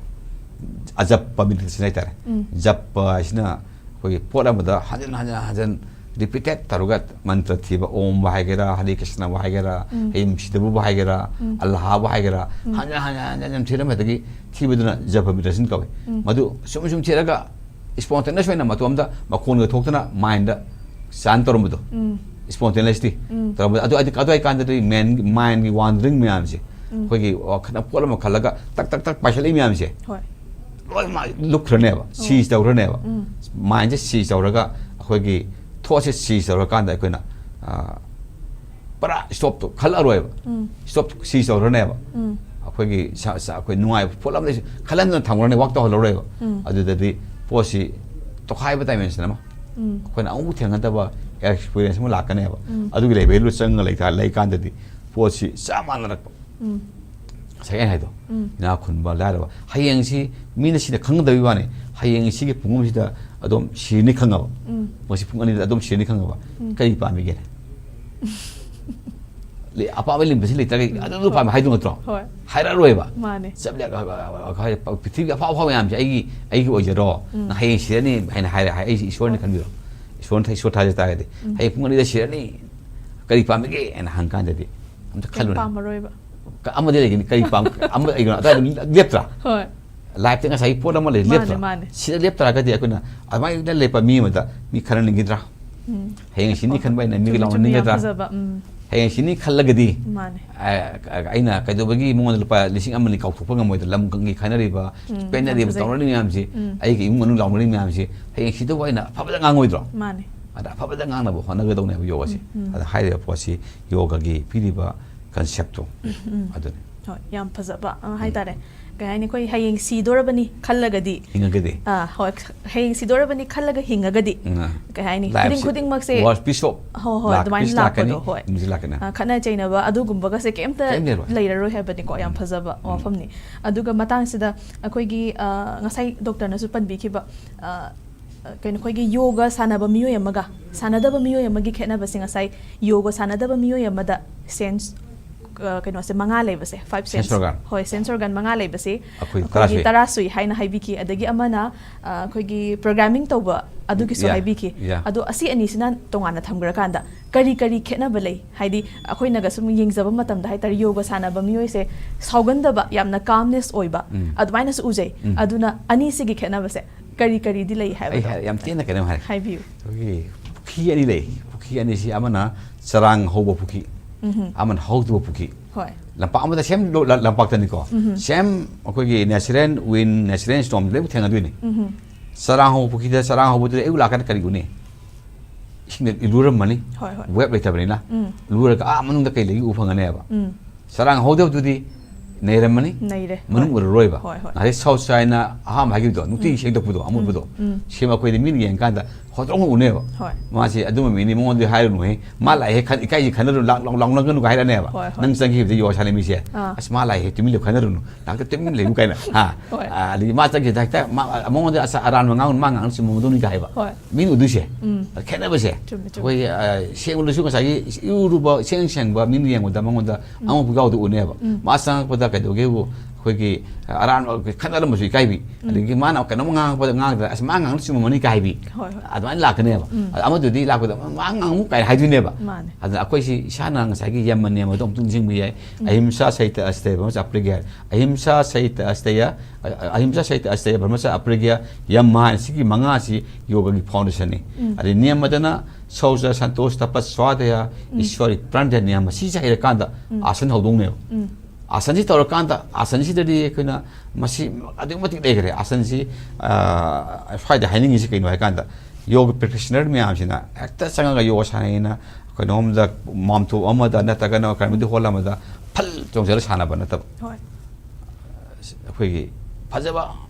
ꯑꯖꯞꯄ meditation ꯍꯥꯏꯇꯥꯔꯦ꯫ ꯎꯝ. ꯖꯞꯄ ꯍꯥꯏꯁꯤꯅ ꯑꯩꯈꯣꯏꯒꯤ ꯄꯣꯠ ꯑꯃꯗ ꯍꯟꯖꯤꯟ ꯍꯟꯖꯤꯟ ꯍꯟꯖꯤꯟ repeated ꯇꯧꯔꯒ ꯃꯟꯇ꯭ꯔ ꯊꯤꯕ, ꯑꯣꯝꯕ ꯍꯥꯏꯒꯦꯔꯥ, ꯍꯔꯦ ꯀ꯭ꯔꯤꯁꯅꯕꯨ ꯍꯥꯏꯒꯦꯔꯥ, ꯎꯝ. ꯍꯌꯤꯝ ꯁꯤꯗꯕꯨ ꯍꯥꯏꯒꯦꯔꯥ, ꯎꯝ. ꯑꯜꯂꯥꯍꯕꯨ ꯍꯥꯏꯒꯦꯔꯥ, ꯎꯝ. ꯍꯟꯖꯤꯟ ꯍꯟꯖꯤꯟ ꯍꯟꯖꯤꯟ ꯍꯟꯖꯤꯟ ꯊꯤꯔꯝꯕꯗꯒꯤ ꯊꯤꯕꯗꯨꯅ ꯖꯞꯄ meditation ꯀꯧꯏ꯫ ꯎꯝ. ꯃꯗꯨ ꯁꯨꯝ ꯁꯨꯝ ꯊꯤꯔꯒ spontaneous ꯑꯣꯏꯅ ꯃꯇꯣꯝꯗ ꯃꯈꯣꯟꯒ ꯊꯣꯛꯇꯅ mindꯗ chant ꯇꯧꯔꯝꯕꯗꯣ꯫ ꯎꯝ. Spontaneously ꯎꯝ. ꯇꯧꯔꯝꯕꯗꯣ꯫ ꯑꯗꯨ, ꯑꯗꯨ, ꯑꯗꯨ ꯑꯣꯏꯀꯥꯟꯗꯗꯤ man, mindꯒꯤ wandering ꯃꯌꯥꯝꯁꯦ, ꯎꯝ. ꯑꯩꯈꯣꯏꯒꯤ ꯋꯥꯈꯜ ꯄꯣꯠ ꯑꯃ ꯈꯜꯂꯒ ꯇꯛ ꯇꯛ ꯇꯛ ꯄꯥꯏꯁꯤꯜꯂꯛꯏ ꯃꯌꯥꯝꯁꯦ ꯍꯣꯏ. ꯂꯣꯏꯅꯃꯛ ꯂꯨꯞꯈ꯭ꯔꯅꯦꯕ, ꯑꯣ. cease ꯇꯧꯈ꯭ꯔꯅꯦꯕ꯫ ꯎꯝ. Mindꯁꯦ cease ꯇꯧꯔꯒ ꯑꯩꯈꯣꯏꯒꯤ thoughtꯁꯦ cease ꯇꯧꯔꯀꯥꯟꯗ ꯑꯩꯈꯣꯏꯅ, ꯑꯥ, ꯄꯨꯔꯥ stopꯇꯣ ꯈꯜꯂꯛꯑꯔꯣꯏꯕ꯫ ꯎꯝ. Stop cease ꯇꯧꯈ꯭ꯔꯅꯦꯕ꯫ ꯎꯝ. ꯑꯩꯈꯣꯏꯒꯤ ꯁ-, ꯁ-, ꯑꯩꯈꯣꯏ ꯅꯨꯡꯉꯥꯏꯕ ꯄꯣꯠ ꯑꯃ ꯂꯩꯁꯨ ꯈꯜꯍꯟꯗꯅ ꯊꯝꯈ꯭ꯔꯅꯤ, work ꯇꯧꯍꯜꯂꯔꯣꯏꯕ꯫ ꯎꯝ. ꯑꯗꯨꯗꯗꯤ ꯄꯣꯠꯁꯤ ꯇꯣꯈꯥꯏꯕ dimension ꯑꯃ, ꯎꯝ. ꯑꯩꯈꯣꯏꯅ ꯑꯃꯨꯛ ꯊꯦꯡꯅꯗꯕ experience ꯑꯃ ꯂꯥꯛꯀꯅꯦꯕ꯫ ꯎꯝ. ꯑꯗꯨꯒꯤ levelꯗꯨ ꯆꯪꯉ ꯂꯩꯇꯥ-, ꯂꯩꯀꯥꯟꯗꯗꯤ ꯄꯣꯠꯁꯤ ꯆꯞ ꯃꯥꯟꯅꯔꯛꯄ꯫ ꯎꯝ. ꯉꯁꯥꯏ ꯑꯩꯅ ꯍꯥꯏꯗꯣ, ꯎꯝ. ꯏꯅꯥꯛ ꯈꯨꯟꯕ, ꯂꯥꯏꯔꯕ, ꯍꯌꯦꯡꯁꯤ ꯃꯤꯅ ꯁꯤꯅ ꯈꯪꯒꯗꯕꯒꯤ ꯋꯥꯅꯤ꯫ ꯍꯌꯦꯡ ꯁꯤꯒꯤ ꯄꯨꯡ ꯑꯃꯁꯤꯗ ꯑꯗꯨꯝ ꯁꯤꯔꯅꯤ ꯈꯪꯉꯕ, ꯎꯝ. ꯃꯁꯤ ꯄꯨꯡ ꯑꯅꯤꯗ ꯑꯗꯨꯝ ꯁꯤꯔꯅꯤ ꯈꯪꯉꯕ, ꯎꯝ. ꯀꯔꯤ ꯄꯥꯝꯃꯤꯒꯦꯅꯦ? ꯂꯦ-, ꯑꯄꯥꯝꯕ ꯂꯤꯟꯕꯁꯤ ꯂꯩꯇ꯭ꯔꯒꯗꯤ ꯑꯗꯨ ꯑꯗꯨ ꯄꯥꯝꯃꯤ ꯍꯥꯏꯗꯣ ꯅꯠꯇ꯭ꯔꯣ? ꯍꯣꯏ. ꯍꯥꯏꯔꯛꯑꯔꯣꯏꯕ꯫ ꯃꯥꯅꯦ. ꯆꯞ ꯂꯦ-, ꯑ-, ꯑ-, ꯑ-, ꯄ꯭ꯔꯤꯊꯤꯕꯤꯒꯤ ꯑꯐꯥꯎ ꯑꯐꯥꯎꯕ ꯃꯌꯥꯝꯁꯦ ꯑꯩꯒꯤ, ꯑꯩꯒꯤ ꯑꯣꯏꯖꯔꯣ, ꯎꯝ. ꯅꯪ ꯍꯌꯦꯡ ꯁꯤꯔꯅꯤ ꯍꯥꯏꯅ ꯍꯥꯏꯔꯦ, ꯑꯩꯁꯦ ꯏꯁꯣꯔꯅꯤ ꯈꯟꯕꯤꯔꯣ꯫ ꯏꯁꯣꯔ, ꯏꯁꯣꯔ ꯊꯥꯖ ꯇꯥꯔꯒꯗꯤ, ꯎꯝ. ꯍꯌꯦꯡ ꯄꯨꯡ ꯑꯅꯤꯗ ꯁꯤꯔꯅꯤ, ꯀꯔꯤ ꯄꯥꯝꯃꯤꯒꯦ ꯍꯥꯏꯅ ꯍꯪꯀꯥꯟꯗꯗꯤ ꯑꯝꯇ ꯀꯩꯝ ꯈꯜꯂꯨꯅꯦ꯫ ꯄꯥꯝꯃꯔꯣꯏꯕ. ꯀ-, ꯑꯃꯗꯤ ꯂꯩꯒꯅꯤ, ꯀꯔꯤ ꯄꯥꯝ-, ꯑꯃ ꯂꯩꯒꯅꯣ, ꯑꯗꯨꯋꯥꯏꯗ ꯑꯗꯨꯝ ꯂꯦꯞꯇ꯭ꯔꯥ? ꯍꯣꯏ. Lifeꯇ ꯉꯁꯥꯏꯒꯤ ꯄꯣꯠ ꯑꯃ ꯂꯩ, ꯃꯥꯅꯦ, ꯂꯦꯞꯇ꯭ꯔꯥ? ꯃꯥꯅꯦ. ꯁꯤꯗ ꯂꯦꯞꯇ꯭ꯔꯒꯗꯤ ꯑꯩꯈꯣꯏꯅ ꯑꯗꯨꯃꯥꯏꯅ ꯂꯦꯞꯄ ꯃꯤ ꯑꯃꯗ ꯃꯤ ꯈꯔ ꯅꯤꯡꯈꯤꯗ꯭ꯔꯥ? ꯎꯝ. ꯍꯌꯦꯡ ꯁꯤꯅꯤ ꯈꯟꯕ ꯑꯩꯅ ꯃꯤꯒ ꯆꯨꯝꯃꯤ, ꯂꯥꯎꯅ ꯆꯨꯝꯃꯤ, ꯌꯥꯝ ꯅꯤꯡꯒꯗ꯭ꯔꯥ? ꯐꯖꯕ. ꯎꯝ. ꯍꯌꯦꯡ ꯁꯤꯅꯤ ꯈꯜꯂꯒꯗꯤ, ꯃꯥꯅꯦ. ꯑ, ꯑꯩꯅ ꯀꯩꯗꯧꯕꯒꯤ ꯃꯉꯣꯟꯗ ꯂꯨꯄꯥ ꯂꯤꯁꯤꯡ ꯑꯃ ꯑꯅꯤ ꯀꯥꯎꯊꯣꯛꯄ ꯉꯝꯃꯣꯏꯗ꯭ꯔꯥ? ꯂꯝ ꯈꯪꯒꯤ ꯈꯥꯏꯅꯔꯤꯕ, ꯎꯝ, ꯄꯦꯟꯅꯔꯤꯕ, ꯌꯥꯝ ꯐꯖꯩ. ꯇꯧꯅꯔꯤꯕ ꯃꯌꯥꯝꯁꯤ, ꯎꯝ. ꯑꯩꯒꯤ ꯏꯃꯨꯡ ꯃꯅꯨꯡ ꯂꯥꯎꯅꯔꯤꯕ ꯃꯌꯥꯝꯁꯤ, ꯍꯌꯦꯡ ꯁꯤꯗꯕꯨ ꯑꯩꯅ ꯑꯐꯕꯗ ꯉꯥꯡꯉꯣꯏꯗ꯭ꯔꯣ? ꯃꯥꯅꯦ. ꯑꯗ ꯑꯐꯕꯗ ꯉꯥꯡꯅꯕ ꯍꯣꯠꯅꯒꯗꯧꯅꯦꯕ ꯌꯣꯒꯥꯁꯦ꯫ ꯎꯝ, ꯎꯝ. ꯑꯗ ꯍꯥꯏꯔꯤꯕ ꯄꯣꯠꯁꯤ ꯌꯣꯒꯥꯒꯤ ꯄꯤꯔꯤꯕ conceptꯇꯣ ꯎꯝ. ꯑꯗꯨꯅꯤ꯫ ꯍꯣꯏ, ꯌꯥꯝ ꯐꯖꯕ, ꯑ, ꯍꯥꯏꯇꯥꯔꯦ. ꯀꯩ ꯍꯥꯏꯅꯤ, ꯑꯩꯈꯣꯏ ꯍꯌꯦꯡ ꯁꯤꯗꯣꯔꯕꯅꯤ ꯈꯜꯂꯒꯗꯤ, ꯍꯤꯡꯉꯒꯗꯤ ꯑꯥ, ꯍꯣꯏ, ꯍꯌꯦꯡ ꯁꯤꯗꯣꯔꯕꯅꯤ ꯈꯜꯂꯒ ꯍꯤꯡꯉꯒꯗꯤ, ꯎꯝ, ꯀꯩ ꯍꯥꯏꯅꯤ, life ꯈꯨꯗꯤꯡ ꯁꯤ ꯈꯨꯗꯤꯡꯃꯛꯁꯦ, worst piece of ꯍꯣꯏ, ꯍꯣꯏ, ꯂꯥꯛ- ꯑꯗꯨꯃꯥꯏꯅ piece ꯂꯥꯛꯀꯅꯤ, ꯂꯥꯛꯄꯗꯣ, ꯍꯣꯏ, ꯃꯤꯁꯨ ꯂꯥꯛꯀꯅꯤ꯫ ꯑ, ꯈꯠꯅ ꯆꯩꯅꯕ ꯑꯗꯨꯒꯨꯝꯕꯒꯁꯦ ꯀꯩꯝꯇ ꯀꯩꯝ ꯂꯩꯔꯣꯏ꯫ ꯂꯩꯔꯔꯣꯏ ꯍꯥꯏꯕꯅꯤꯀꯣ꯫ ꯌꯥꯝ ꯐꯖꯕ ꯋꯥꯐꯝꯅꯤ꯫ ꯑꯗꯨꯒ ꯃꯇꯥꯡꯁꯤꯗ ꯑꯩꯈꯣꯏꯒꯤ, ꯑ, ꯉꯁꯥꯏ ꯗꯣꯛꯇꯔꯅꯁꯨ ꯄꯟꯕꯤꯈꯤꯕ, ꯑ, ꯀꯩꯅꯣ, ꯑꯩꯈꯣꯏꯒꯤ ꯌꯣꯒ ꯁꯥꯟꯅꯕ ꯃꯤꯑꯣꯏ ꯑꯃꯒ ꯁꯥꯟꯅꯗꯕ ꯃꯤꯑꯣꯏ ꯑꯃꯒꯤ ꯈꯦꯠꯅꯕꯁꯦ, ꯉꯁꯥꯏ ꯌꯣꯒ ꯁꯥꯟꯅꯗꯕ ꯃꯤꯑꯣꯏ ꯑꯃꯗ sense, ꯑ, ꯀꯩꯅꯣꯁꯦ ꯃꯉꯥ ꯂꯩꯕꯁꯦ, five sense, Sense organ꯫ ꯍꯣꯏ, sense organ ꯃꯉꯥ ꯂꯩꯕꯁꯦ ꯑꯩꯈꯣꯏ ꯑꯩꯈꯣꯏꯒꯤ ꯇꯔꯥꯁꯨꯏ꯫ ꯇꯔꯥꯁꯨꯏ ꯍꯥꯏꯅ ꯍꯥꯏꯕꯤꯈꯤ꯫ ꯑꯗꯒꯤ ꯑꯃꯅ, ꯑ, ꯑꯩꯈꯣꯏꯒꯤ programming ꯇꯧꯕ ꯑꯗꯨꯒꯤꯁꯨ Yeah, ꯍꯥꯏꯕꯤꯈꯤ꯫ yeah꯫ ꯑꯗꯣ ꯑꯁꯤ ꯑꯅꯤꯁꯤꯅ ꯇꯣꯉꯥꯟꯅ ꯊꯝꯈ꯭ꯔꯀꯥꯟꯗ ꯀꯔꯤ ꯀꯔꯤ ꯈꯦꯠꯅꯕ ꯂꯩ? ꯍꯥꯏꯗꯤ ꯑꯩꯈꯣꯏꯅꯒ ꯁꯨꯝ ꯌꯦꯡꯖꯕ ꯃꯇꯝꯗ ꯍꯥꯏꯇꯥꯔꯦ, ꯌꯣꯒ ꯁꯥꯟꯅꯕ ꯃꯤꯑꯣꯏꯁꯦ ꯁꯥꯎꯒꯟꯗꯕ, ꯌꯥꯝꯅ calmness ꯑꯣꯏꯕ, ꯎꯝ꯫ ꯑꯗꯨꯃꯥꯏꯅꯁꯨ ꯎꯖꯩ꯫ ꯎꯝ꯫ ꯑꯗꯨꯅ ꯑꯅꯤꯁꯤꯒꯤ ꯈꯦꯠꯅꯕꯁꯦ ꯀꯔꯤ ꯀꯔꯤꯗꯤ ꯂꯩ ꯑꯩ ꯍꯥꯏꯕꯗꯣ? ꯍꯥꯏ- ꯌꯥꯝ ꯇꯦꯟꯅ ꯀꯩꯅꯣꯝ ꯍꯥꯏ꯫ ꯍꯥꯏꯕꯤꯌꯨ꯫ ꯑꯩꯈꯣꯏꯒꯤ ꯄꯨꯈ꯭ꯔꯤ ꯑꯅꯤ ꯂꯩ꯫ ꯄꯨꯈ꯭ꯔꯤ ꯑꯅꯤꯁꯤ ꯑꯃꯅ ꯆꯔꯥꯡ ꯍꯧꯕ ꯄꯨꯈ꯭ꯔꯤ, ꯎꯝꯍꯨꯝ꯫ ꯑꯃꯅ ꯍꯧꯗꯕ ꯄꯨꯈ꯭ꯔꯤ꯫ ꯍꯣꯏ꯫ ꯂꯝꯄꯥꯛ ꯑꯃꯗ same ꯂꯣ- ꯂ- ꯂꯝꯄꯥꯛꯇꯅꯤꯀꯣ꯫ ꯎꯝꯍꯨꯝ꯫ Same ꯑꯩꯈꯣꯏꯒꯤ natural wind, natural storm ꯂꯣꯏꯅꯃꯛ ꯊꯦꯡꯅꯗꯣꯏꯅꯤ꯫ ꯎꯝꯍꯨꯝ꯫ ꯆꯔꯥꯡ ꯍꯧꯕ ꯄꯨꯈ꯭ꯔꯤꯗ ꯆꯔꯥꯡ ꯍꯧꯕꯗꯨꯗ ꯑꯌꯨꯛ ꯂꯥꯛꯀꯥꯟꯗ ꯀꯔꯤ ꯎꯅꯤ? ꯏꯁꯤꯡꯗ ꯏꯔꯨꯔꯝꯃꯅꯤ꯫ ꯍꯣꯏ, ꯍꯣꯏ꯫ Wave ꯂꯩꯇꯕꯅꯤꯅ꯫ ꯎꯝ꯫ ꯂꯨꯔꯒ ꯑꯥ ꯃꯅꯨꯡꯗ ꯀꯩ ꯂꯩꯒꯦ ꯎ ꯐꯪꯒꯅꯦꯕ꯫ ꯎꯝ꯫ ꯆꯔꯥꯡ ꯍꯧꯗꯕꯗꯨꯗꯤ ꯅꯩꯔꯝꯃꯅꯤ꯫ ꯅꯩꯔꯦ꯫ ꯃꯅꯨꯡ ꯍꯣꯏ꯫ ꯎꯔꯔꯣꯏꯕ꯫ ꯍꯣꯏ, ꯍꯣꯏ꯫ ꯉꯁꯥꯏ ꯁꯥꯎꯠ ꯆꯥꯏꯅ ꯑꯍꯥꯟꯕ ꯍꯥꯏꯈꯤꯕꯗꯣ, ꯅꯨꯡꯇꯤꯒꯤ ꯎꯝ꯫ ꯁꯦꯡꯗꯣꯛꯄꯗꯣ, ꯑꯃꯣꯠꯄꯗꯣ꯫ ꯎꯝ꯫ ꯁꯦꯝ ꯑꯩꯈꯣꯏꯗꯤ ꯃꯤꯅ ꯌꯦꯡꯀꯥꯟꯗ ꯍꯣꯇ꯭ꯔꯣꯡ ꯎꯅꯦꯕ꯫ ꯍꯣꯏ꯫ ꯃꯥꯁꯦ ꯑꯗꯨꯝꯕ ꯃꯤꯅꯤ, ꯃꯉꯣꯟꯗ ꯍꯥꯏꯔꯨꯅꯨꯍꯦ꯫ ꯃꯥ ꯂꯥꯛꯑꯦ, ꯈꯟ- ꯏꯀꯥꯏꯁꯤ ꯈꯟꯅꯔꯨꯅꯨ, ꯂꯥꯛ- ꯂꯥꯎ- ꯂꯥꯎꯅꯒꯅꯨꯒ ꯍꯥꯏꯔꯛꯅꯦꯕ꯫ ꯍꯣꯏ, ꯍꯣꯏ꯫ ꯅꯪ ꯆꯪꯈꯤꯕꯗ ꯌꯣ ꯁꯥꯟꯅ ꯃꯤꯁꯦ꯫ ꯑꯥ꯫ "ꯑꯁ, ꯃꯥ ꯂꯥꯛꯑꯦ, ꯇꯨꯃꯤꯟ ꯂꯩꯌꯨ, ꯈꯟꯅꯔꯨꯅꯨ꯫ ꯂꯥꯛꯇ ꯇꯨꯃꯤꯟ ꯂꯩꯌꯨ" ꯀꯥꯏꯅ꯫ ꯍꯥ? ꯍꯣꯏ꯫ ꯑꯥ, ꯑꯗꯒꯤ ꯃꯥ ꯆꯪꯈꯤꯕꯗ ꯍꯦꯛꯇ ꯃꯥ-, ꯃꯉꯣꯟꯗ ꯑꯁ ꯑꯔꯥꯟꯕ ꯉꯥꯡ-, ꯃꯥ ꯉꯥꯡꯅ ꯆꯨꯝꯕ ꯃꯗꯨꯅꯤ ꯀꯥꯏ ꯍꯥꯏꯕ꯫ ꯍꯣꯏ꯫ ꯃꯤꯅ ꯎꯗꯣꯏꯁꯦ꯫ ꯎꯝ꯫ ꯈꯦꯠꯅꯕꯁꯦ꯫ ꯆꯨꯝꯃꯦ, ꯆꯨꯝꯃꯦ꯫ ꯑꯩꯈꯣꯏꯒꯤ, ꯑ, ꯁꯦꯡꯕꯗꯁꯨ ꯉꯁꯥꯏꯒꯤ ꯏꯔꯨꯕ, ꯁꯦꯡ ꯁꯦꯡꯕ, ꯃꯤꯅ ꯌꯦꯡꯕꯗ ꯃꯉꯣꯟꯗ ꯑꯃꯣꯠꯄ ꯌꯥꯎꯗ ꯎꯅꯦꯕ꯫ ꯎꯝ꯫ ꯃꯥ ꯆꯪꯉꯛꯄꯗ ꯀꯩꯗꯧꯒꯦꯕꯨ, ꯑꯩꯈꯣꯏꯒꯤ, ꯑ, ꯑꯔꯥꯟꯕ ꯈꯠꯅꯔꯝꯕꯁꯨ ꯏꯀꯥꯏꯕꯤ꯫ ꯎꯝ꯫ ꯑꯗꯒꯤ ꯃꯥꯅ ꯀꯩꯅꯣꯝ ꯉꯥꯡꯉꯛꯄꯗ, ꯉꯥꯡꯗ, "ꯑꯁ, ꯃꯥ ꯉꯥꯡꯅ ꯆꯨꯝꯃꯝꯃꯅꯤ" ꯀꯥꯏꯕꯤ꯫ ꯍꯣꯏ, ꯍꯣꯏ꯫ ꯑꯗꯨꯃꯥꯏꯅ ꯂꯥꯛꯀꯅꯦꯕ꯫ ꯎꯝ꯫ ꯑꯗ ꯑꯃꯗꯨꯗꯤ ꯂꯥꯛꯄꯗ, "ꯃꯥ ꯉꯥꯡꯉꯨ" ꯀꯥꯏꯅ ꯍꯥꯏꯗꯣꯏꯅꯦꯕ꯫ ꯃꯥꯅꯦ꯫ ꯑꯗꯨꯅ ꯑꯩꯈꯣꯏꯁꯤ ꯏꯁꯥꯅ ꯉꯁꯥꯏꯒꯤ ꯌꯝ ꯅꯤꯌꯝ ꯑꯗꯣ ꯑꯃꯨꯛꯇꯪ ꯅꯤꯡꯁꯤꯡꯕ ꯌꯥꯏ꯫ ꯎꯝ꯫ "ꯑꯍꯤꯝꯁꯥ ꯁꯩꯇ ꯑꯁꯇꯦ ꯕ꯭ꯔꯍꯃꯆ ꯑꯄ꯭ꯔꯒ꯭ꯌꯥ", "ꯑꯍꯤꯝꯁꯥ ꯁꯩꯇ ꯑꯁꯇꯦꯌ", ꯑ-, "ꯑꯍꯤꯝꯁꯥ ꯁꯩꯇ ꯑꯁꯇꯦꯌ ꯕ꯭ꯔꯍꯃꯆ ꯑꯄ꯭ꯔꯒ꯭ꯌꯥ ꯌꯝ" ꯍꯥꯏꯅ ꯁꯤꯒꯤ ꯃꯉꯥꯁꯤ ꯌꯣꯒꯒꯤ foundation ꯅꯤ꯫ ꯎꯝ꯫ ꯑꯗꯩ ꯅꯤꯌꯝ ꯑꯃꯗꯅ "ꯁꯧꯆ ꯁꯟꯇꯣꯁ ꯇꯄꯁ ꯁ꯭ꯋꯥꯙꯌ", ꯎꯝ꯫ "ꯏꯁ꯭ꯋꯔꯤ ꯄ꯭ꯔꯥꯟꯗ ꯅꯤꯌꯝ", ꯁꯤꯁꯦ ꯍꯩꯔꯀꯥꯟꯗ ꯎꯝ꯫ ꯑꯥꯁꯟ ꯍꯧꯗꯣꯛꯅꯦꯕ꯫ ꯎꯝ꯫ ꯑꯥꯁꯟꯁꯤ ꯇꯧꯔꯀꯥꯟꯗ, ꯑꯥꯁꯟꯁꯤꯗꯗꯤ ꯑꯩꯈꯣꯏꯅ ꯃꯁꯤ ꯑꯗꯨꯛꯀꯤ ꯃꯇꯤꯛ ꯂꯩꯈ꯭ꯔꯦ꯫ ꯑꯥꯁꯟꯁꯤ, ꯑ, ꯁ꯭ꯋꯥꯏꯗ ꯍꯥꯏꯅꯤꯡꯉꯤꯁꯤ ꯀꯩꯅꯣ ꯍꯥꯏꯀꯥꯟꯗ, ꯌꯣꯒ practitioner ꯃꯌꯥꯝꯁꯤꯅ ꯍꯦꯛꯇ ꯆꯪꯉꯒ ꯌꯣꯒ ꯁꯥꯟꯅꯩꯅ ꯀꯩꯅꯣꯝꯗ, ꯃꯥꯝꯇꯣꯞ ꯑꯃꯗ ꯅꯠꯇ꯭ꯔꯒꯅ community hall ꯑꯃꯗ ꯐꯜ ꯆꯣꯡꯁꯤꯜꯂ ꯁꯥꯟꯅꯕ ꯅꯠꯇꯕ꯫ ꯍꯣꯏ꯫ ꯑꯩꯈꯣꯏꯒꯤ ꯐꯖꯕ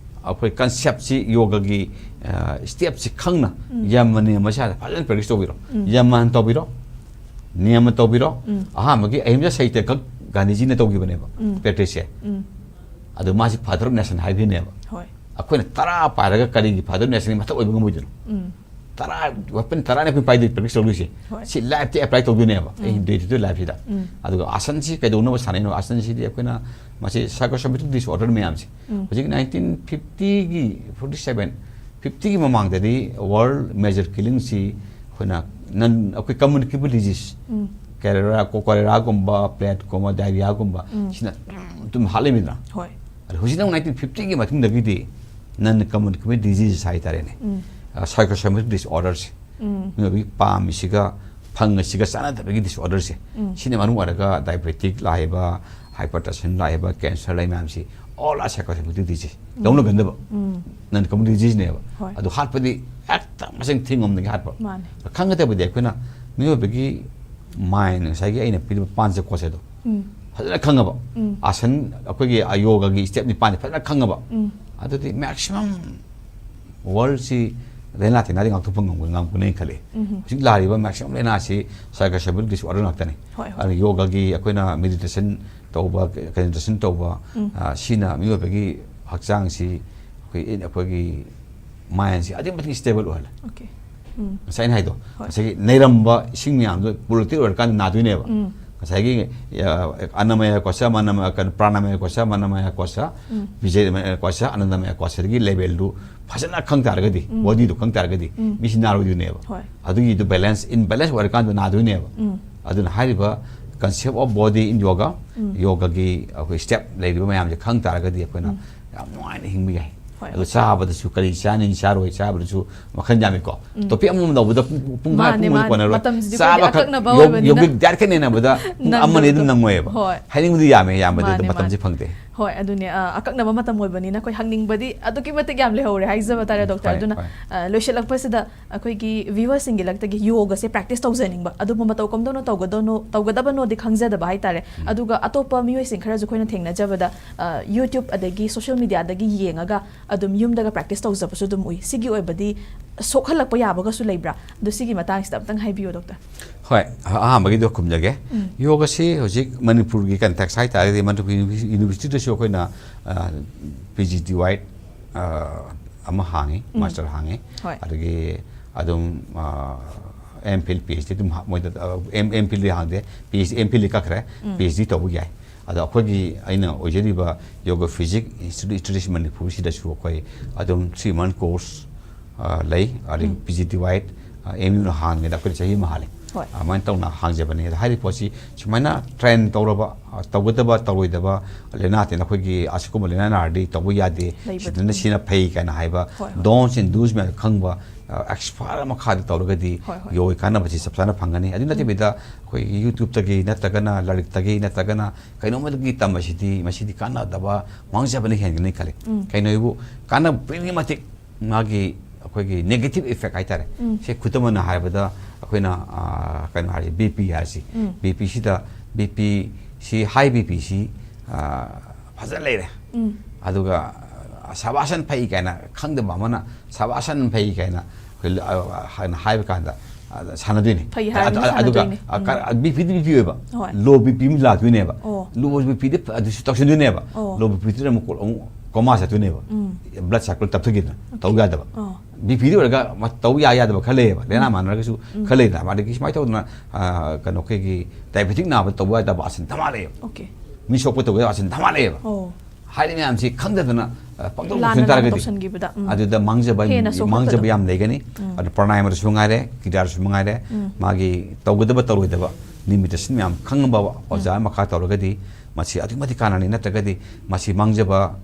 ꯑꯩꯈꯣꯏ ꯀꯟꯁꯦꯞꯁꯤ, ꯌꯣꯒꯒꯤ ꯁ꯭ꯇꯦꯞꯁꯤ ꯈꯪꯅ ꯌꯥꯝ ꯃꯅꯦꯝ ꯃꯁꯥꯗ ꯐꯖꯅ ꯄ꯭ꯔꯦꯛꯇꯤꯁ ꯇꯧꯕꯤꯔꯣ꯫ ꯌꯥꯝ ꯃꯥꯟ ꯇꯧꯕꯤꯔꯣ, ꯅꯤꯌꯝ ꯇꯧꯕꯤꯔꯣ꯫ ꯑꯍꯥꯟꯕꯒꯤ ꯑꯍꯤꯝꯁꯥ ꯁꯥꯍꯤꯇ꯭ꯌ ꯈꯛ ꯒꯥꯟꯙꯤꯖꯤꯅ ꯇꯧꯈꯤꯕꯅꯦꯕ ꯄ꯭ꯔꯦꯛꯇꯤꯁꯁꯦ꯫ ꯑꯗꯣ ꯃꯥꯁꯤ ꯐꯥꯗꯔ ꯑꯣꯐ ꯅꯦꯁꯟ ꯍꯥꯏꯕꯤꯅꯦꯕ꯫ ꯑꯩꯈꯣꯏꯅ ꯇꯔꯥ ꯄꯥꯏꯔꯒ ꯀꯔꯤꯒꯤ ꯐꯥꯗꯔ ꯑꯣꯐ ꯅꯦꯁꯟꯒꯤ ꯃꯊꯛ ꯑꯣꯏꯕ ꯉꯝꯃꯣꯏꯗꯣꯏꯅꯣ? ꯇꯔꯥ, ꯋꯦꯄꯟ ꯇꯔꯥꯅꯤ ꯑꯩꯈꯣꯏ ꯄꯥꯏꯗꯣꯏ, ꯄ꯭ꯔꯦꯛꯇꯤꯁ ꯇꯧꯗꯣꯏꯁꯦ꯫ ꯁꯤ ꯂꯥꯏꯐꯇ ꯑꯦꯄ꯭ꯂꯥꯏ ꯇꯧꯗꯣꯏꯅꯦꯕ, ꯑꯩ ꯗꯦ ꯇꯨ ꯗꯦ ꯂꯥꯏꯐꯁꯤꯗ꯫ ꯑꯗꯨꯒ ꯑꯥꯁꯟꯁꯤ ꯀꯩꯗꯧꯅꯕ ꯁꯥꯟꯅꯩꯅꯣ? ꯑꯥꯁꯟꯁꯤꯗꯤ ꯑꯩꯈꯣꯏꯅ ꯃꯁꯤ ꯁꯥꯏꯀꯣꯁꯣꯃꯦꯇꯤꯛ ꯗꯤꯁꯑꯣꯔꯗꯔ ꯃꯌꯥꯝꯁꯦ ꯍꯧꯖꯤꯛ ꯅꯥꯏꯟꯇꯤꯟ ꯐꯤꯐꯇꯤꯒꯤ, ꯐꯣꯔꯇꯤ ꯁꯕꯦꯟ, ꯐꯤꯐꯇꯤꯒꯤ ꯃꯃꯥꯡꯗꯗꯤ ꯋꯥꯔꯜ ꯃꯦꯖꯔ ꯀꯤꯂꯤꯡꯁꯤ ꯑꯩꯈꯣꯏꯅ ꯅꯟ, ꯑꯩꯈꯣꯏ ꯀꯝꯃꯨꯅꯤꯀꯦꯕꯜ ꯗꯤꯖꯤꯁ, ꯀꯦꯂꯦꯔꯥ, ꯀꯣꯂꯦꯔꯥꯒꯨꯝꯕ, ꯄ꯭ꯂꯦꯠꯀꯨꯝꯕ, ꯗꯥꯏꯔꯤꯌꯥꯒꯨꯝꯕ, ꯁꯤꯅ ꯑꯗꯨꯝ ꯍꯥꯠꯂꯤꯃꯤꯗꯅ꯫ ꯑꯗꯣ ꯍꯧꯖꯤꯛꯅ ꯅꯥꯏꯟꯇꯤꯟ ꯐꯤꯐꯇꯤꯒꯤ ꯃꯇꯨꯡꯗꯒꯤꯗꯤ ꯅꯟ ꯀꯝꯃꯨꯅꯤꯀꯦꯕꯜ ꯗꯤꯖꯤꯁ ꯍꯥꯏꯇꯥꯔꯦꯅꯦ, ꯁꯥꯏꯀꯣꯁꯣꯃꯦꯇꯤꯛ ꯗꯤꯁꯑꯣꯔꯗꯔꯁꯦ, ꯃꯤꯑꯣꯏꯕꯒꯤ ꯄꯥꯝꯃꯤꯁꯤꯒ ꯐꯪꯉꯤꯁꯤꯒ ꯆꯥꯟꯅꯗꯕꯒꯤ ꯗꯤꯁꯑꯣꯔꯗꯔꯁꯦ, ꯁꯤꯅ ꯃꯔꯝ ꯑꯣꯏꯔꯒ ꯗꯥꯏꯕꯦꯇꯤꯛ ꯂꯥꯛꯏꯕ, ꯍꯥꯏꯄꯔꯇꯦꯟꯁꯟ ꯂꯥꯛꯏꯕ, ꯀꯦꯟꯁꯔ ꯂꯩ ꯃꯌꯥꯝꯁꯤ, ꯑꯣꯜ ꯑꯥꯔ ꯁꯥꯏꯀꯣꯁꯣꯃꯦꯇꯤꯛ ꯗꯤꯖꯤꯁ꯫ ꯂꯧꯅꯒꯟꯗꯕ ꯅꯟ ꯀꯝꯃꯨꯅꯤꯀꯦꯕꯜ ꯗꯤꯖꯤꯁꯅꯦꯕ꯫ ꯑꯗꯨ ꯍꯥꯠꯄꯗꯤ ꯍꯦꯛꯇ ꯃꯁꯤꯡ ꯊꯤꯉꯝꯗꯒꯤ ꯍꯥꯠꯄ꯫ ꯈꯪꯒꯗꯕꯗꯤ ꯑꯩꯈꯣꯏꯅ ꯃꯤꯑꯣꯏꯕꯒꯤ ꯃꯥꯏꯟ, ꯉꯁꯥꯏꯒꯤ ꯑꯩꯅ ꯄꯤꯔꯤꯕ ꯄꯥꯟꯖ ꯀꯣꯠꯁꯦꯗꯣ ꯐꯖꯅ ꯈꯪꯉꯕ, ꯑꯥꯁꯟ, ꯑꯩꯈꯣꯏꯒꯤ ꯌꯣꯒꯒꯤ ꯁ꯭ꯇꯦꯞ ꯅꯤꯄꯥꯟꯁꯦ ꯐꯖꯅ ꯈꯪꯉꯕ, ꯑꯗꯨꯗꯤ ꯃꯦꯛꯁꯤꯃꯝ ꯋꯥꯔꯜꯁꯤ ꯂꯥꯏꯅꯥ ꯇꯤꯟꯅꯥꯗꯤ ꯉꯥꯛꯊꯣꯛꯄ ꯉꯝꯒꯅꯤ, ꯉꯝꯒꯅꯤ ꯈꯜꯂꯤ꯫ ꯍꯧꯖꯤꯛ ꯂꯥꯛꯂꯤꯕ ꯃꯦꯛꯁꯤꯃꯝ ꯂꯥꯏꯅꯥꯁꯤ ꯁꯥꯏꯀꯣꯁꯣꯃꯦꯇꯤꯛ ꯗꯤꯁꯑꯣꯔꯗꯔ ꯉꯥꯛꯇꯅꯤ꯫ ꯑꯗꯨꯅ ꯌꯣꯒꯒꯤ ꯑꯩꯈꯣꯏꯅ ꯃꯦꯗꯤꯇꯦꯁꯟ ꯇꯧꯕ, ꯀꯟꯁꯦꯟꯇ꯭ꯔꯦꯁꯟ ꯇꯧꯕ, ꯑ, ꯁꯤꯅ ꯃꯤꯑꯣꯏꯕꯒꯤ ꯍꯛꯆꯥꯡꯁꯤ, ꯑꯩꯈꯣꯏ, ꯑꯩꯈꯣꯏꯒꯤ ꯃꯥꯏꯟꯁꯤ ꯑꯗꯨꯛꯀꯤ ꯃꯇꯤꯛ ꯁ꯭ꯇꯦꯕꯜ ꯑꯣꯏꯍꯜꯂꯦ꯫ ꯉꯁꯥꯏ ꯑꯩꯅ ꯍꯥꯏꯗꯣ, ꯉꯁꯥꯏꯒꯤ ꯅꯩꯔꯝꯕ ꯏꯁꯤꯡ ꯃꯌꯥꯝꯗꯣ ꯄꯣꯂꯨꯇꯦꯠ ꯑꯣꯏꯔꯀꯥꯟꯗ ꯅꯥꯗꯣꯏꯅꯦꯕ꯫ ꯉꯁꯥꯏꯒꯤ, ꯑ, ꯑꯅꯃꯌ ꯀꯣꯁ, ꯃꯅꯃꯌ, ꯀꯩꯅꯣ, ꯄ꯭ꯔꯥꯅꯃꯌ ꯀꯣꯁ, ꯃꯅꯃꯌ ꯀꯣꯁ, ꯕꯤꯖꯌꯃꯌ ꯀꯣꯁ, ꯑꯅꯟꯗꯃꯌ ꯀꯣꯁꯗꯒꯤ ꯂꯦꯚꯦꯜꯗꯨ ꯐꯖꯅ ꯈꯪ ꯇꯥꯔꯒꯗꯤ, ꯕꯣꯗꯤꯗꯨ ꯈꯪ ꯇꯥꯔꯒꯗꯤ, ꯃꯤꯁꯤ ꯅꯥꯔꯣꯏꯗꯣꯏꯅꯦꯕ꯫ ꯑꯗꯨꯒꯤꯗꯨ ꯕꯦꯂꯦꯟꯁ, ꯏꯟꯕꯦꯂꯦꯟꯁ ꯑꯣꯏꯔꯀꯥꯟꯗ ꯅꯥꯗꯣꯏꯅꯦꯕ꯫ ꯑꯗꯨꯅ ꯍꯥꯏꯔꯤꯕ concept of body in yoga, ꯌꯣꯒꯒꯤ ꯑꯩꯈꯣꯏ ꯁ꯭ꯇꯦꯞ ꯂꯩꯔꯤꯕ ꯃꯌꯥꯝꯁꯦ ꯈꯪ ꯇꯥꯔꯒꯗꯤ ꯑꯩꯈꯣꯏꯅ ꯌꯥꯝ ꯅꯨꯡꯉꯥꯏꯅ ꯍꯤꯡꯕ ꯌꯥꯏ꯫ ꯑꯗꯣ ꯆꯥꯕꯗꯁꯨ ꯀꯔꯤ ꯆꯥꯅꯤ, ꯆꯥꯔꯣꯏ, ꯆꯥꯕꯗꯁꯨ ꯃꯈꯜ ꯌꯥꯝꯃꯤꯀꯣ꯫ ꯇꯣꯄꯤꯛ ꯑꯃꯃꯝ ꯂꯧꯕꯗ ꯄꯨꯡ, ꯄꯨꯡ ꯃꯈꯥꯏ, ꯃꯥꯅꯦ, ꯄꯨꯡ ꯑꯃ ꯃꯥꯅꯦ꯫ ꯀꯣꯟꯅꯔꯣꯏ꯫ ꯃꯇꯝꯁꯤꯗꯤ ꯑꯩꯈꯣꯏꯗꯤ ꯆꯥꯕ ꯈꯛ ꯑꯀꯛꯅꯕ ꯌꯣ-, ꯑꯣꯏꯕꯅꯤꯅ ꯌꯣꯒꯤꯛ ꯗꯥꯏꯠ ꯈꯛ ꯅꯩꯅꯕꯗ ꯄꯨꯡ ꯑꯃ ꯑꯅꯤ ꯑꯗꯨꯝ ꯅꯪꯗꯕꯗꯣ꯫ ꯅꯪꯉꯣꯏꯕ꯫ ꯍꯣꯏ꯫ ꯍꯥꯏꯅꯤꯡꯕꯗꯤ ꯌꯥꯝꯃꯦ, ꯌꯥꯝꯕꯗꯤ ꯑꯗꯨꯝ ꯃꯥꯅꯦ, ꯃꯇꯝꯁꯦ ꯃꯥꯅꯦ꯫ ꯐꯪꯗꯦ꯫ ꯍꯣꯏ, ꯑꯗꯨꯅꯦ, ꯑ, ꯑꯀꯛꯅꯕ ꯃꯇꯝ ꯑꯣꯏꯕꯅꯤꯅ ꯑꯩꯈꯣꯏ ꯍꯪꯅꯤꯡꯕꯗꯤ ꯑꯗꯨꯛꯀꯤ ꯃꯇꯤꯛ ꯌꯥꯝ ꯂꯩꯍꯧꯔꯦ ꯍꯥꯏꯖꯕ ꯇꯥꯔꯦ, ꯗꯣꯛꯇꯔ꯫ ꯍꯣꯏ, ꯑꯗꯨꯅ, ꯍꯣꯏ꯫ ꯑ, ꯂꯣꯏꯁꯤꯜꯂꯛꯄꯁꯤꯗ ꯑꯩꯈꯣꯏꯒꯤ viewersꯁꯤꯡꯒꯤ ꯂꯛꯇꯒꯤ ꯌꯣꯒꯁꯦ practice ꯇꯧꯖꯅꯤꯡꯕ, ꯑꯗꯨꯕꯨ ꯃꯇꯧ ꯀꯝꯗꯧꯅ ꯇꯧꯒꯗꯧꯅꯣ, ꯇꯧꯒꯗꯕꯅꯣꯗꯤ ꯈꯪꯖꯗꯕ ꯍꯥꯏꯇꯥꯔꯦ꯫ ꯑꯗꯨꯒ ꯑꯇꯣꯞꯄ ꯃꯤꯑꯣꯏꯁꯤꯡ ꯈꯔꯁꯨ ꯑꯩꯈꯣꯏꯅ ꯊꯦꯡꯅꯖꯕꯗ, ꯑ, YouTube ꯑꯗꯒꯤ social mediaꯗꯒꯤ ꯌꯦꯡꯉꯒ ꯑꯗꯨꯝ ꯌꯨꯝꯗꯒ practice ꯇꯧꯖꯕꯁꯨ ꯑꯗꯨꯝ ꯎꯏ꯫ ꯁꯤꯒꯤ ꯑꯣꯏꯕꯗꯤ ꯁꯣꯛꯍꯜꯂꯛꯄ ꯌꯥꯕꯒꯁꯨ ꯂꯩꯕ꯭ꯔꯥ? ꯑꯗꯨ ꯁꯤꯒꯤ ꯃꯇꯥꯡꯁꯤꯗ ꯑꯝꯇꯪ ꯍꯥꯏꯕꯤꯌꯨ, ꯗꯣꯛꯇꯔ꯫ ꯍꯣꯏ, ꯑꯍꯥꯟꯕꯒꯤꯗꯣ ꯈꯨꯝꯖꯒꯦ꯫ ꯌꯣꯒꯁꯤ ꯍꯧꯖꯤꯛ ꯃꯅꯤꯄꯨꯔꯒꯤ context ꯍꯥꯏꯇꯥꯔꯒꯗꯤ ꯃꯅꯤꯄꯨꯔ ꯌꯨꯅꯤꯚꯔꯁꯤ-, ꯌꯨꯅꯤꯚꯔꯁꯤꯇꯤꯗꯁꯨ ꯑꯩꯈꯣꯏꯅ, ꯑ, PGDY, ꯑ, ꯑꯃ ꯍꯥꯡꯉꯤ, master ꯍꯥꯡꯉꯤ꯫ ꯍꯣꯏ꯫ ꯑꯗꯒꯤ ꯑꯗꯨꯝ, ꯑ, M.Phil, PhD ꯑꯗꯨꯝ ꯍꯥ-, ꯃꯣꯏꯗ, ꯑ, M.Phil ꯗꯤ ꯍꯥꯡꯗꯦ, PhD, M.Phil ꯗꯤ ꯀꯛꯈ꯭ꯔꯦ, PhD ꯇꯧꯕ ꯌꯥꯏ꯫ ꯑꯗꯣ ꯑꯩꯈꯣꯏꯒꯤ, ꯑꯩꯅ ꯑꯣꯏꯖꯔꯤꯕ Yoga Physics Institute, Institute ꯃꯅꯤꯄꯨꯔꯁꯤꯗꯁꯨ ꯑꯩꯈꯣꯏ ꯑꯗꯨꯝ three month course, ꯑ, ꯂꯩ, ꯑꯗꯒꯤ PGDY, ꯑ, MUꯅ ꯍꯥꯡꯉꯦꯗ ꯑꯩꯈꯣꯏꯅ ꯆꯍꯤ ꯑꯃ ꯍꯥꯜꯂꯦ꯫ ꯍꯣꯏ꯫ ꯑꯗꯨꯃꯥꯏꯅ ꯇꯧꯅ ꯍꯥꯡꯖꯕꯅꯦ꯫ ꯑꯗꯣ ꯍꯥꯏꯔꯤꯕ ꯄꯣꯠꯁꯤ ꯁꯨꯃꯥꯏꯅ train ꯇꯧꯔꯕ, ꯑ, ꯇꯧꯒꯗꯕ, ꯇꯧꯔꯣꯏꯗꯕ ꯂꯥꯏꯅꯥ ꯇꯤꯟꯅ ꯑꯩꯈꯣꯏꯒꯤ ꯑꯁꯤꯒꯨꯝꯕ ꯂꯥꯏꯅꯥ ꯅꯥꯔꯗꯤ ꯇꯧꯕ ꯌꯥꯗꯦ, ꯂꯩꯕꯗꯣ꯫ ꯁꯤꯗꯅ ꯁꯤꯅ ꯐꯩ ꯀꯥꯏꯅ ꯍꯥꯏꯕ ꯍꯣꯏ, ꯍꯣꯏ꯫ Don'ts and Do's ꯃꯌꯥꯝ ꯈꯪꯕ, ꯑ, expert ꯑꯃ ꯃꯈꯥꯗ ꯇꯧꯔꯒꯗꯤ ꯍꯣꯏ, ꯍꯣꯏ꯫ ꯌꯣꯒꯒꯤ ꯀꯥꯟꯅꯕꯁꯤ ꯆꯞ ꯆꯥꯅ ꯐꯪꯒꯅꯤ꯫ ꯑꯗꯨ ꯅꯠꯇꯕꯤꯗ ꯑꯩꯈꯣꯏꯒꯤ YouTubeꯇꯒꯤ ꯅꯠꯇ꯭ꯔꯒꯅ ꯂꯥꯏꯔꯤꯛꯇꯒꯤ ꯅꯠꯇ꯭ꯔꯒꯅ ꯀꯩꯅꯣꯝꯃꯗꯒꯤ ꯇꯝꯕꯁꯤꯗꯤ ꯃꯁꯤꯗꯤ ꯀꯥꯟꯅꯗꯕ, ꯃꯥꯡꯖꯕꯅ ꯍꯦꯟꯒꯅꯤ ꯈꯜꯂꯤ꯫ ꯎꯝ꯫ ꯀꯩꯅꯣ ꯍꯥꯏꯕꯨ ꯀꯥꯟꯅꯕ ꯄꯤꯔꯤꯉꯩ ꯃꯇꯤꯛ ꯃꯥꯒꯤ ꯑꯩꯈꯣꯏꯒꯤ negative effect ꯍꯥꯏꯇꯥꯔꯦ꯫ ꯎꯝ꯫ ꯁꯦ ꯈꯨꯗꯝ ꯑꯣꯏꯅ ꯍꯥꯏꯔꯕꯗ ꯑꯩꯈꯣꯏꯅ, ꯑ, ꯀꯩꯅꯣ ꯍꯥꯏꯔꯤꯁꯦ, BP ꯍꯥꯏꯔꯁꯤ꯫ ꯎꯝ꯫ BPꯁꯤꯗ, BP ꯁꯤ, high BPꯁꯤ, ꯑ, ꯐꯖ ꯂꯩꯔꯦ꯫ ꯎꯝ꯫ ꯑꯗꯨꯒ, ꯑ, ꯁꯕꯥꯁꯟ ꯐꯩ ꯀꯥꯏꯅ ꯈꯪꯗꯕ ꯑꯃꯅ ꯁꯕꯥꯁꯟ ꯐꯩ ꯀꯥꯏꯅ ꯑꯩꯈꯣꯏ, ꯑ, ꯍꯥꯏꯅ ꯍꯥꯏꯕ ꯀꯥꯟꯗ, ꯑ, ꯁꯥꯟꯅꯗꯣꯏꯅꯤ꯫ ꯐꯩ ꯍꯥꯏꯔꯕꯅꯤꯅ ꯑꯗꯨ-, ꯑꯗꯨꯒ, ꯇꯧꯗꯣꯏꯅꯤ꯫ ꯑ, ꯎꯝ꯫ ꯀ-, BP ꯗꯤ BP ꯑꯣꯏꯕ, ꯍꯣꯏ꯫ Low BP ꯑꯃ ꯂꯥꯛꯇꯣꯏꯅꯦꯕ꯫ ꯑꯣ꯫ Low BPꯗꯤ ꯑꯗꯨꯁꯨ ꯇꯧꯁꯤꯟꯗꯣꯏꯅꯦꯕ꯫ ꯑꯣ꯫ Low BPꯗꯨꯅ ꯑꯃꯨꯛ, ꯑꯃꯨꯛ coma ꯆꯠꯇꯣꯏꯅꯦꯕ꯫ ꯎꯝ꯫ Blood circle ꯇꯞꯊꯈꯤꯗꯅ ꯇꯧ ꯌꯥꯗꯕ꯫ ꯑꯣ꯫ BPꯗꯤ ꯑꯣꯏꯔꯒ ꯃ-, ꯇꯧ ꯌꯥ ꯌꯥꯗꯕ ꯈꯔ ꯂꯩꯌꯦꯕ, ꯂꯥꯏꯅꯥ ꯎꯝ꯫ ꯃꯥꯟꯅꯔꯒꯁꯨ ꯎꯝ꯫ ꯈꯔ ꯂꯩꯗꯅ꯫ ꯑꯗꯒꯤ ꯁꯨꯃꯥꯏꯅ ꯇꯧꯗꯅ, ꯑ, ꯀꯩꯅꯣ ꯑꯩꯈꯣꯏꯒꯤ diabetic ꯅꯥꯕ ꯇꯧꯕ ꯌꯥꯗꯕ ꯑꯁꯤꯟ ꯗꯃꯥ ꯂꯩꯌꯦꯕ꯫ Okay꯫ ꯃꯤ ꯁꯣꯛꯄ ꯇꯧꯕ ꯌꯥꯗꯕ ꯑꯁꯤꯟ ꯗꯃꯥ ꯂꯩꯌꯦꯕ꯫ ꯑꯣ꯫ ꯍꯥꯏꯔꯤꯕ ꯃꯌꯥꯝꯁꯤ ꯈꯪꯗꯗꯅ, ꯑ, ꯄꯪꯇꯧ ꯂꯥꯟꯅ ꯇꯧꯁꯤꯟ ꯂꯥꯟꯅ ꯇꯥꯔꯒꯗꯤ ꯇꯧꯁꯟꯈꯤꯕꯗ, ꯎꯝ꯫ ꯑꯗꯨꯗ ꯃꯥꯡꯖꯕ, ꯍꯦꯟꯅ ꯁꯣꯛꯍꯟꯕꯗꯣ꯫ ꯃꯥꯡꯖꯕ ꯌꯥꯝ ꯂꯩꯒꯅꯤ꯫ ꯎꯝ꯫ ꯑꯗꯨ ꯄ꯭ꯔꯥꯅꯥꯌꯥꯃꯗꯁꯨ ꯉꯥꯏꯔꯦ, ꯀꯤꯗꯥꯔꯁꯨ ꯉꯥꯏꯔꯦ, ꯎꯝ꯫ ꯃꯥꯒꯤ ꯇꯧꯒꯗꯕ ꯇꯧꯔꯣꯏꯗꯕ ꯅꯤꯃꯤꯠꯇꯁꯤꯟ ꯃꯌꯥꯝ ꯈꯪꯉꯝꯕ ꯑꯣꯖꯥ ꯃꯈꯥ ꯇꯧꯔꯒꯗꯤ ꯃꯁꯤ ꯑꯗꯨꯛꯀꯤ ꯃꯇꯤꯛ ꯀꯥꯟꯅꯅꯤ꯫ ꯅꯠꯇ꯭ꯔꯒꯗꯤ ꯃꯁꯤ ꯃꯥꯡꯖꯕ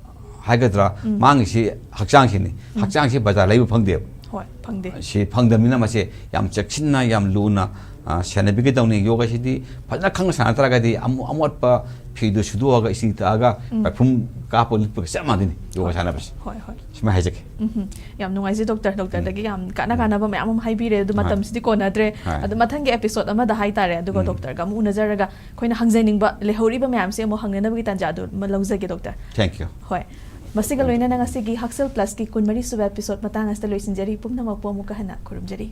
ꯍꯥꯏꯒꯗ꯭ꯔꯥ, ꯎꯝ꯫ ꯃꯥꯡꯉꯤꯁꯤ ꯍꯛꯆꯥꯡꯁꯤꯅꯤ꯫ ꯎꯝ꯫ ꯍꯛꯆꯥꯡꯁꯤ ꯕꯖꯥꯔ ꯂꯩꯕ ꯐꯪꯗꯦꯕ꯫ ꯍꯣꯏ, ꯐꯪꯗꯦ꯫ ꯁꯤ ꯐꯪꯗꯕꯅꯤꯅ ꯃꯁꯤ ꯌꯥꯝ ꯆꯦꯛꯁꯤꯟꯅ, ꯌꯥꯝ ꯂꯨꯅ ꯑ, ꯁꯦꯟꯅꯕꯤꯒꯗꯧꯅꯤ꯫ ꯌꯣꯒꯥꯁꯤꯗꯤ ꯐꯖꯅ ꯈꯪꯅ ꯁꯥꯟꯅ ꯇꯥꯔꯒꯗꯤ ꯑꯃꯣ-, ꯑꯃꯣꯠꯄ ꯐꯤꯗꯨ ꯁꯨꯗꯣꯛꯑꯒ ꯏꯁꯤꯡ ꯊꯛꯑꯒ ꯎꯝ꯫ ꯄꯔꯐ꯭ꯌꯨꯝ ꯀꯥꯞꯄ ꯂꯤꯠꯄꯒ ꯆꯞ ꯃꯥꯟꯅꯗꯣꯏꯅꯤ ꯌꯣꯒꯥ ꯁꯥꯟꯅꯕꯁꯦ꯫ ꯍꯣꯏ, ꯍꯣꯏ꯫ ꯁꯨꯃꯥꯏꯅ ꯍꯥꯏꯖꯒꯦ꯫ ꯎꯝ꯫ ꯌꯥꯝ ꯅꯨꯡꯉꯥꯏꯖꯩ ꯗꯣꯛꯇꯔ꯫ ꯗꯣꯛꯇꯔꯗꯒꯤ ꯎꯝ꯫ ꯌꯥꯝ ꯀꯥꯟꯅ ꯎꯝ꯫ ꯀꯥꯟꯅꯕ ꯃꯌꯥꯝ ꯑꯃ ꯍꯥꯏꯕꯤꯔꯦ꯫ ꯑꯗꯨ ꯍꯣꯏ꯫ ꯃꯇꯝꯁꯤꯗꯤ ꯀꯣꯟꯅꯗ꯭ꯔꯦ꯫ ꯍꯣꯏ꯫ ꯑꯗꯨ ꯃꯊꯪꯒꯤ ꯑꯦꯄꯤꯁꯣꯗ ꯑꯃꯗ ꯍꯥꯏꯇꯥꯔꯦ꯫ ꯑꯗꯨꯒ ꯎꯝ꯫ ꯗꯣꯛꯇꯔꯒ ꯑꯃꯨꯛ ꯎꯅꯖꯔꯒ ꯑꯩꯈꯣꯏꯅ ꯍꯪꯖꯅꯤꯡꯕ ꯂꯩꯍꯧꯔꯤꯕ ꯃꯌꯥꯝꯁꯦ ꯑꯃꯨꯛ ꯍꯪꯅꯅꯕꯒꯤ ꯇꯥꯟꯖꯥꯗꯨ ꯑꯃ ꯂꯧꯖꯒꯦ ꯗꯣꯛꯇꯔ꯫ Thank you꯫ ꯍꯣꯏ꯫ ꯃꯁꯤꯒ ꯂꯣꯏꯅꯅ ꯉꯁꯤꯒꯤ ꯍꯛꯁꯦꯜ ꯄ꯭ꯂꯁꯀꯤ ꯀꯨꯟꯃꯔꯤ ꯁꯨꯕ ꯑꯦꯄꯤꯁꯣꯗ ꯃꯇꯥꯡ ꯑꯁꯤꯗ ꯂꯣꯏꯁꯤꯟꯖꯔꯤ꯫ ꯄꯨꯝꯅꯃꯛꯄꯨ ꯑꯃꯨꯛꯀ ꯍꯟꯅ ꯈꯨꯔꯨꯝꯖꯔꯤ꯫